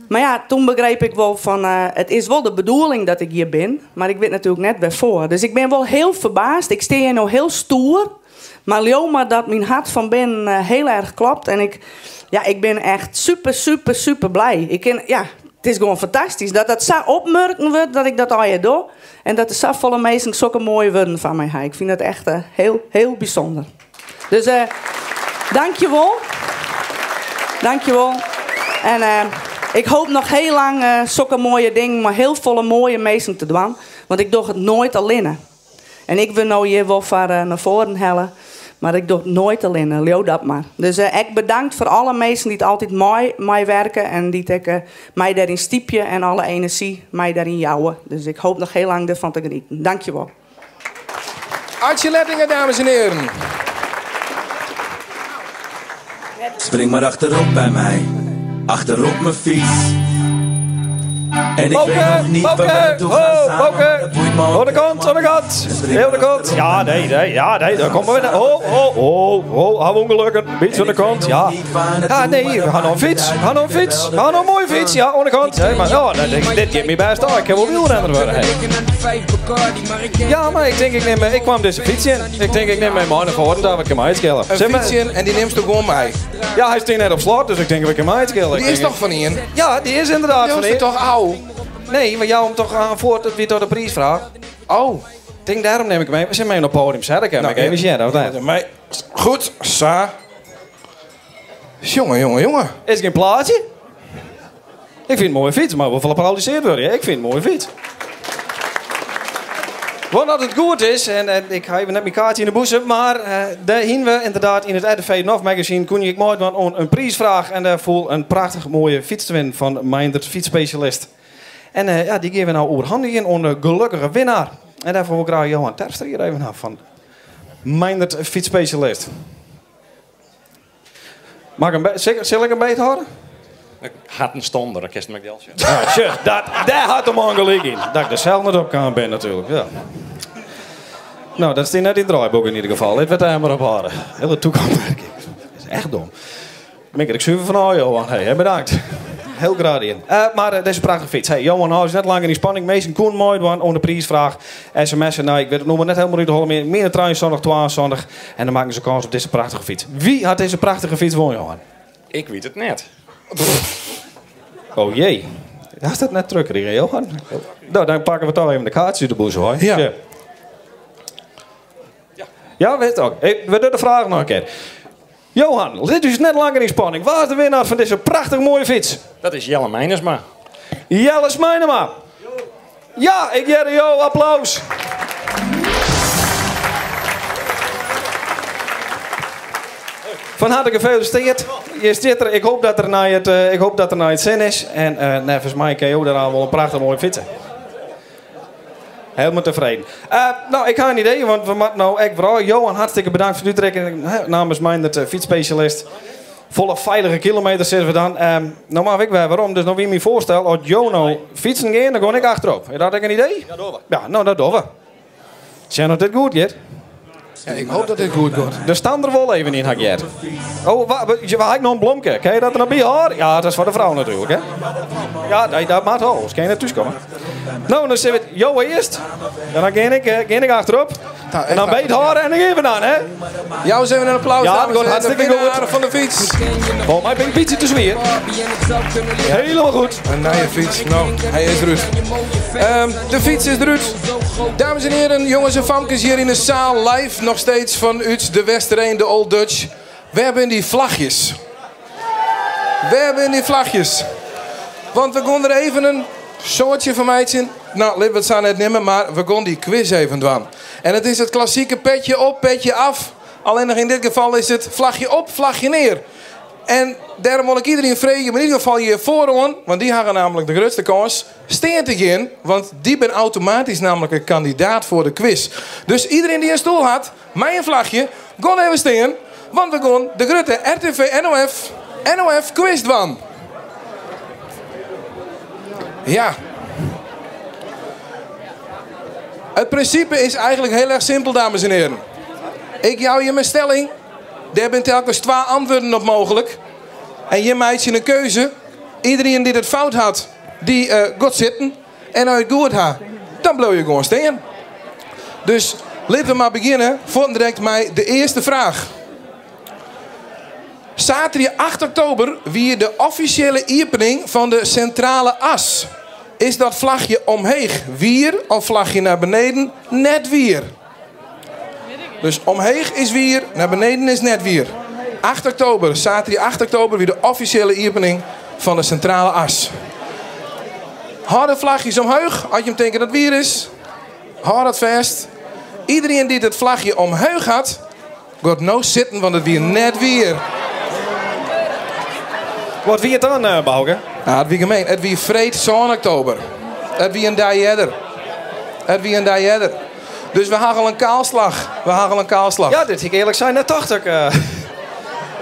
Mar ja, toen begreep ik wol fan, it is wol de bedoeling dat ik hjir bin, mar ik wit natuerlik net wêrfoar. Dus ik bin wol hiel ferbaasd. Ik stean hjir no hiel stoer, mar leau mar dat myn hart fan binnen hiel erch klopt. En ik, ja, ik bin echt super, super, super blij. Ik kin, ja, it is gewoan fantastysk dat dat sa opmurken wurdt dat ik dat allegear doch. En dat der safolle minsken sokke moaie wurden foar my ha. Ik fyn dat echt hiel, hiel bysûnder. Dus uh, dankjewol. Dankjewol. En uh, ik hoop noch hiel lang uh, sokke moaie dingen mei hiel folle moaie minsken te dwaan. Want ik doch it noait allinne. En ik wurd no hjir wol foar uh, nei foaren helle. Mar ik doch it noait allinne, leau dat mar. Dus uh, ek bedankt foar alle minsken dy't altyd mei meiwurke en dy't ek uh, my dêryn stypje en alle enerzjy my dêryn jouwe. Dus ik hoop noch hiel lang derfan te genieten. Dankjewol. Atsje Lettinga, dames en heren. Spring maar achterop bij mij, achterop mijn fiets. En ik Bauke, weet nog niet waar we Bauke, naartoe gaan oh, samen, Bauke. maar dat boeit me ook Oan de kant, oan de kant. Heel de kant. Ja, nee, nee, ja, nee, daar komen we. Oh, oh, oh, oh, hou ongelukken. Beetje aan de kant, ja. Ja, nee, we gaan nog een fiets. We gaan nog een fiets. We gaan nog een mooie fiets. Ja, oan de kant. Hey, maar, oh, nou, dit, dit geeft me best. Oh, ik kan wel wielrenner worden. Hey. Ja, maar ik denk, ik neem, ik kwam deze fiets in. Ik denk, ik neem mijn man naar voren, daar ik hem uitschillen. Een fiets in en die neemt toch gewoon mee? Ja, hij staat net op slot, dus ik denk dat ik hem uitschillen. Die is toch van Ian? Ja, die is inderdaad Die van is Ian. toch oud? Nee, maar jou om toch aan voor dat wie tot de prijsvraag. Oh. Ik denk, daarom neem ik hem mee. We zijn mee op het podium, zet ik hem. Nou, ik even zien, of niet? Mij. Goed, sa. Jongen, jongen, jongen. Is geen plaatje? Ik vind het een mooie fiets, maar we applaudisseerd worden. hè? Ik vind het een mooie fiets. Want dat het goed is, en ik ga even net mijn kaartje in de boezem, maar daar hien we inderdaad in het RTV Nof magazine kon ik mooi doen een prijsvraag en daar voel een prachtig mooie fiets te winnen van Meindert Fietsspecialist. En ja, die geven we nou overhandigen aan de gelukkige winnaar. En daarvoor wil ik graag Johan Terpstra hier even af van Meindert Fietsspecialist. Mag ik hem zal ik hem beet houden? Ik had een stonder, dat kerst me geld. Ja, tjie, dat, daar had de man gelijk in. Dat ik er zelf niet op kan ben natuurlijk. Ja. Nou, dat is net in het draaiboek in ieder geval. Dit werd daar maar op houden. Hele toekomstwerking. Dat is echt dom. Ben ik er zuiver van, oh Johan. Hey, hè, bedankt. Heel graag in. Maar deze prachtige fiets. Hey, Johan, hou is net lang in die spanning. Meesten Koen mooi doen onder de prijsvraag. SMS'en, nou, ik weet het nog maar net helemaal niet de holle meer. Meer dan 23, 22. En dan maken ze kans op deze prachtige fiets. Wie had deze prachtige fiets won, Johan? Ik weet het net. Oh jee. Is dat net drukker hier, Johan? Nou, dan pakken we toch even de kaartjes uit de boezem, hoor. Ja. Ja. Ja, weet het ook. Hey, we doen de vraag nog een keer. Johan, dit is net langer in spanning. Waar is de winnaar van deze prachtig mooie fiets? Dat is Jelle Meinersma. Jelle Meinersma. Ja, ik geef jou applaus. Van harte gefeliciteerd. Je zit er. Ik hoop dat er naar het, ik hoop dat er naar het zin is. En nee, volgens mij kan je daar al wel een prachtig mooie fietsen. Helemaal tevreden. Nou, ik heb een idee, want we moeten nou echt vooral. Johan, hartstikke bedankt voor het uitreiken. Namens mij, de fietsspecialist. Volle veilige kilometers zitten we dan. Nou mag ik weer waarom. Dus nog wie me voorstel, als Jo nou fietsen gaat, dan ga ik achterop. Is dat een idee? Ja, doen we. Ja, nou dat doen we. Zijn nog dit goed, Jit? Ja, ik hoop dat dit goed wordt. Er staan er wel even in, had Jet. Oh, waar heb ik nog een blomke? Kan je dat er nog bij horen? Ja, dat is voor de vrouw natuurlijk, hè? Ja, nee, dat maakt wel. Als kan je naar thuis komen. Nou, dan zitten we Jo eerst. En dan ga ik achterop. Nou, en dan beet horen en dan geven we dan, hè? Jou zijn we een applaus, Ja, dames dat wordt en hartstikke heren. De goed. winnaar van de fiets. Volgens mij ben ik een beetje te zwier. Helemaal goed. Een nieuwe fiets. Nou, hij is eruit. De fiets is eruit. Dames en heren, jongens en famkes hier in de zaal live nog steeds van Uts, de Westereen, de Old Dutch. We hebben die vlagjes. We hebben die vlagjes. Want we konden er even een soortje van mij zien. Nou, laten we het zo net nemen, maar we konden die quiz even doen. En het is het klassieke petje op, petje af. Alleen nog in dit geval is het vlagje op, vlagje neer. En daarom wil ik iedereen vragen, maar in ieder geval hier vooraan, want die hebben namelijk de grootste kans, steen te gaan, want die ben automatisch namelijk een kandidaat voor de quiz. Dus iedereen die een stoel had, mij een vlagje, kon even steen, want we gaan de grote RTV NOF quiz doen. Ja. Het principe is eigenlijk heel erg simpel, dames en heren. Ik jou je mijn stelling. Daar bent telkens twee antwoorden op mogelijk. En je meidje een keuze. Iedereen die het fout had, die gaat zitten. En als je het goed had, dan blijf je gewoon staan. Dus laten we maar beginnen. Voor direct mij de eerste vraag. Zaterdag 8 oktober wie de officiële opening van de centrale as. Is dat vlagje omheeg wier of vlagje naar beneden net wier? Dus omheeg is wier, naar beneden is net wier. 8 oktober, zaterdag 8 oktober, weer de officiële opening van de centrale as. Hou de vlagjes omhoog, als je hem denkt dat het wier is. Hou dat vast. Iedereen die het vlagje omhoog had, gaat nou zitten, want het weer net weer. Wat wie het dan, Bouke? Nou, het wie gemeen. Het wie vreed zo'n oktober. Het wie een dag eerder. Het wie een dag eerder. Dus we hagelen een kaalslag. We hagelen een kaalslag. Ja, dit ik eerlijk zijn, dat dacht ik.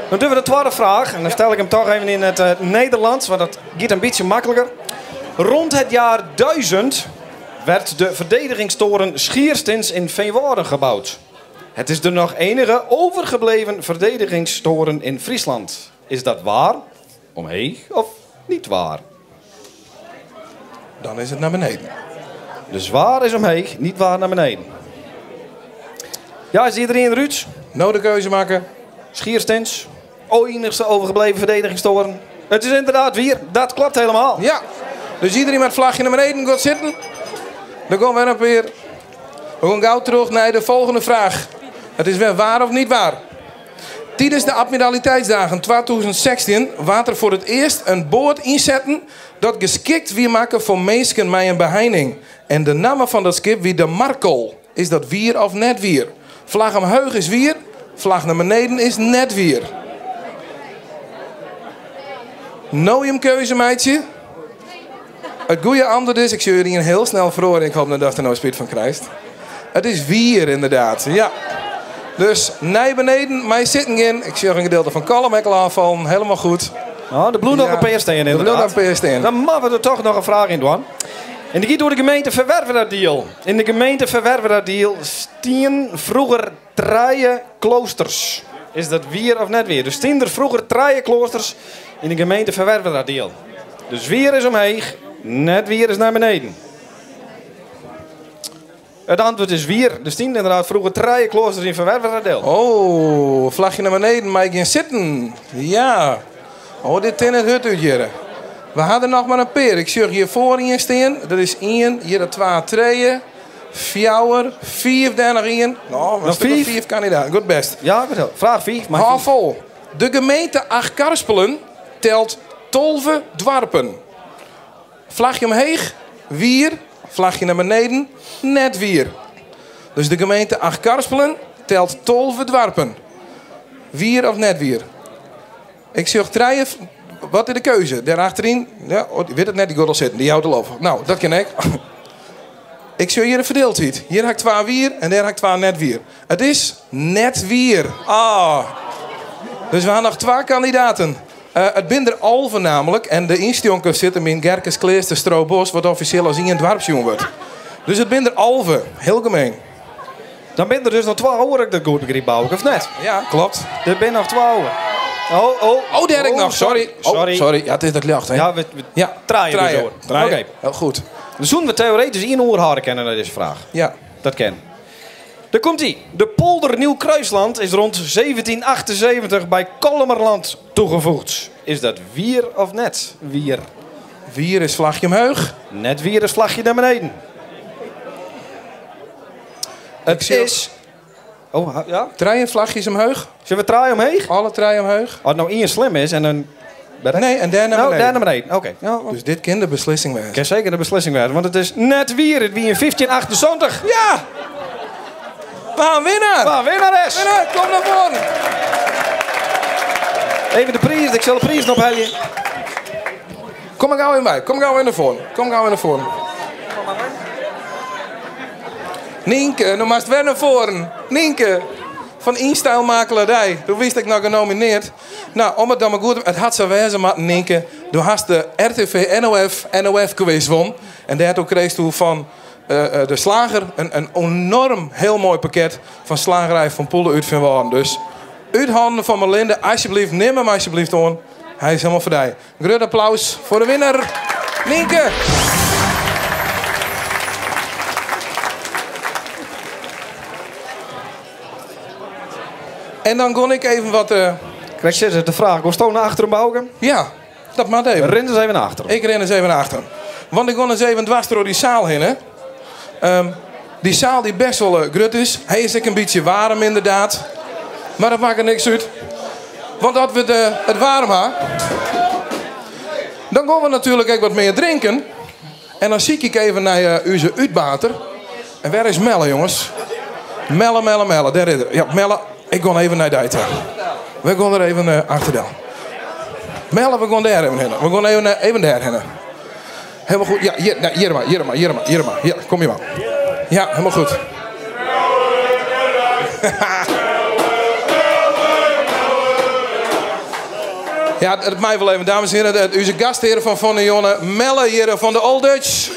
Dan doen we de tweede vraag. En dan stel ik hem toch even in het Nederlands, want dat gaat een beetje makkelijker. Rond het jaar 1000 werd de verdedigingstoren Schierstins in Veenwouden gebouwd. Het is de nog enige overgebleven verdedigingstoren in Friesland. Is dat waar, omheeg of niet waar? Dan is het naar beneden. Dus waar is omheeg, niet waar naar beneden. Ja, is iedereen eruit? Nou de keuze maken. Schierstins, enigste overgebleven verdedigingstoren. Het is inderdaad weer, dat klopt helemaal. Ja, dus iedereen met vlagje naar beneden gaat zitten. Dan komen we weer. We gaan gauw terug naar de volgende vraag. Het is weer waar of niet waar? Tijdens de Admiraliteitsdagen 2016 waard er voor het eerst een boord inzetten dat geschikt wie maken voor mensen met een beheining. En de naam van dat schip wie de Markel. Is dat wier of net wier? Vlag omhoog is wier, vlag naar beneden is net wier. Nou je keuze, meidje. Het goede antwoord is, ik zie jullie een heel snel verhoren. Ik hoop dat er nou spijt van krijgt. Het is wier inderdaad, ja. Dus naar beneden, mij zitten in. Ik zie een gedeelte van Colm al aanvallen, helemaal goed. Nou, de bloed nog een PS in De bloed nog een PS in. Dan mogen we er toch nog een vraag in doen. En die gaat door de gemeente Ferwerderadiel. In de gemeente Ferwerderadiel stien vroeger trije kloosters. Is dat wier of net weer? Dus stien er vroeger trije kloosters in de gemeente Ferwerderadiel. Dus wier is omheeg, net wier is naar beneden. Het antwoord is wier. Dus stien inderdaad vroeger trije kloosters in Ferwerderadiel. Oh, vlagje naar beneden, maar ik ging zitten. Ja. Oh, dit ten het hut uit hier. We hadden nog maar een peer. Ik zie hier voor in staan. Dat is 1, hier dat 2, 3, 4, 5 daar nog 1. Nou, nog 5? 5 kandidaten. Goed best. Ja, goed. Vraag 5. Maar Hou vol. De gemeente Achtkarspelen telt 12 dwarpen. Vlagje omheeg, wier. Vlagje naar beneden, net wier. Dus de gemeente Achtkarspelen telt 12 dwarpen. Wier of net wier? Ik zeg treien. Wat is de keuze? Daar achterin, ja, oh, die weet het net, die gordel zitten, die houdt al over. Nou, dat ken ik. Ik zie hier een verdeeldheid. Hier heb ik 2 wier en daar heb ik 2 net wier. Het is net wier. Ah. Dus we hebben nog 2 kandidaten. Het binder Alven namelijk. En de instjonker zit hem in Gerkes Kleester Stroobos, wat officieel als in dwarpsjongen wordt. Dus het binder Alven. Heel gemeen. Dan ben er dus nog 2 hoor ik dat goed begreep, Bouke, of net? Ja, klopt. Er zijn nog 2 hoor. Oh, oh. Oh, daar heb ik Oh, nog. Sorry. Oh, sorry. sorry. Ja, het is dat licht, hè? Ja, we ja, draaien dus draaien. door. Draaien. Oké. Heel goed. Dus zoen we theoretisch 1 oor haren kennen naar deze vraag. Ja. Dat ken. Daar komt ie. De polder Nieuw-Kruisland is rond 1778 bij Kollumerland toegevoegd. Is dat wier of net wier? Wier is vlagje omhoog. Net wier is vlagje naar beneden. Het is... Oh, ja? Draaien vlagjes omhoog. Zullen we draaien omheeg? Alle draaien omhoog. Als het nou één slim is en een... Nee, en daar naar Nou, beneden. daar naar beneden. Oké. Ja, Dus dit kan de beslissing worden. Kan zeker de beslissing worden, want het is net wier. Het wie in 1578. Ja! We gaan winnaar! We gaan winnares! Winnaar, kom naar voren! Even de prijs, ik zal de prijs ophalen. Kom maar gauw in bij, kom gauw in naar voren. Kom gauw in naar voren. Nienke, nu maakt weer naar voren. Nienke, van Instijlmakelaardij. Toen wist ik nog genomineerd. Nou, om het dan maar goed... Het had zo wezen, maar Nienke... Du hast de RTV NOF, NOF quiz won. En daartoe kreeg je van de slager in, in enorm heel moai pakket fan slagerij Van Poelen út Feanwâlden. Dus út hannen fan Melinde, alsjeblieft, nim him alsjeblieft oan. Hy is hielendal foar dy. Grut applaus foar de winner, Nynke! En dan gon ik even wat. Uh... Krijg je de vraag, go naar achteren Bouke? Ja, dat moat even. Rin eens even naar achteren. Ik rin eens even naar achteren. Want ik gon eens even dwars troch dy seal hinne. Um, dy seal dy't best wol uh, grut is. Hy is ek in bytsje waarm ynderdaad. Mar dat makket niks út. Want as we it waarm ha, dan gean we natuerlik ek wat mear drinken. En dan sykje ik even nei uh, ús útbater. En wêr is Melle, jonges? Melle, Melle, Melle. Dêr is er. Ja, Melle, ik gean even nei dy ta. We gean der even uh, achter Melle, we gean dêr even hinne. We gean even, even dêr hinne. Hielendal goed. Ja, hjir, nee, hjir mar, hjir mar, hjir mar, hjir mar. Ja, kom hjir mar. Ja, hielendal goed. Ja, it mei wol even, dames en hearen. Ús gasthear fan fan 'e jûn, Melle hjir fan de Old Dutch.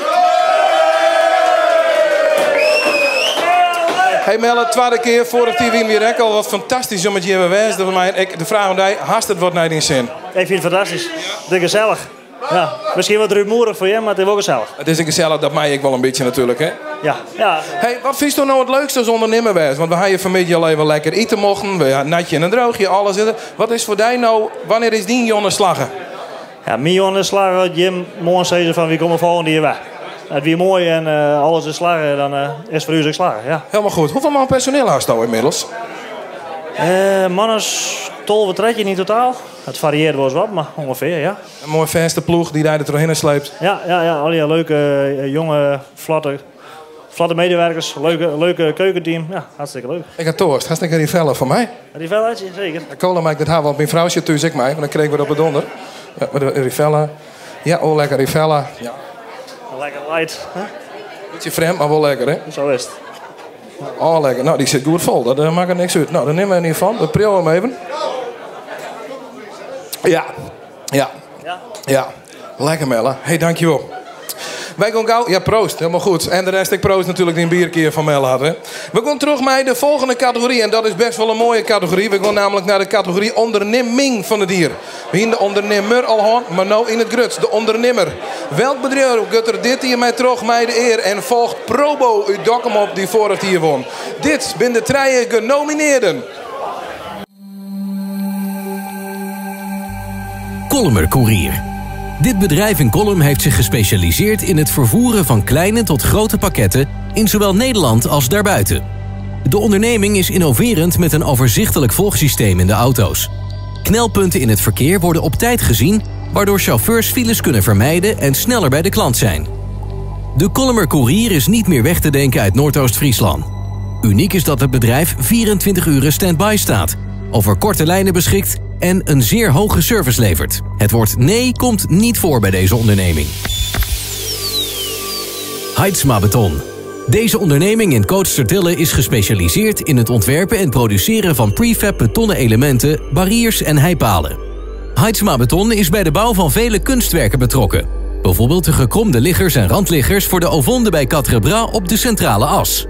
Hey Melle, twadde kear, foarrich jier wiene we hjir ek al. Wat fantastysk om it hjir wer wêze te meien. Ik, de fraach oan dy, hast it wat nei dyn sin? Ik fyn it fantastysk. It is gesellich. Ja, miskien wat rumoerich foar jim, mar it is wol gesellich. It is gesellich, dat mei ik wol in bytsje natuerlik, hè? Ja. Hey, wat fynsto no it leukste as ûndernimmer wêze? Want we ha hjir fan 'e middei al even lekker ite mochten. We ha natje en in droogje, alles. Wat is foar dy no, wannear is dyn jûn slagge? Ja, myn jûn is slagge as jim moarn sizze fan wy komme folgjend jier wer. It wie moai en uh, alles is slagge, dan uh, is it foar ús ek slagge, ja. Hielendal goed. Hoefolle man personiel hasto ynmiddels? Uh, man as 12, 13 yn totaal. It fariearret wolris wat, mar ûngefear, ja. In moaie fêste ploech dy't dy der trochhinne sleept. Ja, allegear leuke, jonge, flotte, flotte meiwurkers. Leuke, leuke keukenteam. Ja, hartstikke leuk. Ik ha toarst. Hast ek in Rivella foar my? Rivellatsje, seker. De cola mei ik net ha, want myn frou sit thús ek mei. Want dan krij ik wer op 'e donder. Ja, mar de Rivella. Ja, oh lekker Rivella. Ja. Lekker light. Hè? Bytsje frjemd, mar wol lekker, hè? Sa is it. Oh, lekker. No, dy sit goed fol. Dat uh, makket niks út. No, dan nimme we ien fan. We priuwe him even. Ja. Ja. Ja. Lekker, Melle. Hey, dankjewol. Wy gean gau. Ja, proost. Hielendal goed. En de rest, ik proost natuerlik dy in bierke fan Melle hat. Hè. We gean troch mei de folgjende kategory. En dat is best wol in moaie kategory. We gean namlik nei de kategory ondernimming fan it jier. We hiene de ûndernimmer al hân, mar no yn it grut. De ûndernimmer. Welk bedriuw giet der dit jier mei troch mei de ear en folget Probo út Dokkum op dy't foarich jier wûn? Dit binne de trije genominearden. Kollumer Koerier. Dit bedrijf in Kollum heeft zich gespecialiseerd in het vervoeren van kleine tot grote pakketten in zowel Nederland als daarbuiten. De onderneming is innoverend met een overzichtelijk volgsysteem in de auto's. Knelpunten in het verkeer worden op tijd gezien, waardoor chauffeurs files kunnen vermijden en sneller bij de klant zijn. De Kollumer Koerier is niet meer weg te denken uit Noordoost-Friesland. Uniek is dat het bedrijf 24 uur stand-by staat, over korte lijnen beschikt en een zeer hoge service levert. Het woord nee komt niet voor bij deze onderneming. Haitsma Beton. Deze onderneming in Kootstertille is gespecialiseerd in het ontwerpen en produceren van prefab betonnen elementen, barriers en heipalen. Haitsma Beton is bij de bouw van vele kunstwerken betrokken. Bijvoorbeeld de gekromde liggers en randliggers voor de ovonde bij Quatre Bras op de centrale as.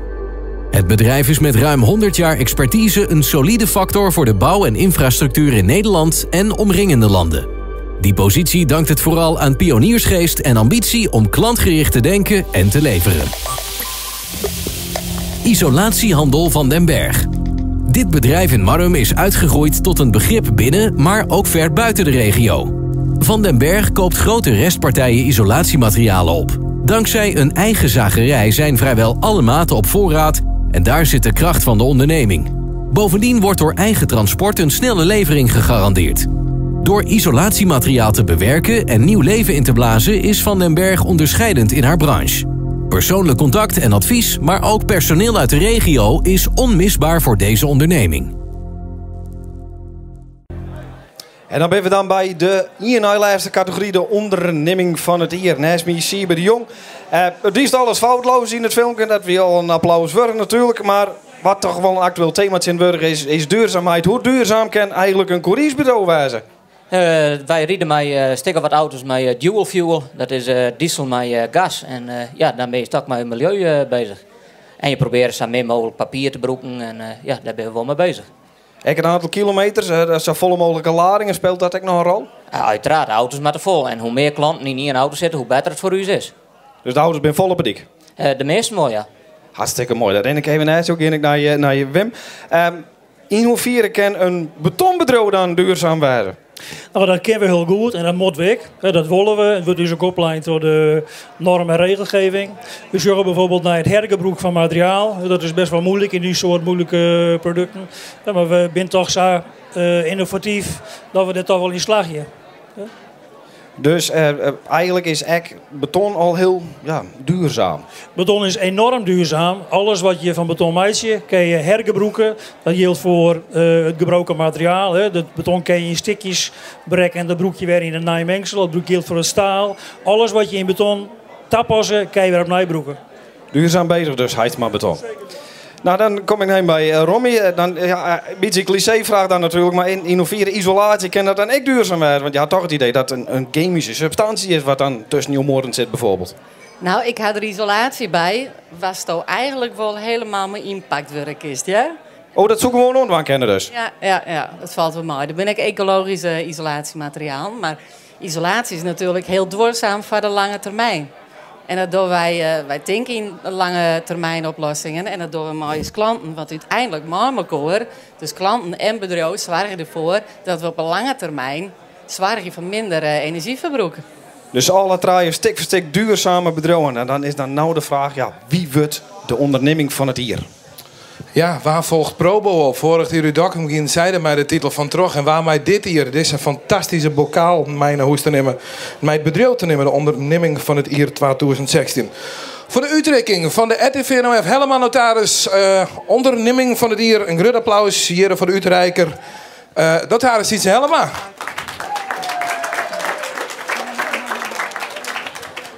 Het bedrijf is met ruim 100 jaar expertise een solide factor voor de bouw en infrastructuur in Nederland en omringende landen. Die positie dankt het vooral aan pioniersgeest en ambitie om klantgericht te denken en te leveren. Isolatiehandel van den Berg. Dit bedrijf in Marrum is uitgegroeid tot een begrip binnen, maar ook ver buiten de regio. Van den Berg koopt grote restpartijen isolatiematerialen op. Dankzij een eigen zagerij zijn vrijwel alle maten op voorraad en daar zit de kracht van de onderneming. Bovendien wordt door eigen transport een snelle levering gegarandeerd. Door isolatiemateriaal te bewerken en nieuw leven in te blazen is Van den Berg onderscheidend in haar branche. Persoonlijk contact en advies, maar ook personeel uit de regio is onmisbaar voor deze onderneming. En dan binne we dan by de ien-nei-lêste kategory, de ûndernimming fan it jier. Neist my Siebe de Jong. It is alles foutloos yn it filmke, dat wie al in applaus wurdich natuerlik. Mar wat dochs wol in aktueel tema tsjintwurdich is, is duurzaamheid. Hoe duurzaam kin eigentlik in koeriersbedriuw wêze? Wy ride mei stik of wat auto's mei dual fuel. Dat is diesel mei gas. En ja, dan bin je toch mei it miljeu bezich. En je probearje sa min mooglik papier te brûken en ja, dêr binne we wol mei bezich. Ek in oantal kilometers, safolle mooglike ladingen, spilet dat ek noch in rol? Uiteraard, de auto's moatte fol. En hoe mear klanten yn ien auto sitte, hoe better it foar ús is. Dus de auto's binne fol op 'e dyk? De measten wol, ja. Hartstikke moai. Dan rin ik even nei, gean ik nei Wim. Yn hoefiere kin in betonbedriuw dan duurzaam wêze? No, dat kinne we hiel goed en dat moatte we ek. Dat wolle we. It wurdt ús ek oplein troch de norm en regelgeving. We sjogge bijvoorbeeld nei it hergebrûk fan materiaal. Dat is best wol muoilik yn dy soart muoilike produkten. Mar we binne toch sa ynnovatyf dat we dêr toch wol yn slagje. Dus eigenlik is ek beton al hiel ja, duurzaam. Beton is enoarm duurzaam. Alles wat je fan beton meitsje, kinne je hergebrûke. Dat jildt foar it gebroken materiaal. Hè. Dat beton kinne je yn stikjes brekke en dat brûke je wer yn in nij mengsel. Dat jildt foar it staal. Alles wat je yn beton tapasse, kinne je wer opnij brûke. Duurzaam bezich dus, Haitsma Beton. Nou, dan kom ik even by Romy. Dan, ja, in bytsje klisjeefraach dan natuerlik, mar yn hoefiere isolaasje kin dat dan ek duurzaam wêze? Want je ha toch it idee dat it in gemyske substânsje is wat dan tusken jo muorren sit bijvoorbeeld. Nou, ik ha der isolaasje by, watsto eigenlik wol hielendal mei ynpakt wurde kinst, ja? Oh, dat soe gewoan oandwaan kinne dus? Ja, ja, ja, dat falt wol mei. Der binne ek ekologyske isolaasjematerialen, mar isolaasje is natuerlik hiel duorzaam foar de lange termyn. En dat dogge wy, wy tinke yn lange termyn oplossingen en dat dogge we mei ús klanten, want úteinlik mei mekoar, dus klanten en bedriuw, soargje derfoar dat we op 'e lange termyn soargje foar minder enerzjyferbrûk. Dus alle trije stik foar stik duurzame bedriuwen. En dan is dan no de fraach, ja, wie wurdt de ûndernimming fan it jier? Ja, wa folget Probo op? Foarich jier út Dokkum giene sy der mei de titel fan troch. En wa mei dit jier dizze fantastyske bokaal mei nei hûs te nimmen, mei it bedriuw te nimmen, de ûndernimming fan it jier 2016. Foar de útrikking fan de RTV NOF Hellema Notaris Undernimming fan it jier. In grut applaus hjir foar de útrikker, notaris Sietse Hellema.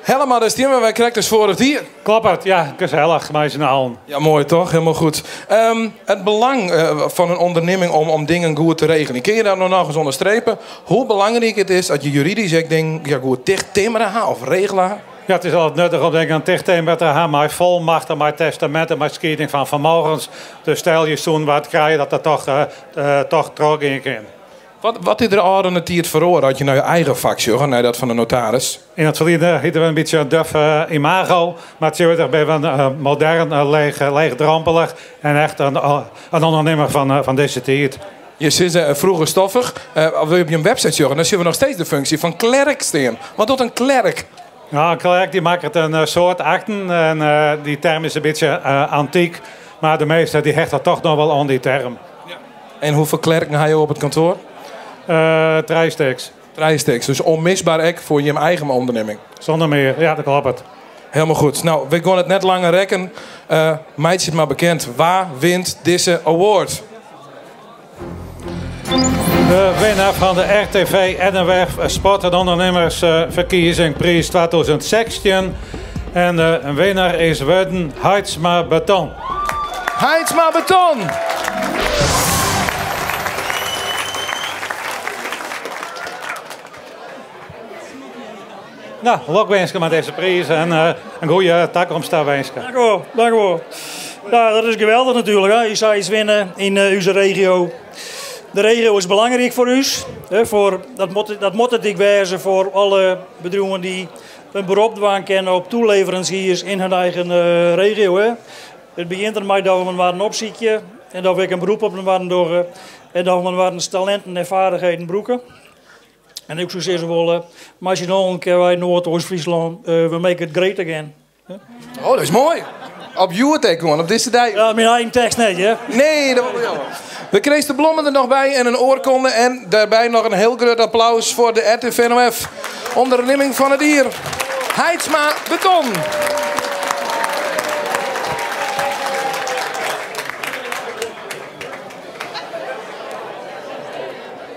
Hellema, dêr steane we wer krekt as foarich jier. Kloppet, ja, gesellich mei syn allen. Ja, moai toch? Hielendal goed. It belang fan in ûndernimming om dingen goed te regeljen. Kinne je dat no nochris ûnderstrepe? Hoe belangryk it is dat je juridysk ek dingen ja, goed tichttimmere ha of regele ha? Ja, it is altyd nuttich om dingen tichttimmere te ha mei folmachten, mei testaminten, mei skieding fan fermogens. Dus stel je soene wat krije dat dat toch, toch trochgean kin. Wat is der ôfrûne tiid feroare as je nei je eigen fak sjogge, nei dat fan de notaris? Yn it ferline hiene we in bytsje in duf imago, mar tsjintwurdich binne we in modern, leech, leechdrompelich en echt in ûndernimmer fan dizze tiid. Je sizze froeger stoffich. As we op jim website sjogge, dan sjogge we noch steeds de funksje fan klerk stean. Wat docht in klerk? Nou, in klerk dy makket in soad akten en dy term is in bytsje antyk, mar de measte dy hechte toch noch wol oan dy term. En hoefolle klerken ha jo op it kantoar? Trije stiks. Trije stiks, dus ûnmisber ek foar jim eigen ûndernimming. Sûnder mear, ja, dat kloppet. Hielendal goed. Nou, we gean it net langer rekken. Meitsje it mar bekend. Wa wint dizze award? De winner fan de RTV NOF Sport en Undernimmersferkiezing priis 2016. En de winner is wurden Haitsma Beton. Haitsma Beton! Nou, lokwinske mei dizze priis en in goede takomst tawinske. Dank u wol, dank u wol. Ja, dat is geweldich natuerlik, hè. Je sa iets winne yn ús regio. De regio is belangryk foar ús. Hè, foar, dat moat, dat moat it ek wêze foar alle bedriuwen dy't in berop dwaan kinne op toeleveransiers yn hun eigen regio. Hè. It begjint dermei dat we inoar opsykje en dat we ek in berop op inoar dogge en dat we inoars talinten en feardichheden brûke. En ik soe sizze wolle, mei syn allen kinne wy Noardeast-Fryslân, we make it great again. Oh, dat is moai. Op hjoed ek gewoan, op dizze dei. Ja, myn eigen tekst net, hear. Nee, dat wol jammer. We krijst de blommen der noch by en in oarkonde en dêrby noch in hiel grut applaus foar de RTV NOF Undernimming fan it jier, Haitsma Beton.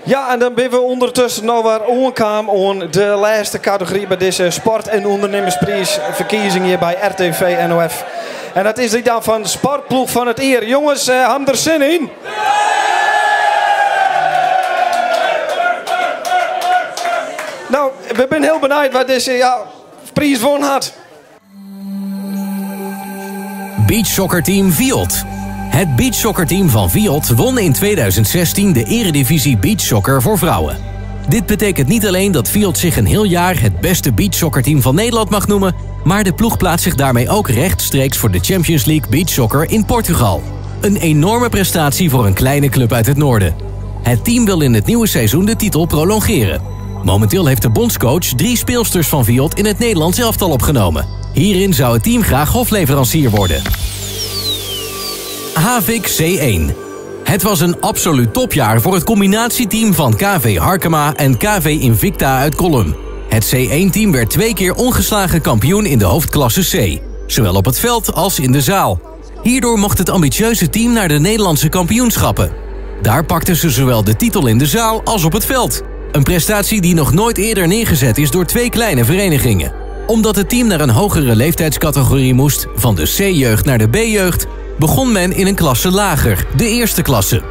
Ja, en dan binne we ûndertusken no wer oankaam oan de lêste kategory by dizze sport- en ûndernimmerspriisferkiezing hjir by RTV NOF. En dat is dy dan fan sportploech fan it jier. Jonges, ha der sin yn? We binne hiel benijd wa't dizze ja, priis wûn hat. Beachsoccerteam Viot. Het beachsoccerteam van Viot won in 2016 de Eredivisie Beachsoccer voor vrouwen. Dit betekent niet alleen dat Viot zich een heel jaar het beste beachsoccerteam van Nederland mag noemen, maar de ploeg plaatst zich daarmee ook rechtstreeks voor de Champions League Beachsoccer in Portugal. Een enorme prestatie voor een kleine club uit het noorden. Het team wil in het nieuwe seizoen de titel prolongeren. Momenteel heeft de bondscoach drie speelsters van Viot in het Nederlands elftal opgenomen. Hierin zou het team graag hofleverancier worden. Havik C1. Het was een absoluut topjaar voor het combinatieteam van KV Harkema en KV Invicta uit Kollum. Het C1-team werd twee keer ongeslagen kampioen in de hoofdklasse C, zowel op het veld als in de zaal. Hierdoor mocht het ambitieuze team naar de Nederlandse kampioenschappen. Daar pakten ze zowel de titel in de zaal als op het veld. Een prestatie die nog nooit eerder neergezet is door twee kleine verenigingen. Omdat het team naar een hogere leeftijdscategorie moest, van de C-jeugd naar de B-jeugd, begon men in een klasse lager, de eerste klasse.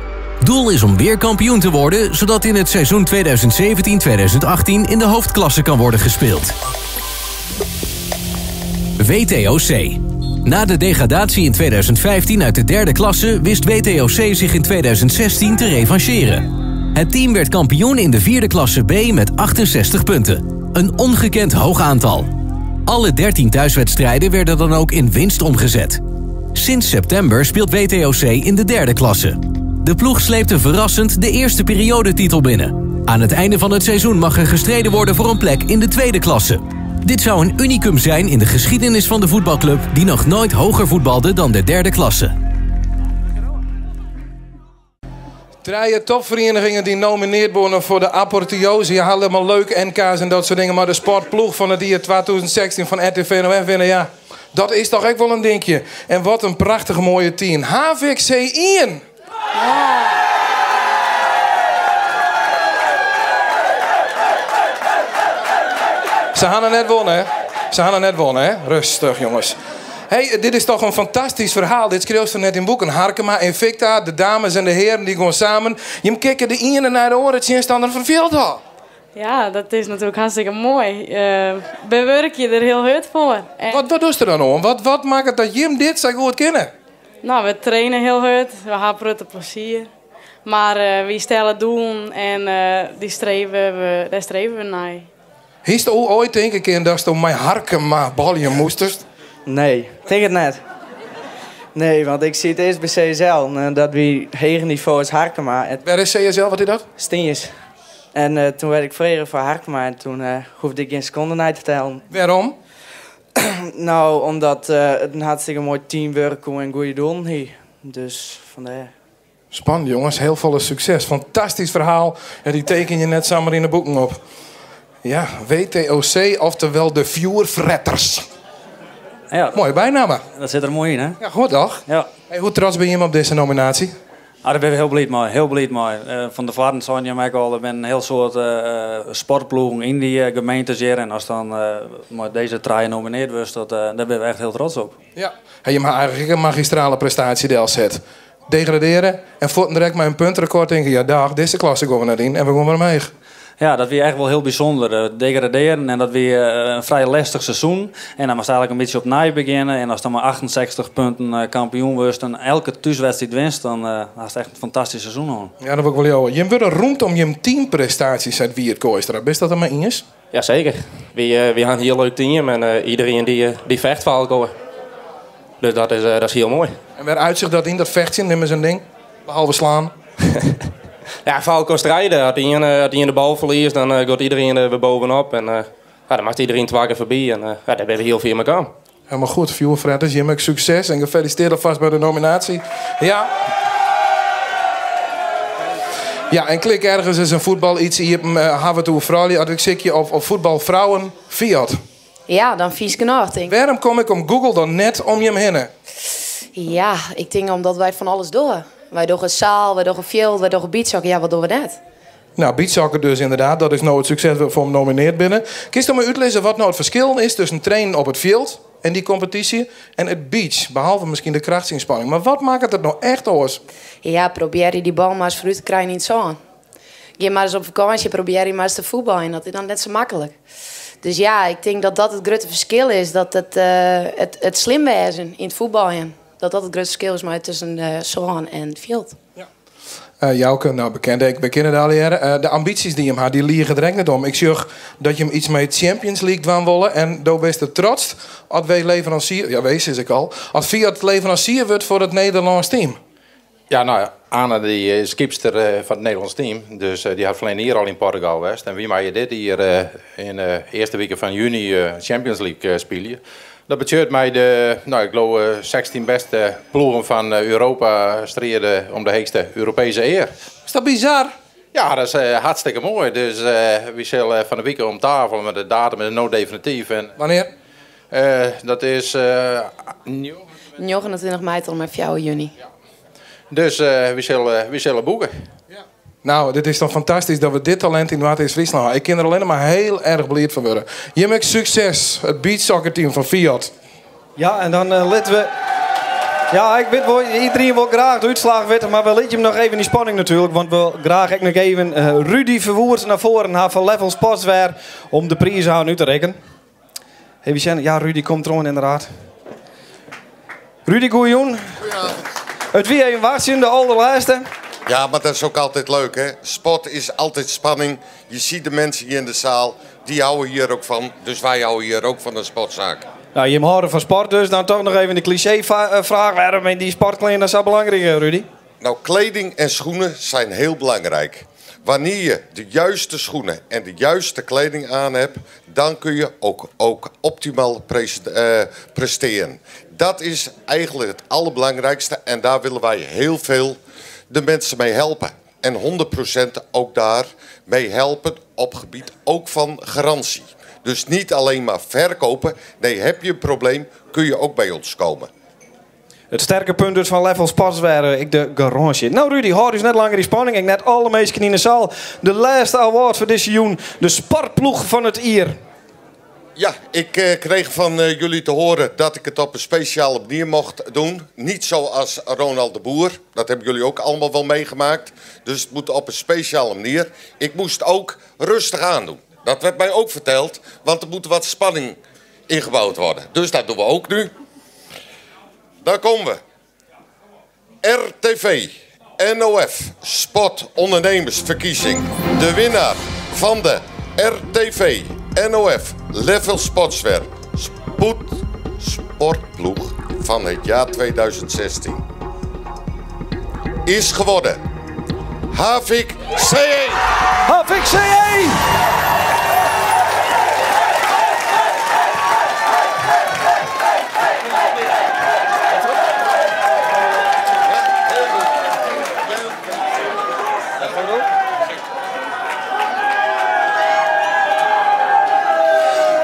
Doel is om weer kampioen te worden, zodat in het seizoen 2017-2018 in de hoofdklasse kan worden gespeeld. WTOC. Na de degradatie in 2015 uit de derde klasse wist WTOC zich in 2016 te revancheren. Het team werd kampioen in de vierde klasse B met 68 punten. Een ongekend hoog aantal. Alle 13 thuiswedstrijden werden dan ook in winst omgezet. Sinds september speelt WTOC in de derde klasse. De ploeg sleepte verrassend de eerste periodetitel binnen. Aan het einde van het seizoen mag er gestreden worden voor een plek in de tweede klasse. Dit zou een unicum zijn in de geschiedenis van de voetbalclub die nog nooit hoger voetbalde dan de derde klasse. Trije topverenigingen die nomineerd worden voor de apotheose. Je haalt helemaal leuk NK's en dat soort dingen. Maar de sportploeg van het jaar 2016 van RTV NOF winnen, ja. Dat is toch echt wel een dingetje. En wat een prachtig mooie team. HVC Ian. Ze hadden net wonnen, hè? Ze hadden net wonnen, hè? Rustig, jongens. Hey, dit is toch een fantastisch verhaal. Dit schreef ze net in boeken. Harkema en Victa, de dames en de heren, die gaan samen. Je kijken de ene naar de oren, het zinstander verveeld al. Ja, dat is natuurlijk hartstikke mooi. Bewerk je er heel hard voor. En... Wat doet er dan om? Wat maakt het dat Jim dit zo goed kennen? Nou, we trainen heel hard. We hebben het plezier. Maar we stellen doelen en die streven we, daar streven we naar. Is het ooit denk ik in dat je mijn Harkema balje moest? Nee, ik denk het net. Nee, want ik zie het eerst bij CSL. En dat wie hoger niveau is Harkema. Waar is CSL? Wat is dat? Stienjes. En toen werd ik vregen voor Harkema en toen hoefde ik geen seconde naar te tellen. Waarom? Nou, omdat het een hartstikke mooi teamwork en goede doelen hier. Dus vandaar. Spannend jongens, heel veel succes. Fantastisch verhaal. En die teken je net samen in de boeken op. Ja, WTOC, oftewel de Vuurvretters. Ja, mooie bijnaam. Dat zit er mooi in, hè? Ja, goed toch? Ja. Hey, hoe trots ben je op deze nominatie? Ah, daar ben ik heel blij mee. Heel blij mee. Van de Varen zei je mij al, er zijn een heel soort sportploegen in die gemeente hier. En als dan maar deze trui nomineerd wordt, daar ben we echt heel trots op. Ja, en je maakt eigenlijk een magistrale prestatie de zet. Degraderen en voort direct met een puntrecord denken, ja dag, deze klasse gaan we naar in en we gaan maar mee. Ja, dat was echt wel heel bijzonder. Degraderen en dat was een vrij lastig seizoen. En dan was eigenlijk een beetje opnieuw beginnen. En als dan maar 68 punten kampioen was en elke thuiswedstrijd winst, dan was het echt een fantastisch seizoen. Hoor. Ja, dat wil ik wel jou. Je wordt roemd om je teamprestaties uit Wiert Kooistra. Bist dat er maar eens? Jazeker. We hebben een heel leuk team en iedereen die vecht voor elkaar. Dus dat is heel mooi. En waar uitzicht dat in, dat vechten, neem eens een ding? Behalve slaan. Ja, Falco strijden. Als hij de bal verliest, dan gaat iedereen er weer bovenop. En ja, dan maakt iedereen twee keer voorbij. En ja, daar ben we heel veel in elkaar. Helemaal goed, Vuurvretters. Je hebt succes en gefeliciteerd alvast bij de nominatie. Ja. Ja, en klik ergens is een voetbal iets. Je hebt het over als ik zeg je of voetbalvrouwen Fiat. Ja, dan vies genoeg, denk ik. Waarom kom ik om Google dan net om je heen? Ja, ik denk omdat wij van alles doen. Wij doen een zaal, wij doen een veld, wij doen een beachhockey. Ja, wat doen we net? Nou, beachhockey dus inderdaad. Dat is nou het succes waarvoor we nomineerd binnen. Kun je maar uitlezen wat nou het verschil is tussen trainen op het veld en die competitie en het beach? Behalve misschien de krachtsinspanning. Maar wat maakt het nou echt oors? Ja, probeer je die bal maar eens vooruit te krijgen in het zon. Gean mar ris op fakânsje, probearje mar ris te fuotbaljen. Dat is dan net sa maklik. Dus ja, ik tink dat dat it grutte ferskil is. Dat it, it, it slim wêzen yn it fuotbaljen, dat dat it grutte ferskil is mei tusken sân en fjild. Jouke, nou bekend, ik we kinne it allegearre. De ambysjes dy't jim ha, dy lige der ek net om. Ik sjoch dat jim iets mei Champions League dwaan wolle en do bist der trots as wy leveransier, ja wy sis ik al, as Fiat leveransier wurdt foar it Nederlânsk team. Ja, nou ja, Anne dy is keepster fan it Nederlânsk team, dus dy hat ferline jier al yn Portugal west. En wy meie dit jier yn de earste wike fan juny Champions League spylje. Dat betsjut mei de, nou, ik leau 16 bêste ploegen fan Europa stride om de heechste Europeeske ear. Is dat bizar? Ja, dat is hartstikke moai. Dus wy sille fan de wike om tafel, mar de datum is no definityf. En, Wannear? Dat is 29 mei tot en mei 4 juny. Dus wy sille boeke. Nou, dit is toch fantastysk dat we dit talint yn Noardeast-Fryslân ha. Ik kin der allinnich mar hiel erch bliid fan wurde. Jim ek sukses, it beachsoccerteam fan Fiat. Ja, en dan litte we. Ja, ik wit wol, iderien wol graach de útslach witte, mar we litte jim noch even yn spanning natuerlik, want we wolle graach ek noch even Rudy Verwoerd nei foaren ha fan Level Sportswear om de priis oan út te rikken. Even sjen, ja, Rudy komt deroan ynderdaad. Rudy, goeiejûn. It wie even wachtsjen, de alderlêste. Ja, maar dat is ook altijd leuk, hè? Sport is altijd spanning. Je ziet de mensen hier in de zaal, die houden hier ook van. Dus wij houden hier ook van de sportzaak. Nou, jim hâlde fan sport dus. Dan toch noch even de klisjeefraach. Wêrom binne dy sportklean sa belangryk, Rudy? Nou, kleding en schoenen zijn heel belangrijk. Wanneer je de juiste schoenen en de juiste kleding aan hebt, dan kun je ook optimaal presteren. Dat is eigenlijk het allerbelangrijkste en daar willen wij heel veel de mensen mee helpen. En 100% ook daar mee helpen op gebied ook van garantie. Dus niet alleen maar verkopen. Nee, heb je een probleem, kun je ook bij ons komen. It sterke punt dus fan Level Sportswear, ek de garânsje. Nou Rudy, hâld ús net langer yn spanning. Ek net alle minsken yn de seal. De lêste award foar dizze jûn. De sportploech fan it jier. Ja, ik kreeg van jullie te horen dat ik het op een speciale manier mocht doen. Niet zoals Ronald de Boer. Dat hebben jullie ook allemaal wel meegemaakt. Dus het moet op een speciale manier. Ik moest ook rustig aandoen. Dat werd mij ook verteld, want er moet wat spanning ingebouwd worden. Dus dat doen we ook nu. Daar komen we. RTV, NOF, Sport Ondernemersverkiezing. De winnaar van de RTV, NOF, Level Sportswear, Spoed Sportploeg van het jaar 2016 is geworden Havik CE. Havik CE!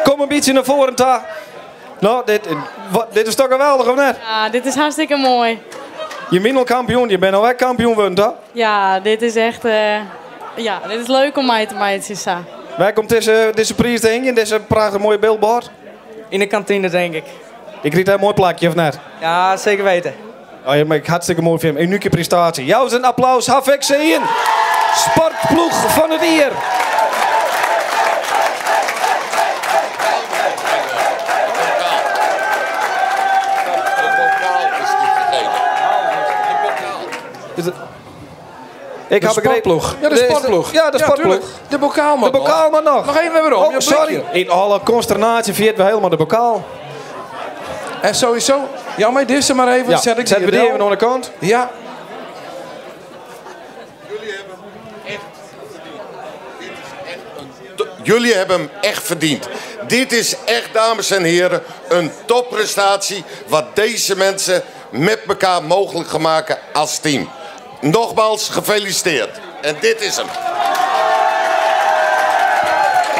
Kom in bytsje nei foaren ta. Nou, dit, wat, dit is toch geweldich, of net? Ja, dit is hartstikke moai. Je bent al kampioen, je bent al echt kampioen geworden, toch? Ja, dit is echt... ja, dit is leuk om mei te meitsjen, sa. Wêr komt dizze, dizze priis te hingjen, dizze prachtich moaie bylboard? Yn de kantine, tink ik. Je krijgt daar een moai plakje, of net? Ja, seker witte. Oh, ja, mar hartstikke moai foar jim. Unike prestaasje. Jou in applaus, Havik C1. Sportploech fan it jier. Ik De heb begrepen- sportploeg. Ja, de sportploeg. Ja, de Ja, sportploeg. tuurlijk. De bokaal De bokaal maar noch. Noch even werom. Oh, Ja, sorry. blikje. Yn alle konsternaasje ferjit we hielendal de bokaal. En sowieso, ja, maar dizze mar even. Ja, Set ik set we die dy del. even oan de kant. Ja. Jullie hebben hem echt verdiend. Dit is echt, dames en heren, een topprestatie wat deze mensen met elkaar mogelijk gaan maken als team. Nogmaals gefeliciteerd. En dit is hem.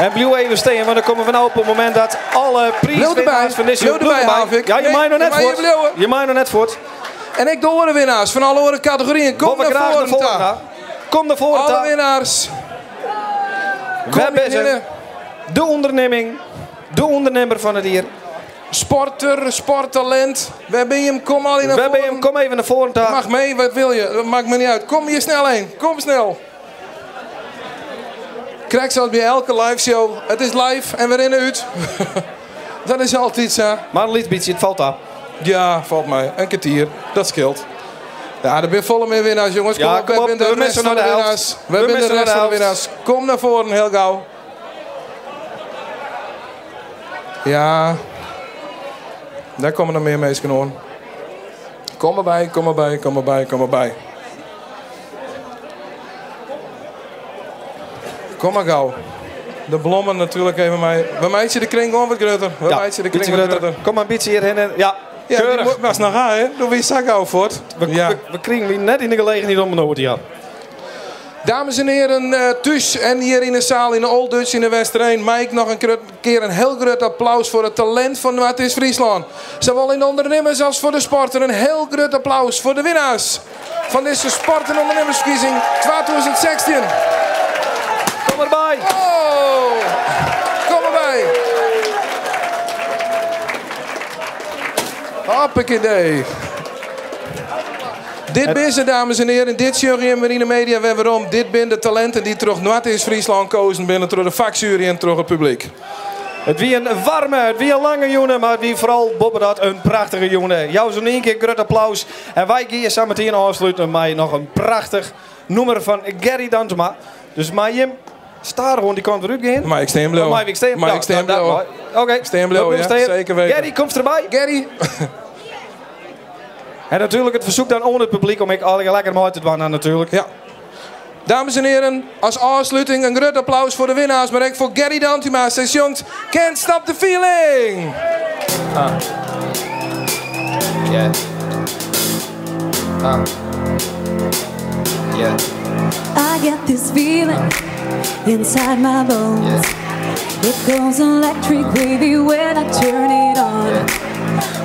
En bliuw even stean, want dan komme we no op it momint dat alle priiswinnaars fan dizze Bliuw derby, erbij. Havik. Ja, je Nee, mag nog net je mag voort. je bliuwen. Je mag nog net voort. En ik de oare winnaars fan alle oare kategoryen. Kom Wolle nei graach foaren nei foaren, ta. ha. Kom nei foaren Alle ta. winnaars. We Kom hebben binnen. de onderneming, de ondernemer fan it jier. Sporter, sporttalint. Wêr binne jim? Kom al nei Wêr binne jim? foaren. Kom even nei foaren ta. Mag mee, wat wil je? Dat maakt me niet uit. Kom hier snel heen. Kom snel. Krekt zoals bij elke live show. Het is live en we rennen uit. Dat is altijd zo. Maar een lyts bytsje, it falt ta. Ja, falt mei. In kertier. Dat skeelt. Ja, der binne folle mear winnaars, jongens. Kom Ja, op, kom we op. binne de We rest missen fan de de helft. winnaars. We We binne de missen rest de fan de helft. winnaars. Kom nei foaren, hiel gau. Ja. Dêr komme noch mear minsken oan. Kom derby, kom derby, kom derby, kom derby. Kom mar gau. De blommen natuerlik even mei. We meitsje de kring gewoan wat grutter. We Ja, meitsje de bytsje kring wat grutter. grutter. Kom mar in bytsje hjirhinne. Ja, Ja, keurig. dy was noch ha, hè? Doe wie sa gau fuort. We, we krigen net yn de gelegenheid om in oar te jaan. Dames en heren, thús en hjir yn de seal yn de Old Dutch yn de Westereen. Mei ik noch in kear in hiel grut applaus foar it talint fan Noardeast-Fryslân. Sawol yn de ûndernimmers as foar de sporter. In hiel grut applaus foar de winnaars fan dizze sport- en ûndernimmersferkiezing 2016. Kom derby. Oh, kom derby. Hoppakee. Dit binne se, dames en heren. Dit sjogge jim wer yn de media wer werom. Dit binne de talinten dy't troch Noardeast-Fryslân keazen binne, troch de faksjuery en troch it publyk. It wie in waarme, it wie in lange jûn, mar it wie foaral boppedat in prachtige jûn. Jou se ien kear grut applaus. En wy geane sametien ôfslute mei noch in prachtich nûmer fan Gerry Dantuma. Dus mei jim stadich oan dy kant wer útgean. Mei ik stean bliuwe. Mei ik stean Mei ja, ik stean dat bliuwe. mei. Oké, Stean bliuwe, dat ja. stean. Seker weten. Gerry, komst derby? Gerry. En natuerlik it fersyk dan oan it publyk om ek allegear lekker mei te dwaan natuerlik. Ja. Dames en heren, as ôfsluting in grut applaus foar de winnaars, mar ek foar Gerry Dantuma. Sy sjongt Can't Stop the Feeling. Ah. Yeah. Ah. Yeah. I get this feeling inside my bones. It goes electric wavy when I turn it on.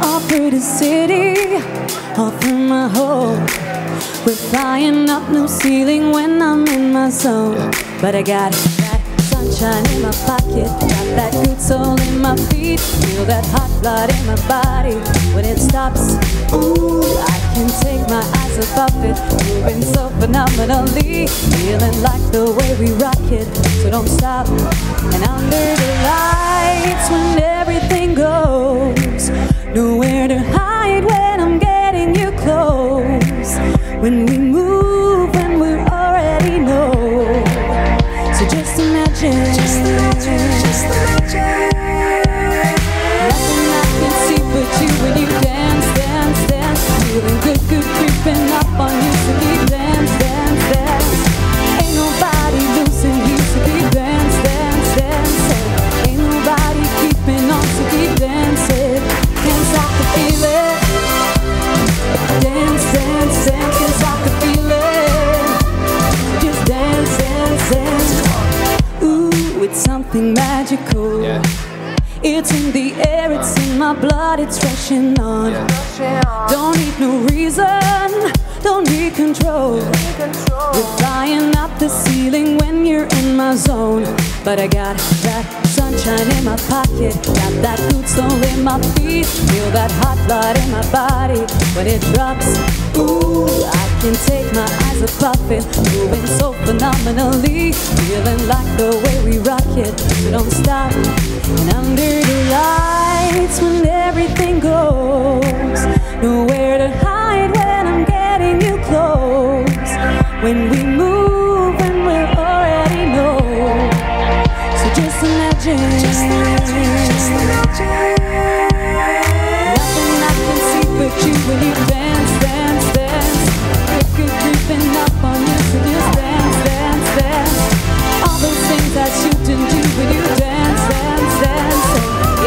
All through the city, all through my home. We're flying up no ceiling when I'm in my zone. But I got that sunshine in my pocket, got that good soul in my feet. Feel that hot blood in my body when it stops. Ooh, I can't take my eyes off of it, moving so phenomenally. Feeling like the way we rock it, so don't stop. And under the lights when everything goes, nowhere to hide when I'm getting you close. When we move, when we already know. So just imagine, just imagine, just imagine. Nothing I can see but you when you dance, dance, dance. Feeling good, good creeping up on you. So keep dance, dance, dance. Ain't nobody losing here, so keep dance, dance, dance. Ain't nobody keeping on, so keep dancing. Can't stop the feeling. Dance, dance, dance, can't stop the feeling. Just dance, dance, dance. Ooh, it's something magical. It's in the air, it's in my blood, it's rushing on. Don't need no reason, don't need control. We're flying up the ceiling when you're in my zone. But I got that sunshine in my pocket, got that good soul in my feet. Feel that hot blood in my body when it drops. Ooh, I can take my eyes off of it, moving so phenomenally. Feeling like the way we rock it, so don't stop. And under the lights when everything goes, nowhere to hide when I'm getting you close. When we move, when we already know. So just imagine, just imagine, just imagine. Nothing I can see but you when you dance, dance, dance. Good, good creeping up on you, so just dance, dance, dance. All those things that you didn't do when you dance, dance, dance.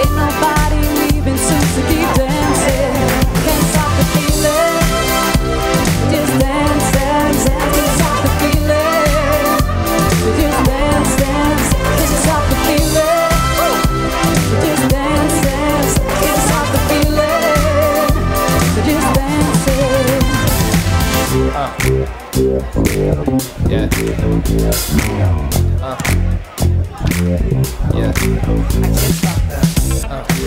Ain't nobody leaving soon, so keep dancing. Can't stop the feeling. Just dance, dance, dance. Can't stop the feeling. So just dance, dance. Can't stop the feeling. So just dance, dance. Can't stop the feeling. So just dance it. Yeah. Yeah. I can't stop that. Yeah. Can't stop that. Yeah.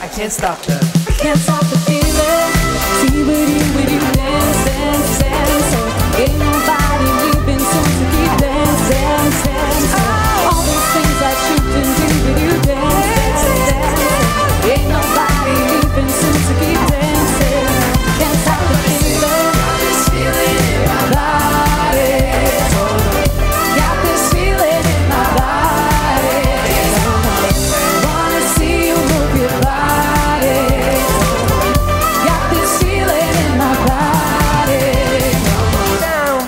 I can't stop that. Can't stop the feeling. Be with you, with you, dance, dance, dance. Oh, ain't nobody leaving soon, so keep dance, dance, dance. Oh, all those things I shouldn't do with you, dance, dance, dance. Oh, ain't nobody leaving soon, so keep dancing. Can't stop the feeling. Got this feeling in my body. Got this feeling in my body. Wanna see you move your body. Got this feeling in my body.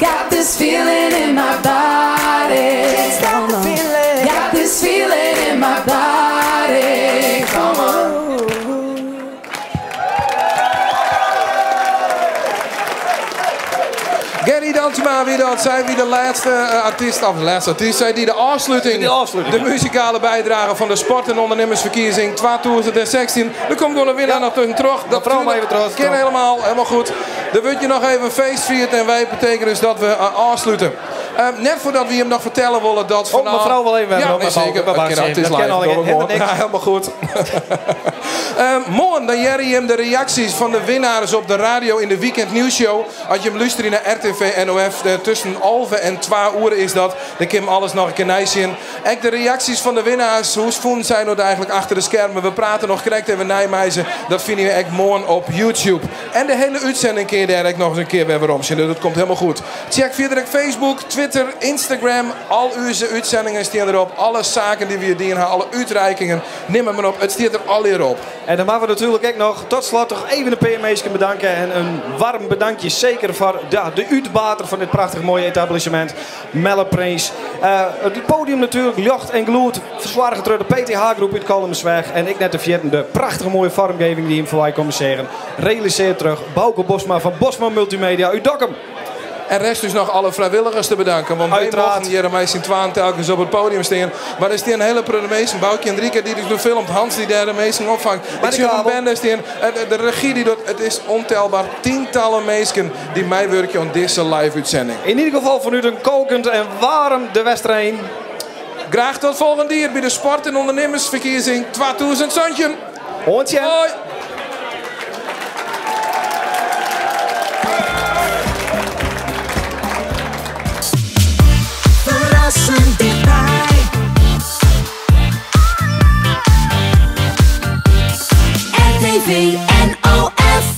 Got this feeling in my body. Stop the feeling. Got this feeling in my body. Come on. Gerry Dantuma wie dat, zij wie de laatste artiest, of de laatste artiest, zij die de afsluiting, De afsluiting, de ja. muzikale bijdrage van de Sport- en Ondernemersverkiezing 2016. Er komt gewoon een winnaar nog tussen terug. Dat Mevrouw maar even terug. Ken helemaal, helemaal goed. Dan wordt je nog even feest viert en wij betekenen dus dat we afsluiten. Net voordat we hem nog vertellen willen dat Oh, vanavond... mevrouw wil even Ja, hebben, nee, mevrouw. zeker. Dat Dat kan, het is kan live. al, Dat helemaal gewoon. niks. Ja, helemaal goed. Morgen dan Jerry hem de reacties van de winnaars op de radio in de Weekend Nieuws Show. Als je hem luistert naar RTV NOF, tussen 11 en 2 uur is dat. Dan kun je hem alles nog een keer nijs zien. En de reacties van de winnaars, hoe voelen zij nou eigenlijk achter de schermen? We praten nog correct even Nijmijzen. Dat vinden we echt morgen op YouTube. En de hele uitzending kun je daar ook nog eens een keer weer om zien. Dus dat komt helemaal goed. Check verder ook Facebook, Twitter, Instagram. Al uw uitzendingen staan erop. Alle zaken die we hier dienen, alle uitreikingen. Neem hem maar op. Het staat er al hier op. En dan mogen we natuurlijk ook nog tot slot toch even de PME's kunnen bedanken. En een warm bedankje zeker voor de uitbater van dit prachtig mooie etablissement. Melle Prins. Het podium natuurlijk, Jocht en Gloed. Verzorgd door de PTH-groep uit Kolmsweg. En ik net de vierten, de prachtige mooie vormgeving die hem voorbij komt zeggen. Realiseer terug Bouke Bosma van Bosma Multimedia uit Dokkum. En rest dus nog alle vrijwilligers te bedanken. Want wij Uiteraard. mochten Jeremij Sint-Twaan telkens op het podium staan. Maar er staan een hele meesten. Boukje en Drieke die dus de filmt. Hans die daar de meesten opvangt. Maar Ik de zie een kabel. bende staan. En de regie die doet. Het is ontelbaar. Tientallen mensen die mij werken aan deze live uitzending. In ieder geval vanuit een kokend en warm de Westerheen. Graag tot volgende keer bij de Sport- en Ondernemersverkiezing 2017. Hondje. Hoi.